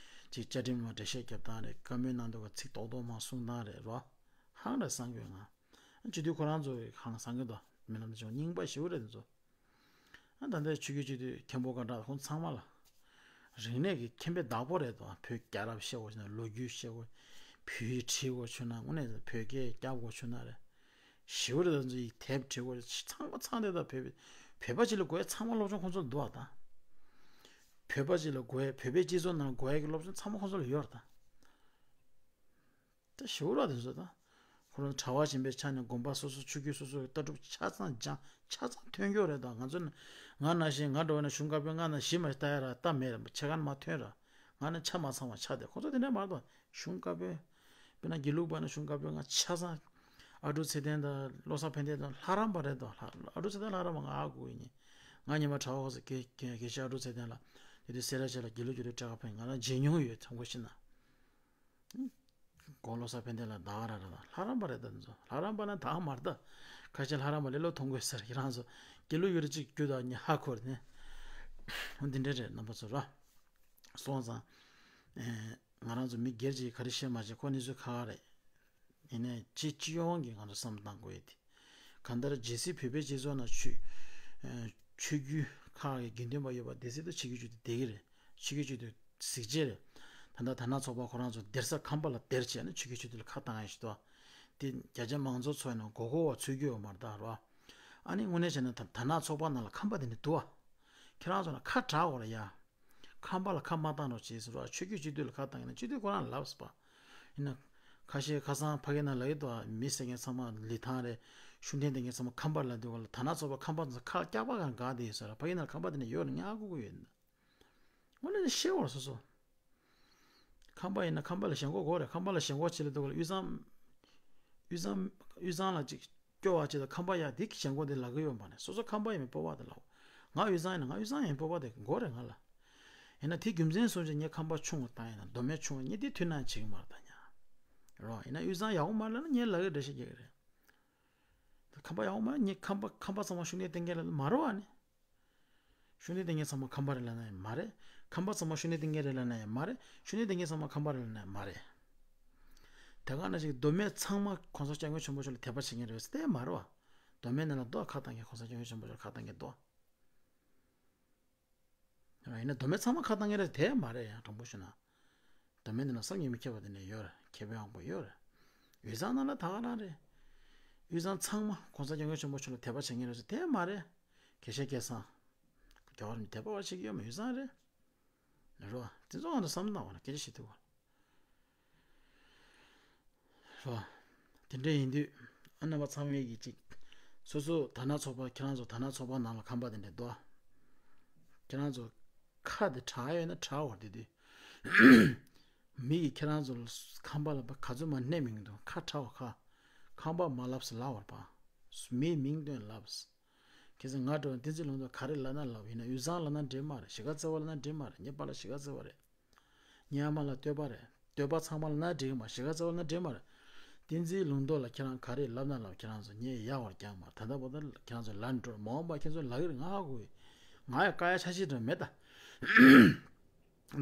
ཅིག་བཅའ་ཁྲིམས་ལ་འགྲེལ་བཤད་རྒྱབ་སྟངས་རེད། བཀའ་མོལ་གནང་འདུག་ག་ཚིག་རྡོག་རྡོག་མ་གསུང་སྟངས་རེད་རོ། ཧང་ར་སང་གོས་ང་། སྤྱི་འཐུས་ཁོ་རང་ཚོ་གི་ཧང་སང་གི་འདུག་སྨོན་ལམ་མཐར་ཕྱིན་རྙིང་པ་ཞེ་པོ་རེད་དེ་ཚོ། ཨ་ད་ལྟའི་ཆོས་བརྒྱུད་སྤྱི་འཐུས་མཁན་པོ་ག་འདྲ་ཁོང་ཚང་མ་ལ། རིག་གནས་ཀྱི་མཁྱེན་པའི་བདག་པོ་རེད་དོ། བོད་རྒྱལ་རབས་ཤེས་དགོས་ཆུ་ན་ལོ་རྒྱུས་ཤེས་དགོས། བོད་ཡིག་བྲིས་དགོས་ཆུ་ན་དངོས་གནས་བོད་སྐད་རྒྱབ་དགོས་ཆུ་ན་རེད། ཞེ་པོ་རེད་ད་ཚོ་ཡིག་དེབ་བྲིས་དགོས་ཚང་མ་ཚང་དེ་ད་བོད་བོད་པ་ཅིག་ལ་དགོས་ཡ་ཚང་མ་སློབ་སྦྱོང་ཁོང་ཚོ་ལ་འདུག་ཨ་ད། བོད་པ་ཅིག་ལ་དགོས་ཡ་བོད་པའི་སྤྱི་ཚོགས་ནང་དགོས་ཡ་གི་སློབ་སྦྱོང་ཚང་མ་ཁོང་ཚོ་ལ་ཡོད་རེད་ད། ད་ཞེ་པོ་ར་དེ་ཚོ་ད། ཁོ་རང་གྲྭ་པ་གཞན་པའི་ཆ་ནས་དགོན་པ་སོ་སོ་ཆོས་བརྒྱུད་སོ་སོའི་ལྟ་གྲུབ་ཆ་ཚང་སྦྱང་ཆ་ཚང་ཐོན་རྒྱུ་རེད་ད། ང་ཚོ་ནི་ང་ནང་བཞིན་ང་འགྲོ་བ་ན་གཞུང་བཀའ་པོད་ལྔ་ནང་བཞི་མ་ཞིག་ལྟ་ཡ་ར་ལྟ་མེད་ར་ཕྱེད་ཀ་ནི་མ་ཐོན་ར། ང་ནི་ཆ་མ་ཚང་བ་ཆགས་ཏེ་ཁོ་ཚོ་དེ་འདྲ་མ་རེད་ད། གཞུང་བཀའ་པོད། དཔེར་ན་དགེ་ལུགས་པ་ནི་གཞུང་བཀའ་པོད་ལྔ་ཆ་ཚང་། ཨ་འབྲུག་ཚེ་བརྟན་དང་བློ་བཟང་ཕན་བདེ་དང་ལྷ་རམས་པ་རེད་དོ། ལྷ་ཨ་འབྲུག་ཚེ་བརྟན་ལྷ་རམས་པ་ང་ཧ་གོ་གི་ཡིན། ང་ཉི་མ་གྲྭ་པ་ཁོ་ཚོ་དགེ་དགེ་དགེ་བཤེས་ཨ་འབྲུག་ཚེ་བརྟན་ལ། དེ་དུས་སེ་ར་བྱེས་ལ་དགེ་ལུགས་རྒྱུགས་སྤྲོད་སྤྲད་ག་ཕེབས། ང་རང་མཇལ་མྱོང་ཡོད། ཚང་མ་ཤེས་ན། དགོང་ལོ་གསར་ཕན་བདེ་ལ་ད་ག་རང་རེད། ད་ལྷ་རམས་པ་རེད། ད་ཚོ་ལྷ་རམས་པ་ན་ད་ག་མ་རེད། ད་ཁ་ཤས་ལྷ་རམས་པ་ལེ་ལོ་མཐོང་དགོས་ཟེར། ཁྱེད་རང་ཚོ་དགེ་ལུགས་རྒྱུགས་སྤྲོད་གཅིག་རྒྱུགས་དང་ཉི་ཧ་ཁོར་ནས། འོ་འདི་འདྲ་རེད། རྣམ་པ་ཚོ་ར། སོང་ཙང་། ཨེ། ང་རང་ཚོ་མི་སྒེར་གྱིས་ག་རེ་བཤད་མ་བཤད་ཁོ་གནས་ཚུལ་ཁག་ཁག་རེད། ཡིན་ནའི་སྤྱི་སྤྱི་ཡོངས་ཀྱིས་ང་ཚོ་བསམ་བློ་བཏང་དགོས་ཡོད་དེ། གང་ལྟར་རྗེས་སྲིད་བོད་པའི་སྤྱི་ཚོགས་ནང་ཆོས། ཨེ། ཆོས་བརྒྱུད་ཁག་གི་དགེ་འདུན་པ་ཡོད་པ་དེ་སྲིད་དུ་ཆོས་བརྒྱུད་སྤྱོད་དེ་བསྡད་ཀྱི་རེད། ཆོས་བརྒྱུད་སྤྱོད་དེ་གཟིགས་བྱས་རེད། ད་ལྟ་དར་ནག་ཚོགས་པ་ཁོ་རང་ཚོ་སྡེར་ས་ཁམས་པ་ལ་སྡེར་བྱས་ནས་ཆོས་བརྒྱུད་སྤྱོད་དེ་ལ་ཁ་བཏང་ཡ་ཞིག་འདུག་དེ་རྒྱ་ཆེ་མང་གཙོ་ཚོ་ཡིན་ན་མགོ་སྐོར་བ་འཚོལ་རྒྱུ་ཡོད་མ་རེད་ད་ར། ཨ་ནི་དངོས་གནས་བྱས་ན་ད་དར་ནག་ཚོགས་པ་ནང་ལ་ཁམས་པ་དེ་འདྲ་འདུག་ཨ། ཁྱེད་རང་ཚོ་ལ་ཁ་གྲག་འོ་ར་ཡ། ཁམས་པ་ལ་ཁ་མ་བཏང་རོགས་བྱེད་ཟེར་བ། ཆོས་བརྒྱུད་སྤྱོད་དུས་ལ་ཁ་བཏང་ཡིན་ན་སྤྱོད་དུས་ཁོ་རང་ལབ་པ། ཡིན་ན། ཁ་ཤས་ཁ་སང་ཕ་གི་ནང་ལ་ཡོད་དོ། མི་ཟེར་མཁན་ཚང་མ་ལི་ཐང་རེད། ཤུགས་ལྡན་དེ་མཁན་ཚང་མ་ཁམས་པ་ལ་འདུག་ག་ལ། དར་ནག་ཚོགས་པ་ཁམས་པ་ཚོ་ཁ་སྐྱག་པ་གང་ག་དེ་ཡོད་ས་ར། ཕ་གི་ནང་ཁམས་པ་དེ་འདྲ་ཡོད་རེད། ངས་ཧ་གོ་གི་ཡོད། དངོས་གནས་ཤེས་འོ་ར་སོ་སོ། ཁམས་པ་ཡིན་ན་ཁམས་པ་ལ་ཞེན་ཁོག་དགོས་རེད། ཁམས་པ་ལ་ཞེན་ཁོག་བྱེད་ལ་འདུག་ག་ལ། དབུས་གཙང་། དབུས་གཙང་། དབུས་གཙང་ལ་ཅིག་སྐྱོ་བ་ཅིག་དང་ཁམས་པ་ཡ་དེ་ཞེན་ཁོག་དེ་ལབ་ཀྱི་ཡོད་མ་རེད། སོ་སོ་ཁམས་པ་ཡིན་པའི་སྤོབས་པ་དེ་ལབ། ང་དབུས་གཙང་ཡིན་ན་ང་དབུས་གཙང་ཡིན་སྤོབས་པ་དེ་དགོས་རེད་ང་ལ། ཡིན་ན་དེ་རྒྱུ་མཚན་སོང་ཅིག་ངས་ཁམས་པ་ཆུང་བ་བཏང་ཡིན་ན་མདོ་སྨད་ཆུང་བ་ངས་དེ་མཐུན་སྣང་བྱེད་ཀྱི་མ་རེད་ད་ཉ། རོ། ཡིན་ན་དབུས་གཙང་ཡག་པོ་མ་རེད་ལབ་ན་ངས་ལབ་ཀྱི་འགྲེལ་བཤད་རྒྱག་གི་རེད། ཁམས་པ་ཡག་པོ་མ་རེད། ངས་ཁམས་པ་ཁམས་པ་ཚང་མ་ཤུགས་ལྡན་བསྟེན་མཁན་ལ་མ་རེད་བ་ནི། ཤུགས་ལྡན་བསྟེན་མཁན་ཚང་མ་ཁམས་པ་རེད་ལབ་ན་ཡང་མ་རེད། ཁམས་པ་ཚང་མ་ཤུགས་ལྡན་བསྟེན་མཁན་རེད་ལབ་ན་ཡང་མ་རེད། ཤུགས་ལྡན་བསྟེན་མཁན་ཚང་མ་ཁམས་པ་རེད་ལབ་ན་ཡང་མ་རེད། དེ་ག་ནང་བཞིན་མདོ་སྨད་ཚང་མ་༸གོང་ས་༸སྐྱབས་མགོན་ཆེན་པོ་མཆོག་ལ་དད་པ་བྱེད་མཁན་རེད་ཟེར་དེ་མ་རེད་བ། མདོ་སྨད་ནང་ལ་མདོ་ཁ་བཏང་མཁན་༸གོང་ས་༸སྐྱབས་མགོན་ཆེན་པོ་མཆོག་ལ་ཁ་བཏང་མཁན་མདོ། ཡིན་ན་མདོ་སྨད་ཚང་མ་ཁ་བཏང་མཁན་རེད་དེ་མ་རེད་ཡང་དྲང་པོ་ཞུ་ན། མདོ་སྨད་འདི་ན་བསམ་གྱིས་མི་ཁྱབ་པ་དེ་འདྲ་ཡོད་རེད། མཁས་པའི་དབང་པོ་ཡོད་རེད། དབུས་གཙང་ནང་ལ་ད་ག་རང་རེད། དབུས་གཙང་ཚང་མ་༸གོང་ས་༸སྐྱབས་མགོན་ཆེན་པོ་མཆོག་ལ་དད་པ་བྱེད་མཁན་རེད་ཟེར་དེ་མ་རེད། དགེ་བཤེས་སྐལ་བཟང་། རྒྱལ་བ་རིན་པོ་ཆེ་དད་པ་བ་ཞིག་ཡོད་མ། དབུས་གཙང་རེད། རོ། དེ་ཚོ་ང་ཚོ་བསམ་བློ་བཏང་བ་ན་སྐད་ཆ་བཤད་ཐུབ་བ། རོ། དེ་འདྲ་ཡིན་དུས། ཨ་རྣམ་པ་ཚང་མས་ཀྱི་ཅིག་སོ་སོ་དར་ནག་ཚོགས་པ་ཁྱེད་རང་ཚོ་དར་ནག་ཚོགས་པ་ནང་ལ་ཁམས་པ་དེ་འདྲ་འདུག་ཁྱེད་རང་ཚོ་ཁ་དེ་གྲག་ཡོད་ན་གྲག་བར་དེ་དུས། མི་ཡིས་ཁྱེད་རང་ཚོ་ཁམས་པ་ལ་ག་ཚོད་མ་སྣེ་མིང་འདུག་ཁ་གྲག་བ་ཁ། ཁམས་པ་མ་ལབ་ཟེར་ལབ་བར་པ། མིའི་མིང་བཏོན་ལབ་ཟེར། ཁྱེད་ཚོ་ང་འདྲ་བ་བསྟན་འཛིན་ལུང་རྟོགས་ག་རེ་ལབ་ན་ལབ་ཡིན་ན་དབུས་གཙང་ལབ་ན་འགྲིག་མ་རེད། གཞིས་ཀ་རྩེ་བ་ལབ་ན་འགྲིག་མ་རེད། ངའི་པཱ་ལགས་གཞིས་ཀ་རྩེ་བ་རེད། ངའི་ཨ་མ་ལགས་སྟོད་པ་རེད། སྟོད་པ་ཚང་མ་ལབ་ན་འགྲིག་མ་རེད། གཞིས་ཀ་རྩེ་བ་ལབ་ན་འགྲིག་མ་རེད། བསྟན་འཛིན་ལུང་རྟོགས་ལ་ཁྱེད་རང་ག་རེ་ལབ་ན་ལབ་ཁྱེད་རང་ཚོ་ངས་ཡག་བར་རྒྱག་མ་རེད། ད་ལྟ་བར་དུ་ཁྱེད་རང་ཚོ་ལབ་འགྲོ་མ་འོངས་པ་ཁྱེད་ཚོ་ལབ་ཀྱི་རེད། ང་ཧ་གོ་གི་ང་ཡང་བཀག་ཡ་ཆ་ཤས་འདྲ་མེད་ད།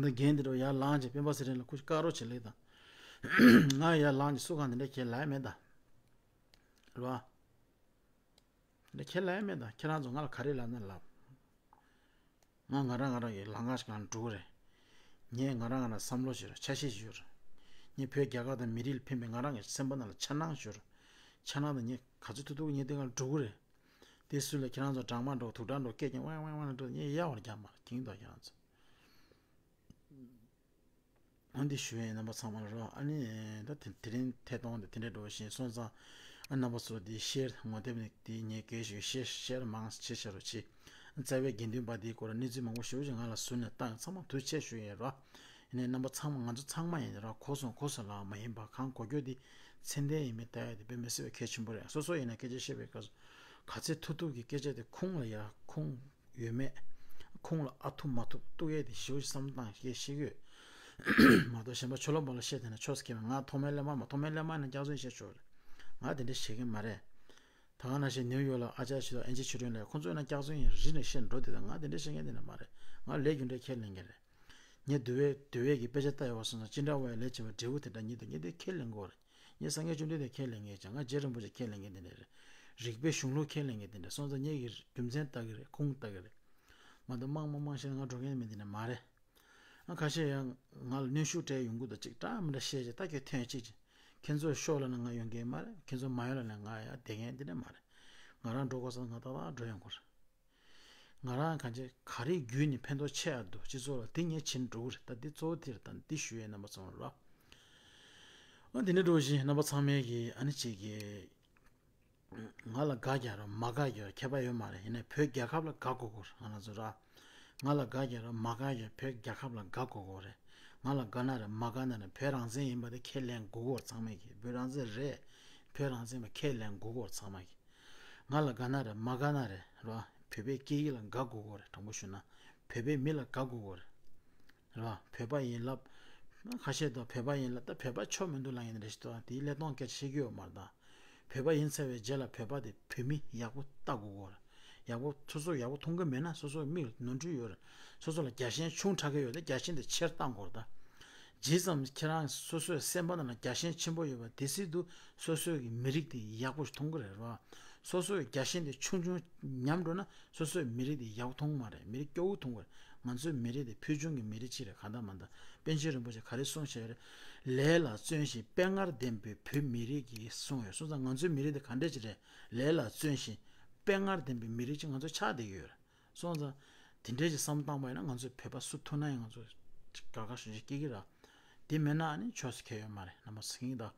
འདི་རྒན་འདི་འདྲ་ཡར་ལངས་བྱས་སྤེན་པ་ཚེ་རིང་ལ་ཁུ་བཀག་རོགས་བྱེད་ལེགས་དང་། ང་ཡར་ལངས་བྱས་སུ་གང་དེ་འདྲ་ཁྱེད་ལབ་ཡ་མེད་ད། རེད་བ། འདི་ཁས་ལེན་མེད་ད། ཁྱེད་རང་ཚོ་ང་ལ་ག་རེ་ལབ་ན་ལབ། ང་ང་རང་ང་རང་གི་ལམ་ཁ་ཞིག་ནང་འགྲོ་གི་རེད། ངས་ང་རང་ང་རང་བསམ་བློ་ཞིག་རེད། ཆ་ཤས་ཤིག་ཡོད་རེད། ངས་བོད་རྒྱལ་ཁབ་དང་མི་རིགས་ལ་ཕན་པའི་ང་རང་གི་སེམས་པ་ནང་ལ་འཆར་སྣང་ཞིག་ཡོད་རེད། འཆར་སྣང་དང་ངས་ག་ཚོད་ཐུབ་ཐུབ་ངས་དེ་སྒང་ལ་འགྲོ་གི་རེད། དེ་སུ་ལ་ཁྱེད་རང་ཚོ་སྦྲང་མ་འགྲོ་དུག་སྦྲང་འགྲོ་སྐད་ཀྱང་ཝང་ཝང་ཝང་འགྲོ་ངས་གཡའ་བར་རྒྱག་མ་རེད། གིང་དུ་ཁྱེད་རང་ཚོ། ཨ་འདི་ཞུ་ཡས་རྣམ་པ་ཚང་མ་ལ་རོ། ཨ་ནི་ད་དེ་དེ་རིང་ཐད་གཏོང་དེ་དེ་འདྲ་འགྲོ་བཞིན་སོང་ཙང་། ཨ་རྣམ་པ་ཚོ་འདི་ཤེར་ངོ་དེབ་ནི་འདི་ངས་གལ་ཞུ་ཤེར་ཤེར་མང་ཆེ་ཤེར་རོ་ཆེ། རྩ་བའི་དགེ་འདུན་པ་འདིའི་སྐོར་གནས་ཚུལ་མང་པོ་ཞེ་པོ་ཅིག་ང་ལ་ཟུར་ནས་བཏང་ཚང་མ་ཐུགས་རྗེ་ཆེ་ཞུ་ཡས་རོ། ཡིན་ནའི་རྣམ་པ་ཚང་མ་ང་ཚོ་ཚང་མ་ཡིན་རོ། གོ་སོང་གོ་སོང་ལ་མ་ཡིན་པ་གང་གོ་རྒྱུ་འདི་ཚད་ལྡན་ཡིན་མིན་ལྟ་ཡས་དེ་དཔེ་མི་སྲིད་པའི་གལ་ཆེན་པོ་རེད། སོ་སོ་ཡིན་ན་སྐད་ཆ་བཤད་པའི་སྐབས་སུ་ག་ཚད་ཐུབ་ཐུབ་ཀྱི་སྐད་ཆ་དེ་ཁུངས་ལ་ཡ་ཁུངས། ཡོད་མེད། ཁུངས་ལ་ཨ་ཐུབ་མ་ཐུབ་གཏུག་ཡས་དེ་ཞེ་པོ་ཅིག་བསམ་བློ་བཏང་ཤེས་ཤེས་ཀྱི་ཡོད། མ་གཏོགས་གཞན་པ་ཆོས་ལོག་པ་ལ་བཤད་བསྡད་ན་ཆོས་སུ་སྐྱེ་བས། ང་ཐོག་མའི་སླེབས་མ་མ་ཐོག་མའི་སླེབས་མ་ཡིན་ན་སྐྱག་རྫུན་བཤད་ཆོག་རེད། ང་དེ་འདྲ་བཤད་མཁན་མ་རེད། ད་ག་ནང་བཞིན་ནིའུ་ཡོག་ལ་ཨ་ཅག་ཞིག་དང་ཨེན་ཅི་ཆོས་སྒྲོན་ལགས་ཁོང་ཚོ་ཡིན་ན་སྐྱག་རྫུན་ཡིན་རི་ནས་བཤད་འགྲོ་དེ་དང་ང་དེ་འདྲ་བཤད་མཁན་དེ་འདྲ་མ་རེད། ང་ལས་རྒྱུ་འབྲས་ཁས་ལེན་མཁན་རེད། ངས་འདུལ་བའི་འདུལ་བའི་གི་དཔེ་ཆ་ལྟ་ཡོད་པ་སོང་ཙང་ཅི་འདྲ་བ་ཡི་ལས་བྱེད་པ་འབྲས་བུ་དེ་འདྲ་ཉིད་དུ་ངས་དེ་ཁས་ལེན་དགོས་རེད། ངས་སངས་རྒྱས་བཅོམ་ལྡན་འདས་ཁས་ལེན་མཁན་ཅང་ང་རྗེ་རིན་པོ་ཆེ་ཁས་ལེན་མཁན་དེ་འདྲ་རེད། རིགས་པའི་གཞུང་ལུགས་ཁས་ལེན་མཁན་དེ་འདྲ་སོང་ཙང་ངས་ཀྱི་རྒྱུ་མཚན་ལྟ་གི་རེད། ཁུངས་ལྟ་གི་རེད། མ་གཏོགས་མང་མང་མང་བཤད་ན་ང་འགྲོ་མཁན་མི་འདི་འདྲ་མ་རེད། ཨ་ཁ་ཤས་ཡང་ང་ལ་གནོན་ཤུགས་སྤྲད་ཡོང་གི་འདུག་ཅིག་འདྲ་མི་འདྲ་བཤད་ཅིག་ད་ཁྱོད་ཐོན་ཅིག་ཅིག་ཁྱེད་ཚོ་ཤོག་ལབ་ན་ང་ཡོང་མཁན་མ་རེད། ཁྱེད་ཚོ་མ་ཡོང་ལབ་ན་ང་ཡང་བསྡད་མཁན་འདི་འདྲ་མ་རེད། ང་རང་འགྲོ་དགོས་ས་ང་ཏག་ཏག་འགྲོ་ཡོང་གི་རེད། ང་རང་གང་ཅི་ག་རེ་བརྒྱུད་ནས་ཕན་ཐོགས་ཆེ་ཡ་འདུག་སྤྱི་ཚོགས་ལ་དེ་ངས་བྱེད་འགྲོ་གི་རེད། ད་འདི་གཙོ་བོ་དེ་རེད། ད་འདི་ཞུ་ཡས་རྣམ་པ་ཚང་མ་ལ། ཨ་འདི་འདྲ་འགྲོ་བཞིན་རྣམ་པ་ཚང་མས་ཀྱི་ཨ་ནི་གཅིག་གི་ང་ལ་དགའ་རྒྱག་རོགས་མ་དགའ་རྒྱག་རོགས་ཁྱད་པར་ཡོད་མ་རེད། ཡིན་ནའི་བོད་རྒྱལ་ཁབ་ལ་དགའ་དགོས་དགོས་རེད། ང་རང་ཚོ་ར་ང་ལ་དགའ་རྒྱག་རོགས་མ་དགའ་རྒྱག་བོད་རྒྱལ་ཁབ་ལ་དགའ་དགོས་དགོས་རེད། ང་ལ་དགའ་ན་རེད་མ་དགའ་ན་རེད་བོད་རང་བཙན་ཡིན་པ་དེ་ཁས་ལེན་དགོས་དགོས་རེད། ཚང་མས་ཀྱི་བོད་རང་བཙན་རེད། བོད་རང་བཙན་པ་ཁས་ལེན་དགོས་དགོས་རེད། ཚང་མས་ཀྱི། ང་ལ་དགའ་ན་རེད་མ་དགའ་ན་རེད་རོ། བོད་པའི་སྐད་ཡིག་ལ་དགའ་དགོས་དགོས་རེད། དྲང་པོ་ཞུས་ན། བོད་པའི་མི་ལ་དགའ་དགོས་དགོས་རེད། རེད་བ། བོད་པ་ཡིན་ལབ། ཁ་ཤས་དང་བོད་པ་ཡིན་ལབ། ད་བོད་པ་ཆོ་མི་འདུག་ལབ་ཡིན་རེད་ཤི་ཏོ། དེའི་ཀླད་སྟོང་སྐད་ཆ་བཤད་ཀྱི་ཡོད་མ་རེད་ད། བོད་པ་ཡིན་ཚར་བའི་རྗེས་ལ་བོད་པ་དེ་བོད་མི་ཡག་པོ་ལྟ་དགོས་གོ་ར། ཡག་པོ་སོ་སོ་ཡག་པོ་མཐོང་གི་མེད་ན། སོ་སོའི་མིག་ལ་ནོར་འཁྲུལ་ཡོད་ར། སོ་སོ་ལ་རྒྱལ་ཞེན་ཆུང་དྲགས་ཀྱི་ཡོད་ན་རྒྱལ་ཞེན་དེ་ཆེར་བཏང་དགོས་ར་ད། ཇི་ཙམ་ཁྱེད་རང་སོ་སོའི་སེམས་པ་ནང་ལ་རྒྱལ་ཞེན་ཆེན་པོ་ཡོད་པ་དེ་སྲིད་དུ་སོ་སོའི་གི་མི་རིགས་དེ་ཡག་པོ་ཞིག་མཐོང་གི་རེད་བ། སོ་སོའི་རྒྱལ་ཞེན་དེ་ཆུང་ཆུང་ཉམས་འགྲོ་ན་སོ་སོའི་མི་རིགས་དེ་ཡག་པོ་མཐོང་གི་མ་རེད། མི་རིགས་སྐྱོ་བོ་མཐོང་གི་རེད། ང་ཚོའི་མི་རིགས་དེ་ཕུལ་བྱུང་གི་མི་རིགས་གཅིག་རེད། གང་ལྟར་མ་ལྟར་པཎ་ཆེན་རིན་པོ་ཆེ་ག་རེ་གསུངས་བཞག་རེད། ལས་ལ་བརྩོན་ཞིང་དཔའ་ངར་ལྡན་པའི་བོད་མི་རིགས་ཀྱིས་གསུངས་ཡོད། སོང་ཙང་ང་ཚོའི་མི་རིགས་དེ་ག་འདྲ་ཅིག་རེད། ལས་ལ་བརྩོན་ཞིང་དཔའ་ངར་ལྡན་པའི་མི་རིགས་ཅིག་ང་ཚོ་ཆགས་བསྡད་ཀྱི་ཡོད་རེད། སོང་ཙང་དེ་འདྲའི་ཅིག་བསམ་བློ་བཏང་པ་ཡིན་ན་ང་ཚོས་བོད་པ་སུ་ཐུག་ན་ཡང་ང་ཚོ་དགའ་དགའ་ཞུ་ཞུ་སྐྱེ་གི་ར། དེ་མེད་ན་ཨ་ནི་ཆོས་སུ་ཁེལ་ཡོད་མ་རེད། རྣམ་པ་ཚོ་ཡིན་ད།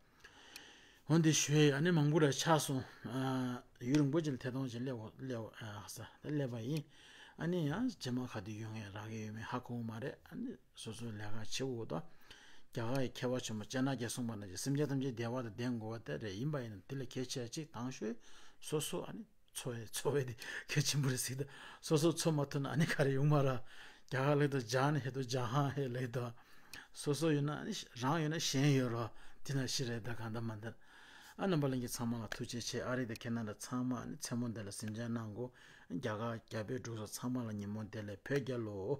འོན་ཏེ་ཞུ་ཡས་ཨ་ནི་མང་པོ་ར་ཆགས་སོང་། ཨ་ཡུན་རིང་པོ་ཅིག་ལ་ཐད་གཏོང་ཅིག་སླེབས་འོ་སླེབས་འོ་ཨ་ཧ་ས་ད་སླེབས་པ་ཡིན། ཨ་ནི་ཡང་རྗེས་མ་ག་དུས་ཡོང་ཡས་རག་གི་ཡོད་མེད་ཧ་གོ་མ་རེད། ཨ་ནི་སོ་སོའི་ལས་ཀ་བྱེད་འོ་ད། རྒྱ་གར་གྱི་མཁས་པ་ཆེན་པོ་སྤྱན་སྟག་རྒྱལ་གསུངས་པ་ནང་བཞིན་སེམས་ཅན་ཐམས་ཅད་བདེ་བ་དང་ལྡན་དགོས་པ་དེ་རེད། ཡིན་པ་ཡིན་ན་དེ་ལས་གལ་ཆེ་བ་གཅིག་དང་ཤོས་སོ་སོ་ཨ་ནི། འཚོ་བའི་འཚོ་བའི་དེ་གལ་ཆེན་པོ་རེད་ཟེར་གི་འདུག་སོ་སོ་འཚོ་མ་ཐུབ་ན་ཨ་ནི་ག་རེ་ཡོང་མ་ར། རྒྱ་གར་ལེགས་དང་རྒྱ་ནི་ཧེ་དོ་རྒྱ་ཧང་ཧེ་ལེགས་དང་། སོ་སོ་ཡོད་ན་ཨ་ནི་རང་ཡོད་ན་གཞན་ཡོད་ར། དེ་ན་ཤི་རེད་ད་གང་ལྟར་མ་ལྟར། ཨ་རྣམ་པ་ལྷན་རྒྱས་ཚང་མ་ལ་ཐུགས་རྗེ་ཆེ། ཨ་རི་དང་ཁེ་ན་ཌ་ཚང་མ་ཨ་ནི་མཚན་མོ་འདི་ལ་གཟིམ་འཇག་གནང་གོ། རྒྱ་གར་རྒྱ་བལ་འབྲུག་སོགས་ཚང་མ་ལ་ཉིན་མོ་བདེ་ལེགས། བོད་རྒྱལ་ལོ།